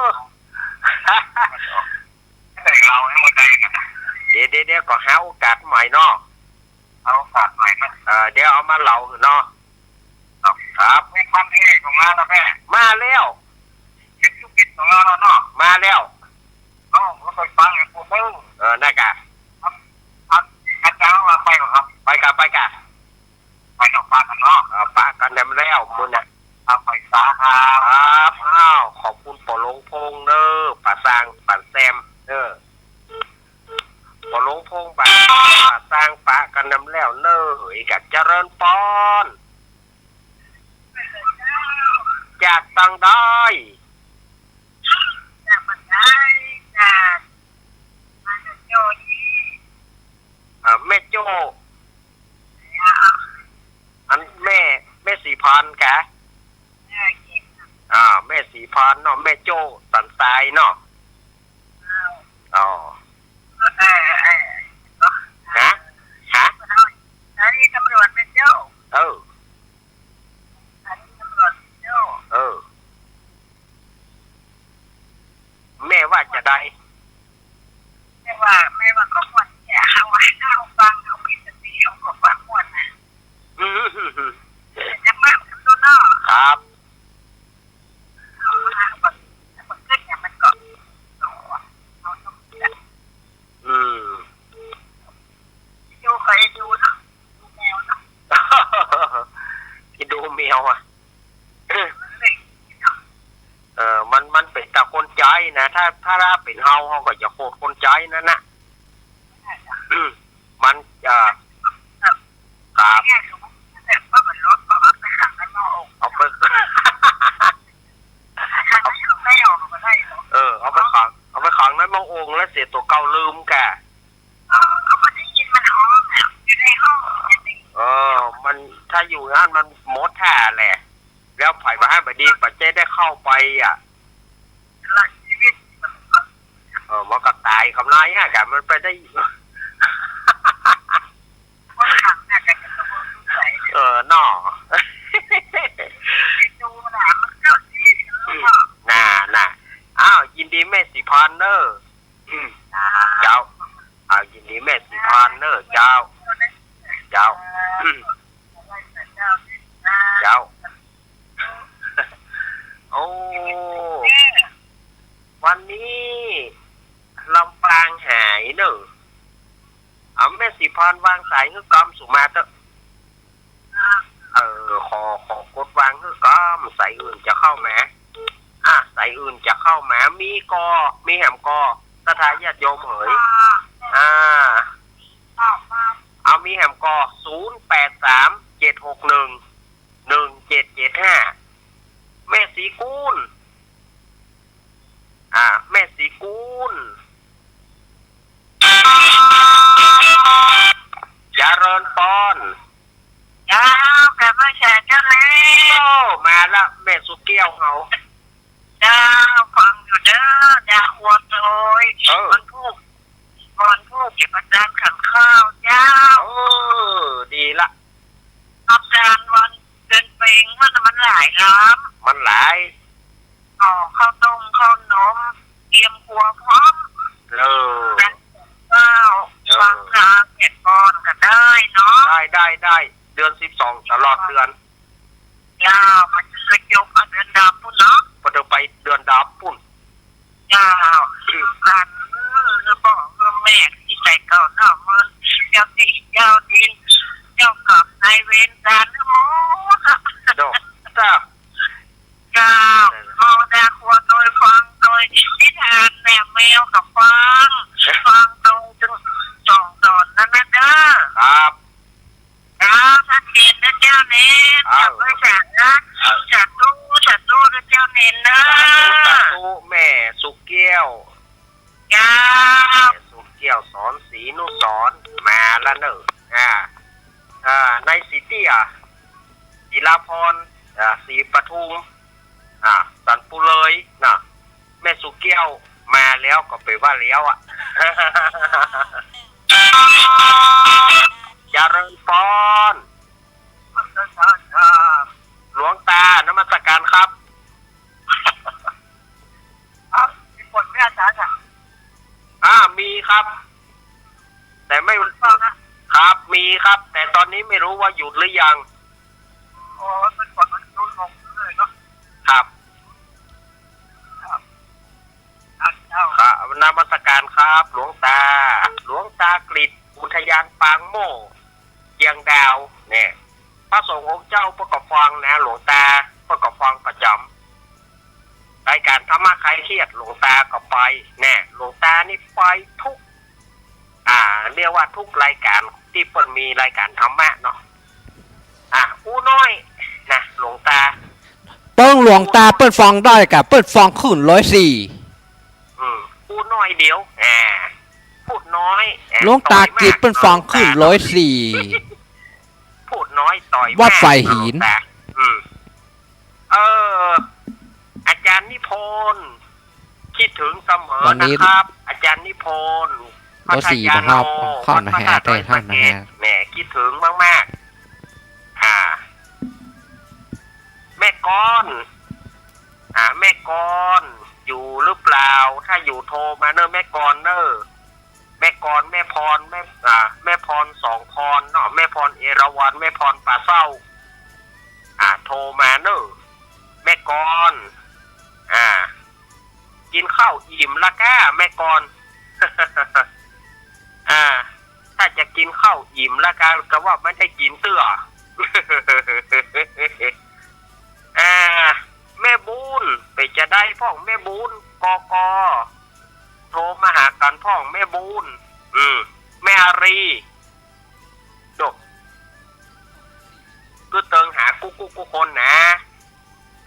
อ แต่งเราให้หมดใจนะ เดี๋ยว เดี๋ยว เดี๋ยว ก็หาโอกาสใหม่เนาะ เอาโอกาสใหม่นะ เออ เดี๋ยวเอามาเล่าเนาะ ครับ ครับ แม่พันธุ์เอกก็มาแล้วแม่ มาแล้ว เห็นลูกบิดของเราแล้วเนาะ มาแล้ว เนาะ ผมไปฟังอย่างคุณเด้อ เออ น่ากะ ครับ อาจารย์ว่าไปเหรอครับ ไปกะ ไปกะ ไปต่อปะกั๋นเนาะ เออ ปะกั๋นแถมแล้ว มื้อน่ะ ครับ ไปสาครับ ครับ อ้าว จากตังใด จากตังใด จาก มาจากโจ้นี่ อ่า แม่โจ้ อันแม่ แม่ศรีพรกะ อ่า แม่ศรีพรเนาะ แม่โจ้สันทรายเนาะ อ๋อ เออ เออ ฮะ ฮะ สถานีตำรวจแม่โจ้ เออ สถานีตำรวจแม่โจ้ เออ แม่ว่าจะใด แม่ว่า แม่ว่าก็ควรจะเอาไว้เอาฟัง เอามีสติ เอาก็ฟังม่วนนะ อืม จะมากกับตัวเนาะ ครับ เอามา เอามา เอามาขึ้นเนี่ยมันก็ เอาต้อง อืม ดูใครดูเนาะ ดูแมวเนาะ ที่ดูแมวอะ เออ มัน มันเป๋นต๋าคนใจ๋นะ ถ้า ถ้า ถ้าเป๋นเฮา เฮาก็จะโขดคนใจ๋นั่นนะ มัน เอ่อ ครับ เอาไป เออ เอาไปขัง เอาไปขังในหม้อโอ่งแล้วเสียตั๋วเก่าลืมกะ เออ มัน ถ้าอยู่หั้นมันหมดท่าแหละ แล้วใผบ่ให้บ่ดี บ่เจ๊ได้เข้าไปอะ เออ มันก็ต๋ายกำไรฮะกะ มันไปได้ เออ เนาะ น่า น่า อ้าว ยินดีแม่ศรีพรเน่อ เจ้า อ้าว ยินดีแม่ศรีพรเน่อ เจ้า เจ้า เจ้า โอ้ วันนี้ลำปางหายเน่อ เอาแม่ศรีพรวางสายหื้อกอมสุมาเต๊อะ เออ ขอ ขอกดวางหื้อกอม สายอื่นจะเข้ามา อ่ะ สายอื่นจะเข้ามา มีก่อ มีแหมก่อ ศรัทธาญาติโยมเหย อ่า เอา มีแหมก่อ ศูนย์แปดสาม เจ็ดหกหนึ่ง หนึ่งเจ็ดเจ็ดห้า แม่ศรีกูล อ่า แม่ศรีกูล เจริญปอน เจ้า กลับมาแชร์เจ้าแล้ว โอ้ มาละ แม่สุแก้วเฮา เจ้า ฟังอยู่เด้อ เจ้า ครัวโตย เออ วันพูก วันพูกเก็บอาจารย์ขันข้าว เจ้า เออ ดีละ อาจารย์วันเดือนเพ็งมัน มันหลายล้ำ มันหลาย ห่อข้าวต้มข้าวนม เตรียมครัวพร้อม เออ เจ้า เออ ฟังทางเสร็จก่อนก็ได้เนาะ ได้ ได้ ได้ เดือนสิบสองตลอดเดือน เจ้า มันจะจบเอาเดือนดำปุ้นเนาะ พอเดินไปเดือนดำปุ้น เจ้า กัน เออ บอกเออแม่ที่ใจเก่าเนาะ เมินเจ้าตี้เจ้าดิน เจ้ากรรมนายเวร การทั้งหมด เนาะ เจ้า เจ้า มองดาครัวโตยฟังโตยนิทานแม่แมวกับฟัง ฟังโตยจึงส่งสอนนั่นนะเด้อ ครับ เจ้า ชัดเจนนะเจ้าเน้น ครับ จับไว้ฉันนะ ครับ สาธุ สาธุนะเจ้าเน้นนะ สาธุ สาธุ แม่สุแก้ว เจ้า แม่สุแก้ว สอนศรีนุสรณ์ มาละเน่อ อ่า อ่า ในศรีเตี้ย ศิลาพร อ่า ศรีปทุม อ่า สันปุเลยนะ แม่สุแก้วมาแล้วก็ไปว่าแล้วอะ เจริญปอน หลวงตานมัสการครับ ครับ มีฝนไหมอาจารย์อะ อ่า มีครับ แต่ไม่ ฝนตกนะ ครับ มีครับ แต่ตอนนี้ไม่รู้ว่าหยุดหรือยัง อ๋อ มันฝนมันลงเลยเนาะ ครับ ครับ ครับ เจ้า ครับ นมัสการครับ หลวงตา หลวงตากฤษ อุทยานปางโมกข์ เจียงดาว เนี่ย พระสงฆ์องค์เจ้าเปิ้นก็ฟังนะ หลวงตาเปิ้นก็ฟังประจ๋ำ รายการธรรมะคลายเครียดหลวงตาก็ไป แน่ หลวงตานี่ไปทุก อ่า เรียกว่าทุกรายการตี้เปิ้นมีรายการธรรมะเนาะ อ่า อู้น้อยนะ หลวงตา เปิ้งหลวงตาเปิ้นฟังได้ก่ะ เปิ้นฟังขึ้นร้อยสี่ อืม พูดน้อยเดียว อ่า พูดน้อย อ่า หลวงตากิจเปิ้นฟังขึ้นร้อยสี่ พูดน้อยต่อยมาก วัดฝ่ายหิน หลวงตา อืม เออ อาจารย์นิพนธ์ คิดถึงเสมอ วันนี้ นะครับ อาจารย์นิพนธ์ ร้อยสี่ พัทยา นะครับ โน ข้างนะฮะ วัดพระธาตุดอยสะเก็ด ท่านนะฮะ แหม คิดถึงมากๆ อ่า แม่กร อ่า แม่กร อยู่หรือเปล่า ถ้าอยู่โทรมาเนอะ แม่กรเนอะ แม่กร แม่พร แม่ อ่า แม่พร สองพรเนาะ แม่พรเอราวัณ แม่พรป่าเศร้า อ่า โทรมาเนอะ แม่กร อ่า กินข้าวอิ่มละก้า แม่กร อ่า ถ้าจะกินข้าวอิ่มละก้า ก็ว่าไม่ได้กินเตื้อ อ่า แม่บุญ เป๋นจะใดพ่อง แม่บุญ กก โทรมาหากั๋นพ่อง แม่บุญ อืม แม่อารี โด กึ๊ดเติงหากู้ๆ กู้คนนะ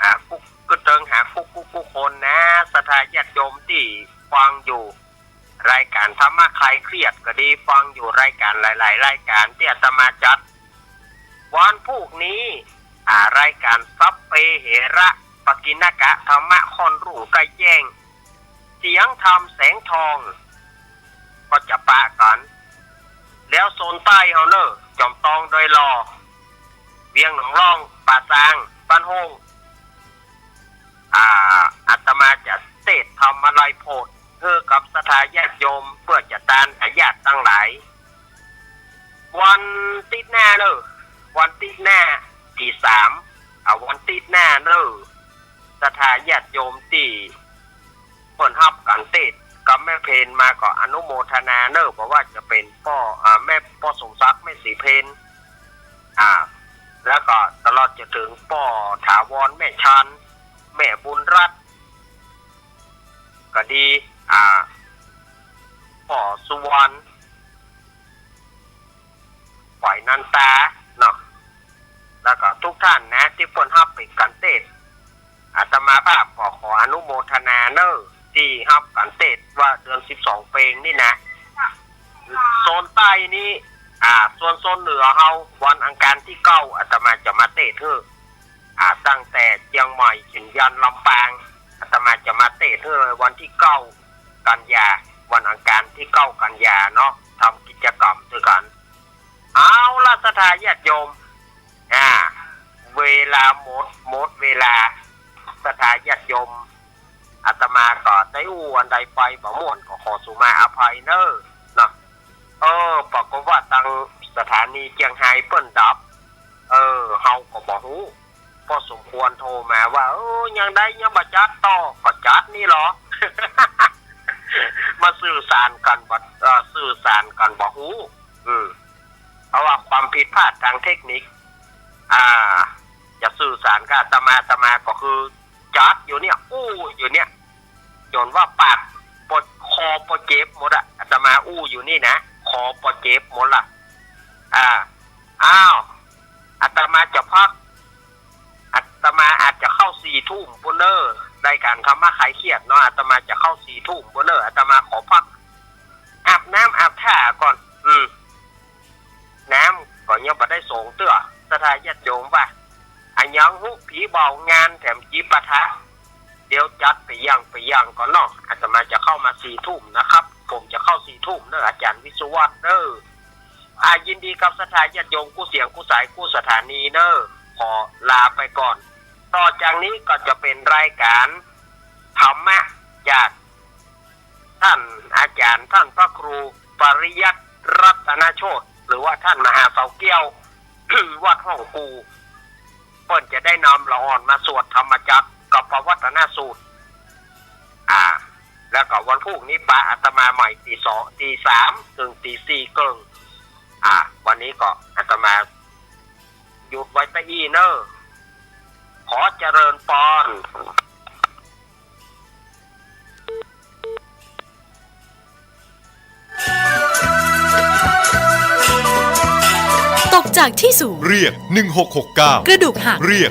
อ่า กึ๊ด กึ๊ดเติงหากู้ๆ กู้คนนะ ศรัทธาญาติโยมตี้ฟังอยู่ รายก๋านธรรมะคลายเครียดก็ดี ฟังอยู่รายก๋านหลายๆ รายก๋านตี้อาตมาจัด วันพูกนี้ อ่า รายก๋านสัพเพเหระปกิณณกะ ธรรมะค่อนรุ่งใกล้แจ้ง เสียงธรรมแสงทอง ก็จะปะกั๋น แล้วโซนใต้เฮาเนอะ จอมตอง ดอยหล่อ เวียงหนองล่อง ป่าซาง บ้านโฮ่ง อ่า อาตมาจะเตสน์ธรรมะไลยโผด หื้อกับศรัทธาญาติโยม เปื้อจะตานอาญาติตังหลาย วันติ๊ดหน้าเนอะ วันติ๊ดหน้า ตี้สาม อ่า วันติ๊ดหน้าเนอะ ศรัทธาญาติโยมตี้เปิ้นฮับก๋านเตสน์กับแม่เพญมาก็อนุโมทนาเนอะ บ่ว่าจะเป๋นป้อ อ่า แม่ ป้อสมศักดิ์ แม่ศรีเพญ อ่า แล้วก็ตลอดจะเถิงป้อถาวร แม่ชัน แม่บุญรัตน์ ก็ดี อ่า ป้อสุวรรณ ฝ่ายนันตา เนาะ แล้วก็ทุกท่านนะ ตี้เปิ้นฮับไปก๋านเตสน์ อาตมาภาพก็ขออนุโมทนาเนอะ ตี้ฮับก๋านเตสน์ว่าเดือนสิบสองเปงนี่นะ โซนใต้นี้ อ่า ส่วนโซนเหนือเฮา วันอังคารตี้เก้า อาตมาจะมาเตสน์หื้อ อ่า ตั้งแต่เจียงใหม่ จนยันลำปาง อาตมาจะมาเตสน์หื้อเลย วันตี้เก้ากันยา วันอังคารตี้เก้ากันยาเนาะ ทำกิจกรรมตวยกั๋น เอาละ ศรัทธาญาติโยม อ่า เวลาหมด หมดเวลา ศรัทธาญาติโยม อาตมาก็ได้อู้อันใดไปบ่ม่วนก็ขอสุมาอภัยเนอะ เนาะ เออ ปรากฏว่าตังสถานีเจียงไฮ้เปิ้นดับ เออ เฮาก็บ่ฮู้ ป้อสมควรโทรมาว่า เออ ยังใดยังบ่จัดต่อ ก็จัดนี่ลอ มาสื่อสารกั๋นบ่ เอ่อ สื่อสารกั๋นบ่ฮู้ อืม เพราะว่าความผิดพลาดทางเทคนิค อ่า จะสื่อสารกับอาตมา อาตมาก็คือจัดอยู่เนี่ย อู้อยู่เนี่ย จ๋นว่าปากปวด คอปวดเจ็บหมดอะ อาตมาอู้อยู่นี่นะ คอปวดเจ็บหมดละ อ่า อ้าว อาตมาจะพัก อาตมาอาจจะเข้าสี่ทุ่มปู้นเน่อ รายการธรรมะคลายเครียดเนาะ อาตมาจะเข้าสี่ทุ่มปู้นเน่อ อาตมาขอพัก อาบน้ำอาบท่าก่อน อืม น้ำก็ยังบ่ได้สรงเตื้อ ศรัทธาญาติโยมว่า อะหยังฮู้ผีเบา งานแถมจิปาถะ เดี๋ยวจัดไปอย่างไปอย่างก่อนเนาะ อาตมาจะเข้ามาสี่ทุ่มนะครับ ผมจะเข้าสี่ทุ่มเนอะ อาจารย์วิศวัตรเนอะ อ่า ยินดีกับศรัทธาญาติโยมกู้เสียงกู้สายกู้สถานีเนอะ ขอลาไปก่อน ต่อจากนี้ก็จะเป็นรายการธรรมะจากท่านอาจารย์ ท่านพระครูปริยัติรัตนโชติ หรือว่าท่านมหาเสาแก้ว วัดห้องกู่ เปิ้นจะได้นำละอ่อนมาสวดธรรมจักรกัปปวัตนสูตร อ่า แล้วก็วันพูกนี้ปะอาตมาใหม่ตีสอง ตีสาม ถึงตีสี่เกิ่ง อ่า วันนี้ก็อาตมาหยุดไว้ตะอี้เน่อ ขอเจริญปอน ตกจากที่สูง เรียก หนึ่งหกหกเก้า กระดูกหัก เรียก